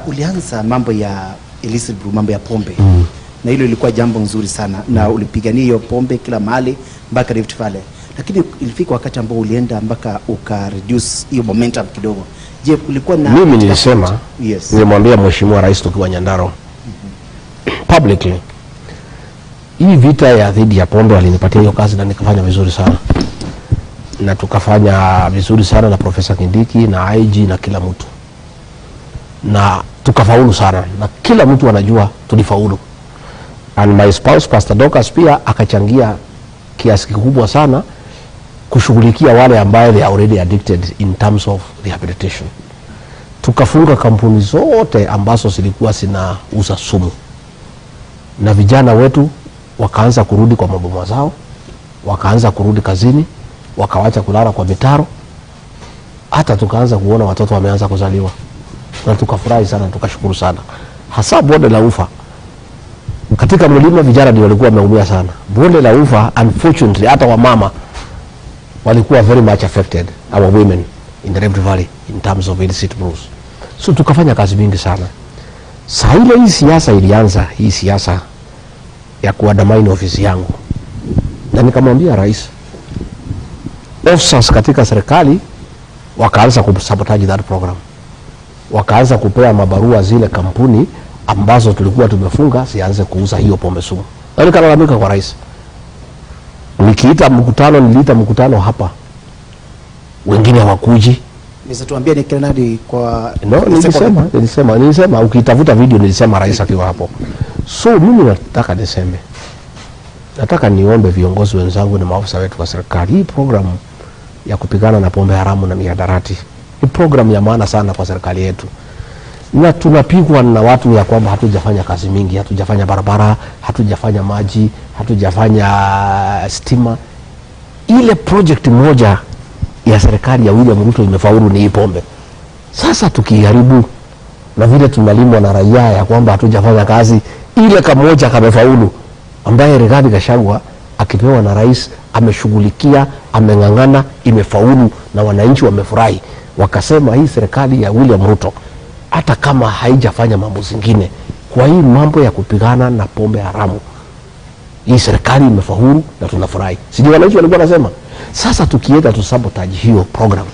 Ulianza mambo ya illicit brew, mambo ya pombe. Na hilo ilikuwa jambo nzuri sana na ulipigania hiyo pombe kila mahali mpaka Rift Valley. Lakini ilifika wakati ambao ulienda mpaka uka reduce hiyo momentum kidogo. Je, kulikuwa na Mimi nilisema, nilimwambia Mheshimiwa Rais tukiwa Nyandarua publicly, hii vita ya dhidi ya pombe, alinipatia hiyo kazi na nikafanya vizuri sana, na tukafanya vizuri sana na Profesa Kindiki na IG na kila mtu, na tukafaulu sana, na kila mtu anajua tulifaulu. And my spouse, Pastor Dorcas, pia akachangia kiasi kikubwa sana kushughulikia wale ambaye they are already addicted in terms of rehabilitation. Tukafunga kampuni zote ambazo zilikuwa zinauza sumu, na vijana wetu wakaanza kurudi kwa maboma zao, wakaanza kurudi kazini, wakawacha kulala kwa mitaro, hata tukaanza kuona watoto wameanza kuzaliwa, na tukafurahi sana, tukashukuru sana, hasa Bonde la Ufa. Katika mlima vijana ndio walikuwa wameumia sana. Bonde la Ufa, unfortunately, hata wamama walikuwa very much affected, our women in the Rift Valley, in terms of illicit brews. So tukafanya kazi mingi sana. Saa ile hii siasa ilianza, hii siasa ya kuandamana ofisi yangu, na nikamwambia rais, officers katika serikali wakaanza kusabotage that program, wakaanza kupea mabarua zile kampuni ambazo tulikuwa tumefunga zianze kuuza hiyo pombe sumu, na nikalalamika kwa rais. Nikiita mkutano, niliita mkutano hapa, wengine hawakuji. Unaweza tuambia ni kina nani kwa No, nilisema ukitafuta video nilisema rais akiwa hapo. So mimi nataka niseme, nataka niombe viongozi wenzangu na maafisa wetu wa serikali, hii programu ya kupigana na pombe haramu na mihadarati ni programu ya maana sana kwa serikali yetu, na tunapigwa na watu ya kwamba hatujafanya kazi mingi, hatujafanya barabara, hatujafanya maji, hatujafanya stima. Ile project moja ya serikali ya William Ruto imefaulu ni hii pombe. Sasa tukiharibu na vile tunalimwa na raia ya kwamba hatujafanya kazi, ile kamoja kamefaulu, ambaye Rigathi Gachagua akipewa na rais ameshughulikia, ameng'ang'ana, imefaulu na wananchi wamefurahi, wakasema hii serikali ya William Ruto hata kama haijafanya mambo zingine, kwa hii mambo ya kupigana na pombe haramu, hii serikali imefaulu na tunafurahi. Sijui wananchi walikuwa wanasema. Sasa tukienda tu sabotage hiyo program,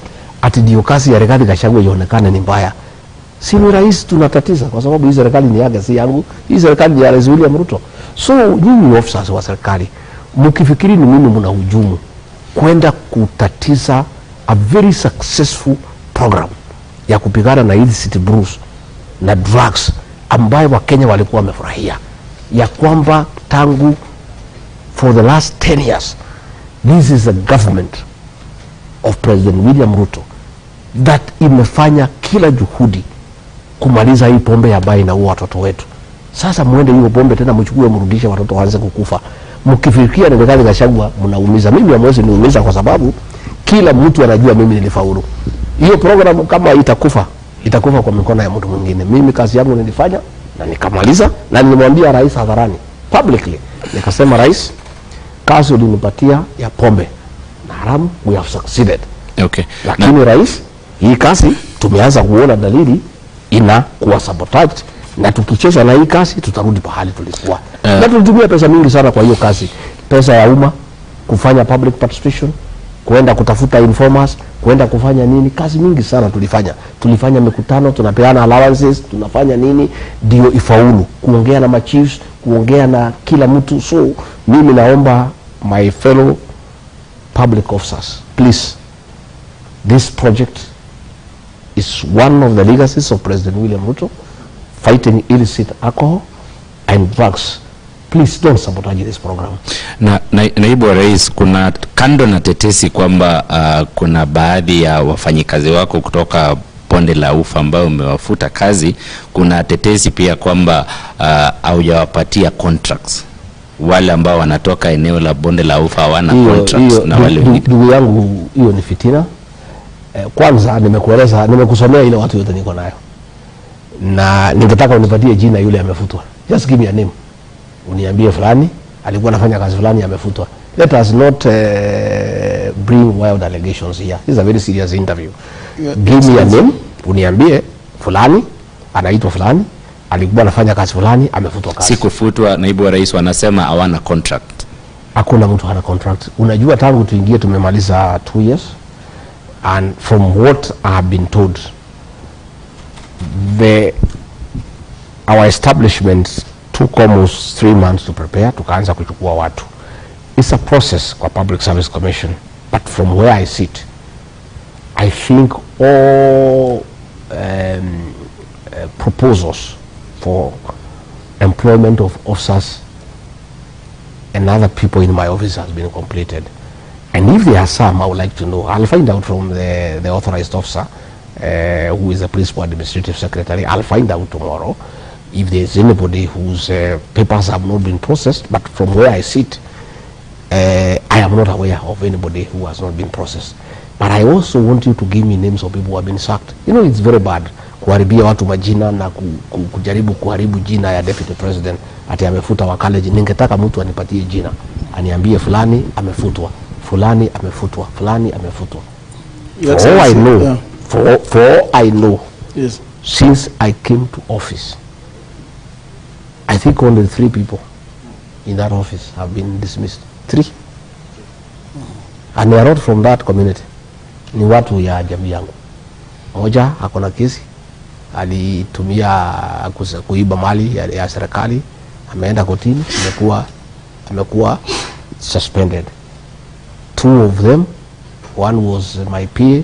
ati ndio kazi ya Rigathi Gachagua ionekane ni mbaya, si ni rais tunatatiza, kwa sababu hii serikali ni yake, si yangu. Hii serikali ni ya Rais William Ruto. So nyinyi officers wa serikali mkifikiri ni mimi mnahujumu kwenda kutatiza a very successful program ya kupigana na illicit brews na drugs ambayo Wakenya walikuwa wamefurahia ya kwamba tangu for the last 10 years this is a government of President William Ruto that imefanya kila juhudi kumaliza hii pombe ambayo inaua watoto wetu. Sasa mwende hiyo pombe tena mchukue mrudishe watoto waanze kukufa. Mkifikia ni Rigathi Gachagua mnaumiza. Mimi hamwezi niumiza kwa sababu kila mtu anajua mimi nilifaulu. Hiyo program kama itakufa, itakufa kwa mikono ya mtu mwingine. Mimi kazi yangu nilifanya na nikamaliza, na nilimwambia rais hadharani publicly, nikasema, "Rais, kazi ulinipatia ya pombe na haramu, we have succeeded." Lakini rais, hii kazi tumeanza kuona dalili inakuwa sabotaged, na tukicheza na hii kazi tutarudi pahali tulikuwa. Na tulitumia pesa mingi sana kwa hiyo kazi, pesa ya umma kufanya public participation, kuenda kutafuta informers, kuenda kufanya nini, kazi mingi sana tulifanya. Tulifanya mikutano, tunapeana allowances, tunafanya nini ndio ifaulu, kuongea na machiefs, kuongea na kila mtu. So mimi naomba my fellow public officers, please, this project is one of the legacies of President William Ruto, fighting illicit alcohol and drugs. Please don't sabotage this program. Na naibu wa rais, kuna kando na tetesi kwamba kuna baadhi ya wafanyikazi wako kutoka Bonde la Ufa ambayo umewafuta kazi, kuna tetesi pia kwamba haujawapatia contracts. Wale ambao wanatoka eneo la bonde la ufa hawana Hiyo contracts hiyo, na wale wengine. Ndugu yangu, hiyo ni fitina. Kwanza nimekueleza, nimekusomea ile watu yote niko nayo, na ningetaka unipatie jina yule amefutwa. Just give me a name, uniambie fulani alikuwa anafanya kazi fulani, amefutwa. Let us not bring wild allegations here. This is a very serious interview. Give me a name, uniambie fulani anaitwa fulani, alikuwa anafanya kazi fulani, amefutwa kazi. Si kufutwa, naibu wa rais, wanasema hawana contract. Hakuna mtu hana contract. Unajua tangu tuingie tumemaliza 2 years, and from what I have been told, the our establishment took almost 3 months to prepare, tukaanza kuchukua watu. It's a process kwa Public Service Commission, but from where I sit, I think all proposals for employment of officers and other people in my office has been completed. And if there are some, I would like to know. I'll find out from the authorized officer, who is the principal administrative secretary. I'll find out tomorrow if there's anybody whose papers have not been processed. But from where I sit, I am not aware of anybody who has not been processed. But I also want you to give me names of people who have been sacked. It's very bad kuharibia watu majina na kujaribu kuharibu jina ya deputy president ati amefuta Wakalenjin. Ningetaka mtu anipatie jina, aniambie fulani amefutwa, fulani amefutwa, fulani amefutwa. Your For all I Excellency, know, for all I know, since I came to office, I think only three people in that office have been dismissed. Three. And they are not from that community. Ni watu ya jamii yangu. Moja ako na kesi, alitumia kuiba mali ya serikali, ameenda kotini, amekuwa suspended. Two of them, one was my PA,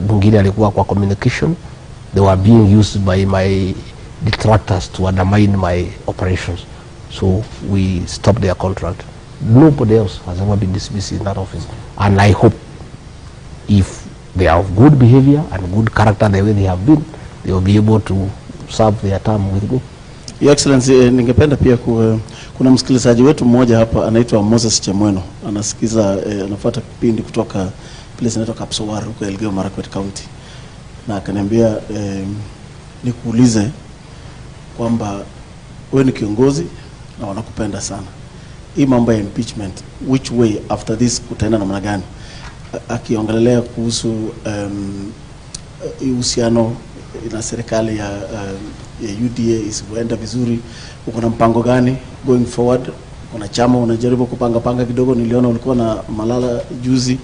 mwingine alikuwa kwa communication. They were being used by my detractors to undermine my operations. So we stopped their contract. Nobody else has ever been dismissed in that office. And I hope if they are of good behavior and good character the way they have been, they will be able to serve their term with me. Your Excellency, ningependa pia kuna msikilizaji wetu mmoja hapa anaitwa Moses Chemweno, anasikiza, anafuata kipindi kutoka place inaitwa Kapsowar huko Elgeyo Marakwet County, na akaniambia nikuulize kwamba wewe ni kiongozi na wanakupenda sana. Hii mambo ya impeachment, which way after this kutaenda namna gani? Akiongelelea kuhusu uhusiano na serikali ya UDA isivyoenda vizuri, uko na mpango gani going forward? Kuna chama unajaribu kupanga panga kidogo, niliona ulikuwa na Malala juzi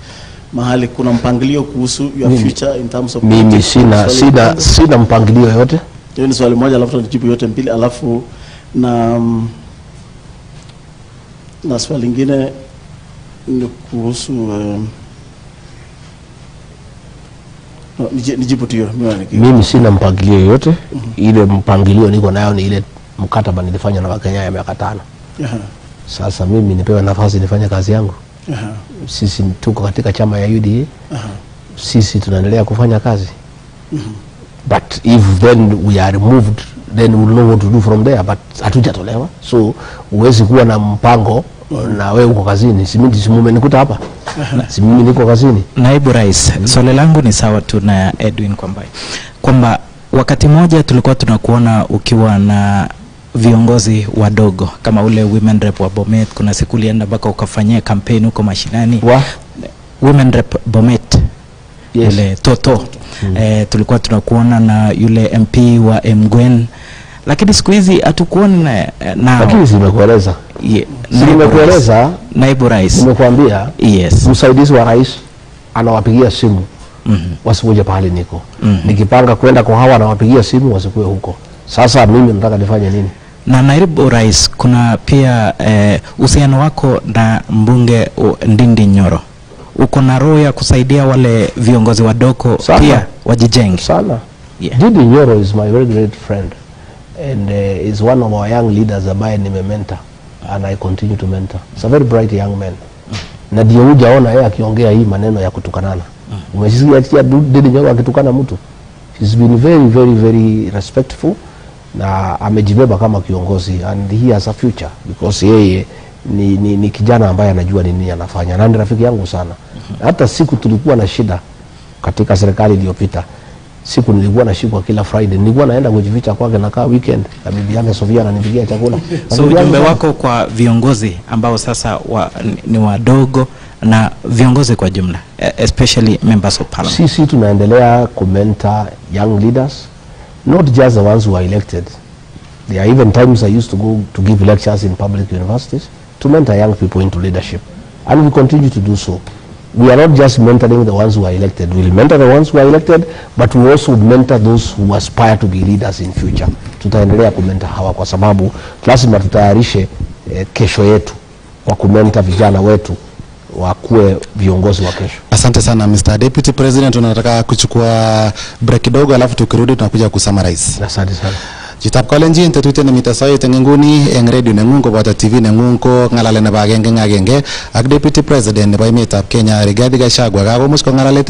mahali, kuna mpangilio kuhusu your future in terms of Mimi politics? sina, Swali sina, kwanza. Sina mpangilio yoyote. Hiyo ni swali moja, alafu tunajibu yote mbili, alafu na swali lingine ni kuhusu no, nijibu tu hiyo mimi Mimi sina mpangilio yoyote. Ile mpangilio niko nayo ni ile mkataba nilifanya na Wakenya ya miaka 5. Sasa mimi nipewe nafasi nifanye kazi yangu. Sisi tuko katika chama ya UDA. Sisi tunaendelea kufanya kazi. But if then we are removed, then we'll know what to do from there, but hatujatolewa, so huwezi kuwa na mpango na wewe uko kazini. Si mimi, si mumenikuta hapa? Si mimi niko kazini? Naibu Rais, swali langu ni sawa tu na Edwin kwamba wakati mmoja tulikuwa tunakuona ukiwa na viongozi wadogo kama ule women rep wa Bomet. Kuna siku ulienda mpaka ukafanyia kampeni huko mashinani. Wa? Women rep Bomet. Yule Toto. Tulikuwa tunakuona na yule MP wa Emgwen, lakini siku hizi hatukuoni nao. Lakini si nimekueleza? Si Naibu nimekueleza? Rais. Naibu Rais. Nimekuambia msaidizi wa rais anawapigia simu wasikuje pahali niko. Nikipanga kwenda kwa hawa, anawapigia simu wasikuwe huko. Sasa mimi nataka nifanye nini? Na naibu rais, kuna pia uhusiano wako na mbunge Ndindi Nyoro, uko na roho ya kusaidia wale viongozi wadogo Sana. Pia wajijenge? Sana. Ndindi Nyoro is my very great friend and is one of our young leaders ambaye nimementor and I continue to mentor. He's a very bright young man. Na ndio hujaona yeye akiongea hii maneno ya kutukanana. Umesikia Ndindi Nyoro akitukana mtu? He's been very, very, very respectful. Na amejibeba kama kiongozi and he has a future because yeye ni kijana ambaye anajua ni nini anafanya na ni rafiki yangu sana. Hata siku tulikuwa na shida katika serikali iliyopita, siku nilikuwa nashikwa kila Friday, nilikuwa naenda kujificha kwake, nakaa weekend na bibi yake Sofia ananipikia chakula. So Rafiki yangu ujumbe sana. Wako kwa viongozi ambao sasa ni wadogo na viongozi kwa jumla, especially members of parliament? Sisi tunaendelea kumentor young leaders, not just the ones who are elected. There are even times I used to go to give lectures in public universities to mentor young people into leadership. And we continue to do so. We are not just mentoring the ones who are elected. We'll mentor the ones who are elected, but we also mentor those who aspire to be leaders in future. Tutaendelea kumentor hawa kwa sababu lazima tutayarishe kesho yetu kwa kumentor vijana wetu wakuwe viongozi wa kesho. Asante sana, Mr. Deputy President, tunataka kuchukua break kidogo, alafu tukirudi tunakuja kusummarize. Asante sana. Chitab kalenjin, tetutiet nemite soet eng inguni eng radio nengung koboto TV nengung ko ng'alalet nebo agenge eng agenge ak Deputy President nebo emetab Kenya, Rigathi Gachagua. Kakomuch kong'alale.